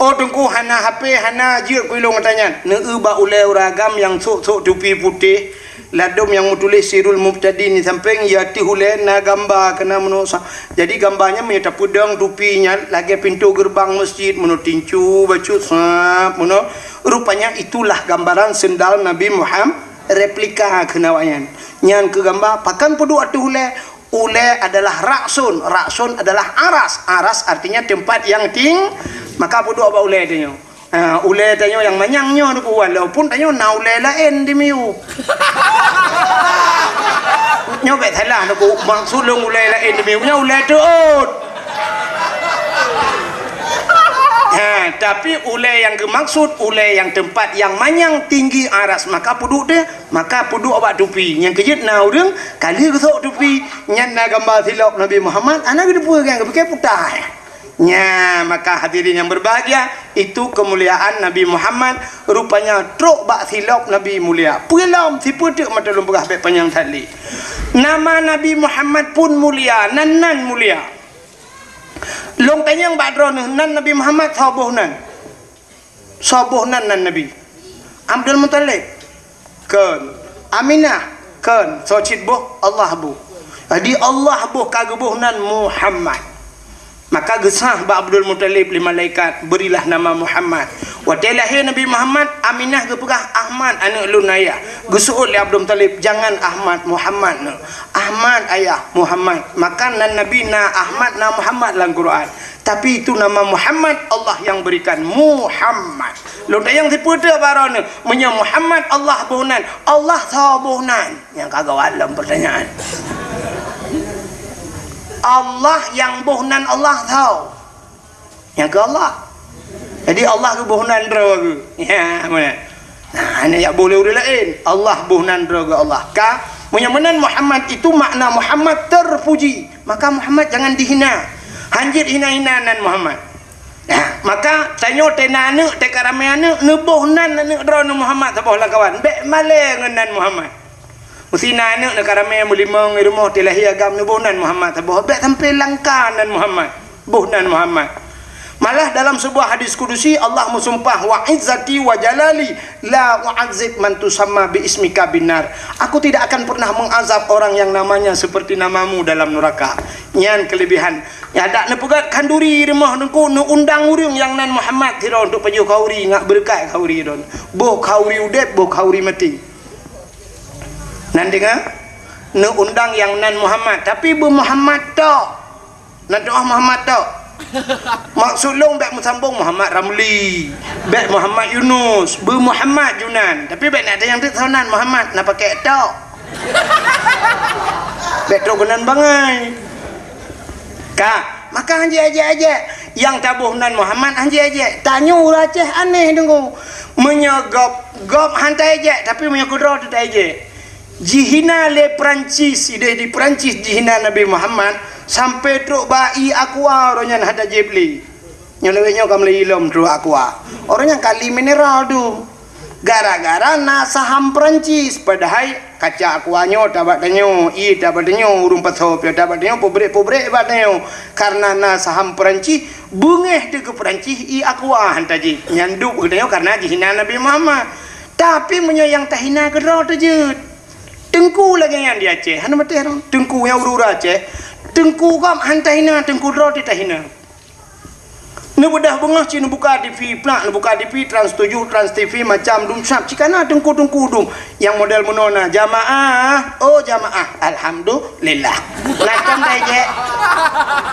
Oh, Teungku, hana H P, hana jeuet keu ilong gata nyan. Neueu bak ulée ureuëng agam nyang sok-sok tupi putéh, ladom nyang meutuléh Sirul Mubtadin di sampéng, ya teuh ulée na gamba keunan meunoe sa-, jadi gamba nyan meunyoe tapeudong tupi nyan lagée pintoe geureubang meuseujid meunoe tincu bacut sab meunoe. Rupanya itulah gambaran sendal Nabi Muhammad. Replika keunan awaknyan. Nyan keuh gamba, pakon peuduek ateueh ulée? Ulée adalah rakson, rakson adalah aras. Aras artinya tempat yang ting-, maka peuduek bak ulée tanyoe. Ha, ulée tanyoe nyang manyang nyoe, Teungku, walaupun tanyoe na ulée laén di miyueb. Nyoe bék salah, Teungku, maksud lôn ulée laén di miyueb, nyoe ulée teuôt. Ha, tapi ulée nyang geumaksud, ulée nyang teumpat nyang manyang tinggi aras, maka peuduek teuh, maka peuduek bak tupi. Nyang keujeuet na ureuëng ka lheueh geusok tupi, nyan na gamba silop Nabi Muhammad, hana geuteupeue, nyang geupike puta. Nya, maka hadirin yang berbahagia, itu kemuliaan Nabi Muhammad, rupanya trok bak silop Nabi mulia. Peue lom, sipeue teuk mata lôn peugah bék panyang that lé. Nama Nabi Muhammad pun mulia, nan-nan mulia. Lôn tanyong bak droeneuh, nan Nabi Muhammad soe boh nan? Soe boh nan, nan Nabi? Abdul Muthalib? Kon. Aminah? Kon. Soe cit boh? Allah boh. Jadi Allah boh ka geuboh nan Muhammad. Maka geusah bak Abdul Muthalib lé malaikat, "Berilah nama Muhammad." Watée lahé Nabi Muhammad, Aminah geupeugah, "Ahmad, aneuëk lôn, ayah." Geuseuôt lé Abdul Muthalib, "Jangan Ahmad, Muhammad neuh." "Ahmad, ayah, Muhammad." Maka nan Nabi na Ahmad, na Muhammad lam Quran. Tapi itu nama Muhammad, Allah yang berikan, Muhammad. Lôn tanyong sipeue teuh bak droeneuh, meunyoe Muhammad Allah boh nan, Allah soe boh nan? Nyang ka gawat lom pertanyaan. Allah nyang boh nan Allah soe? Nyang keu Allah. Jadi Allah geuboh nan droe geuh. Ya, mana? Nah, hana jak boh lé ureuëng laén. Allah boh nan droe geuh Allah. Ka, meunyoe meunan Muhammad itu makna Muhammad terpuji. Maka Muhammad jangan dihina. Hanjeuet hina-hina nan Muhammad. Nah, maka tanyoe teuh na aneuëk, teuh ka ramé aneuëk, neuboh nan aneuëk droeneuh Muhammad saboh lam kawan. Bék malée ngon nan Muhammad. Meusina aneuëk neuka ramé meulimong i rumoh teuh lahé agam neuboh nan Muhammad saboh, bék sampoe langka nan Muhammad, boh nan Muhammad. Malah dalam sebuah hadis kudusi Allah meusumpah, "Wa izzati wa jalali la u'adzib man tusamma bi ismika binnar." Aku tidak akan pernah mengazab orang yang namanya seperti namamu dalam neraka. Nyan kelebihan. Ya, dak neupeugét khanduri i rumoh teungku, neuundang ureuëng nyang nan Muhammad sidroe untuk pajoh khanduri ngat beureukat khanduri droe. Boh khanduri udeb, boh khanduri maté. Nan deungoe, neuundang nyang nan Muhammad, tapi beu Muhammad tok. Nan doa Muhammad tok. Maksud lôn bék meusambong Muhammad Ramli, bék Muhammad Yunus, beu Muhammad Junan. Tapi bék na tanyong teuk soe nan Muhammad, na pakai tok. Bék trok keunan bangai. Ka, maka hanjeuet ajak-ajak. Nyang taboh nan Muhammad hanjeuet ajak. Tanyoe ureuëng Aceh aneh deungoe. Meunyoe gob, gob han taejek, tapi meunyoe keudroe teuh taejek. Jihina lé Perancis, ideh di Perancis jihina Nabi Muhammad, sampai trok ba ie aqua uroe nyan hana jieb lé. Nyoe lawét nyoe ka meulai ilom trok aqua. Uroe nyan kali mineral tu. Gara-gara na saham Perancis, padahai kaca aqua nyoe tabak tanyoe, ie tabak tanyoe, ureuëng pasoe pih tabak tanyoe, pabrik-pabrik bak tanyoe. Karena na saham Perancis, beungéh teuh keu Perancis ie aqua han tajieb. Nyan duek keu tanyoe karena jihina Nabi Muhammad. Tapi meunyoe nyang tahina keudroe teuh jeuet. Teungku lagée nyan di Aceh, hana maté ron. Teungku nyang ureuëng Aceh, teungku gob han tahina, teungku droe teuh tahina. Neubeudoh beungoh cit neubuka T V, plak neubuka T V, Trans tujuh, Trans T V, macam dum sab cit kana teungku-teungku dum. Nyang model meunoe na, "Jamaah, oh jamaah, alhamdulillah." Na tom taejek?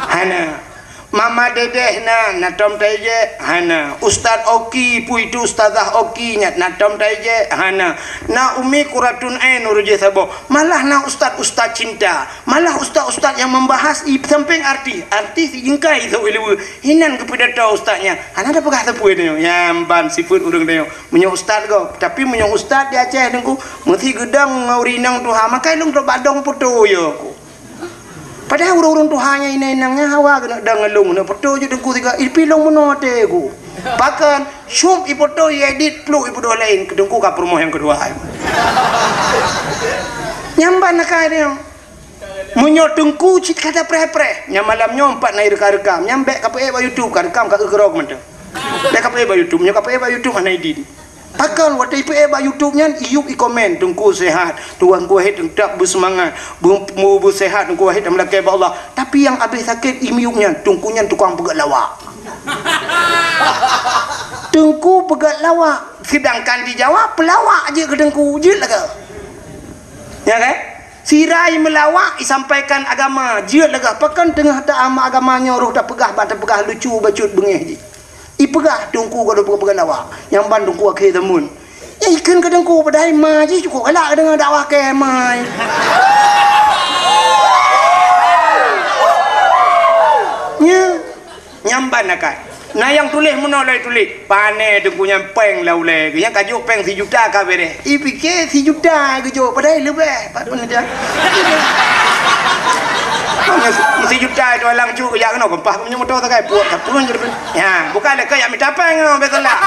Hana. "Mama Dedeh na, na tom taejek?" Hana. "Ustaz Oki, peue itu Ustazah Oki nyan, na tom taejek?" Hana. "Na Umi Kuratun Ain ureuëng jih saboh." Malah na ustaz-ustaz cinta. Malah ustaz-ustaz nyang membahas i sampéng artis. Artis i jingkai isok i luweue. Inan geupidato ustaz nyan. Hana tapeugah sapeue nyoe. Nyan ban sifeuet ureuëng nyoe. Meunyoe ustaz gob. Tapi meunyoe ustaz di Aceh teungku, meusi geudong ngon ureuëng inong tuha, makai lôn trok bak dong poto yo ku. Padahai ureuëng-ureuëng tuha nyan inong-inong nyan hawa keuneuk dong ngon lôn, keuneuk poto jeuet teungku sigoe. Ipi lôn meunoe até ku. Pakon, syup ipoto, iedit, pluk ipeuduek laén, keu teungku ka peurumoh nyang keudua. Nyan ban akai nyoe. Meunyoe teungku cit ka tapreh-preh, nyan malam nyoe empat na irekam-rekam, nyan bék kapeuék bak YouTube, karekam ka eu keurok mantong. Bék kapeuék bak YouTube, meunyoe kapeuék bak YouTube hana idin. Pakon watée ipeuék bak YouTube nyan, iyup ikomen, "Teungku sehat, Teungku Wahid teutap beuseumangat, beu-, beu-, beuseuhat Teungku Wahid dan meulakée bak Allah." Tapi nyang abéh sakét i miyup nyan, teungku nyan tukang peugét lawak. Teungku peugét lawak, sedangkan di Jawa peulawak jeuet keu teungku, jeuet lagée. Ya kan? Sira i meulawak isampaikan agama, jeuet lagée pakon teungoh ta-, agama nyoe roh tapeugah ban tapeugah lucu bacut beungéh jih. Ipeugah teungku ka peugah-peugah lawak, nyang ban teungku akhé zaman. Ya ikheun keu teungku padahai ma jih cukôp galak deungoe dakwah keu ma. Nya, nyang ban akai. Na nyang tuléh meunoe lé tuléh, pané Teungku nyan péng lam ulèe geuh. Nyang ka jok péng sijuta ka beureh. Ipike sijuta geujok, padahai leubeh. Pat pun dia. Sijuta itu alang cuk jak keunoe keumpah meunyoe moto sagai puak ka pun jadi. Ya, bukan lé keu jak mita péng nyoe, beutôi lah.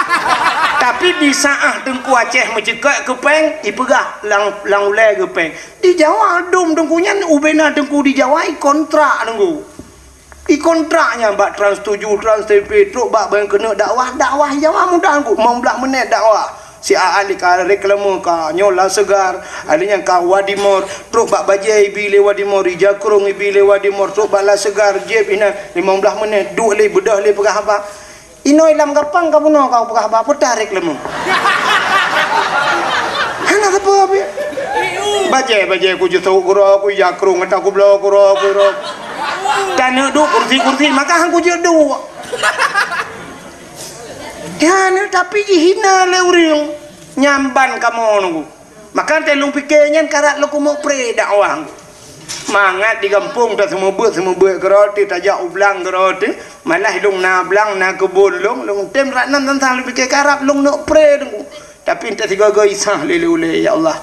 Tapi di saat Teungku Aceh meuceukeuk keu péng, ipeugah lam, lam ulèe geuh péng. Di Jawa dum Teungku nyan, ubena Teungku di Jawa, ikontrak Teungku. Ikontrak nyan bak Trans tujuh, Trans T V, trok bak ban keuneuk dakwah, dakwah Jawa mudah Teungku, limong blah menit dakwah. Si Aa lé ka reklame ka nyoe Laseugar, ada nyang ka Wadimor, trok bak bajèe ibi lé Wadimor, ija krông ibi lé Wadimor, trok bak Laseugar, jieb inan limong blah menit, duek lé, beudôh lé peugah haba. Inoe lam gapang ka bunoe ka peugah haba, peue tarék leumeuh. Hana sapeue pih. Bajèe, bajèe ku jisok keudroe, ku ija krông ata ku bloe keudroe, keudroe. Taneuk duek kursi-kursi, maka han ku jeuet duek. Ya, tapi jihina lé ureueng. Nyan ban kamoe Teungku. Maka teuh lôn pike nyan karab lôn keumeuk pré dakwah. Mangat di gampông ta seumeubeuet-seumeubeuet keudroe teuh, tajak u blang keudroe teuh, malah lôn na blang, na keubon lôn, lôn tem rat nan tantang lôn pike karab lôn neuk pré Teungku. Tapi entah sigoe-goe isah lé ulèe, ya Allah.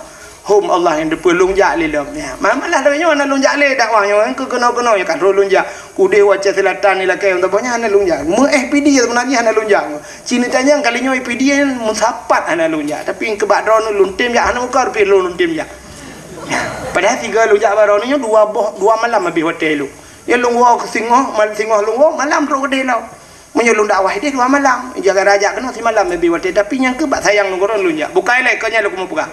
Hom Allah nyang teupeue lôn jak lé lom. Ya, ma-, malah lagèe nyoe hana lôn jak lé dakwah nyoe, keu keunoe-keunoe nyoe ka troh lôn jak. Udeh u Aceh Selatan ni lakèe, untuk banyak hana lôn jak. Meu F P D sebenarnya hana lôn jak. Cina tanyong kali nyoe P D N meusapat hana lôn jak, tapi keubah droeneuh lôn tem jak, hana meukeureuh pih lôn tem jak. Padahai sigoe lôn jak bak droeneuh nyoe dua boh, dua malam habéh watèe lôn. Ya lôn woe keu singoh, mal-, singoh lôn woe, malam trok keudeh lom. Meunyoe lôn dakwah ideh dua malam, jaga rajak keunoe simalam habéh watèe, tapi nyang keuh bak sayang lôn keu droeneuh lôn jak. Bukai lé, keu nyan lôn keumeung peugah.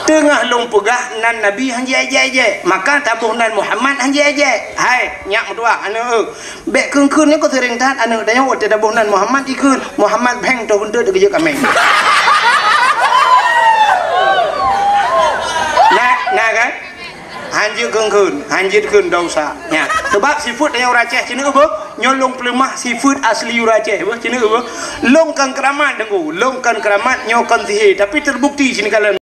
Teungoh lôn peugah nan Nabi han jiék-ék, maka taboh nan Muhammad han jiék-ék. Hai, nyak meutuah aneuk eu. Bèk kheun-kheun nyoe keu seuréng that aneuk tanyoe watèe taboh nan Muhammad ikheun. Muhammad bheng toh keuntut geujeuet kaméng. Na, na kan? Hanjeuet kheun-kheun, hanjeuet kheun dosa. Nya, sebab sifeuet tanyoe ureueng Aceh ceuneuk beuh, nyoe lôn peuleumah sifeuet asli ureueng Aceh beuh, ceuneuk beuh. Lôn kon keuramat Teungku, lôn kon keuramat, nyoe kon sihé, tapi terbukti sini kalian.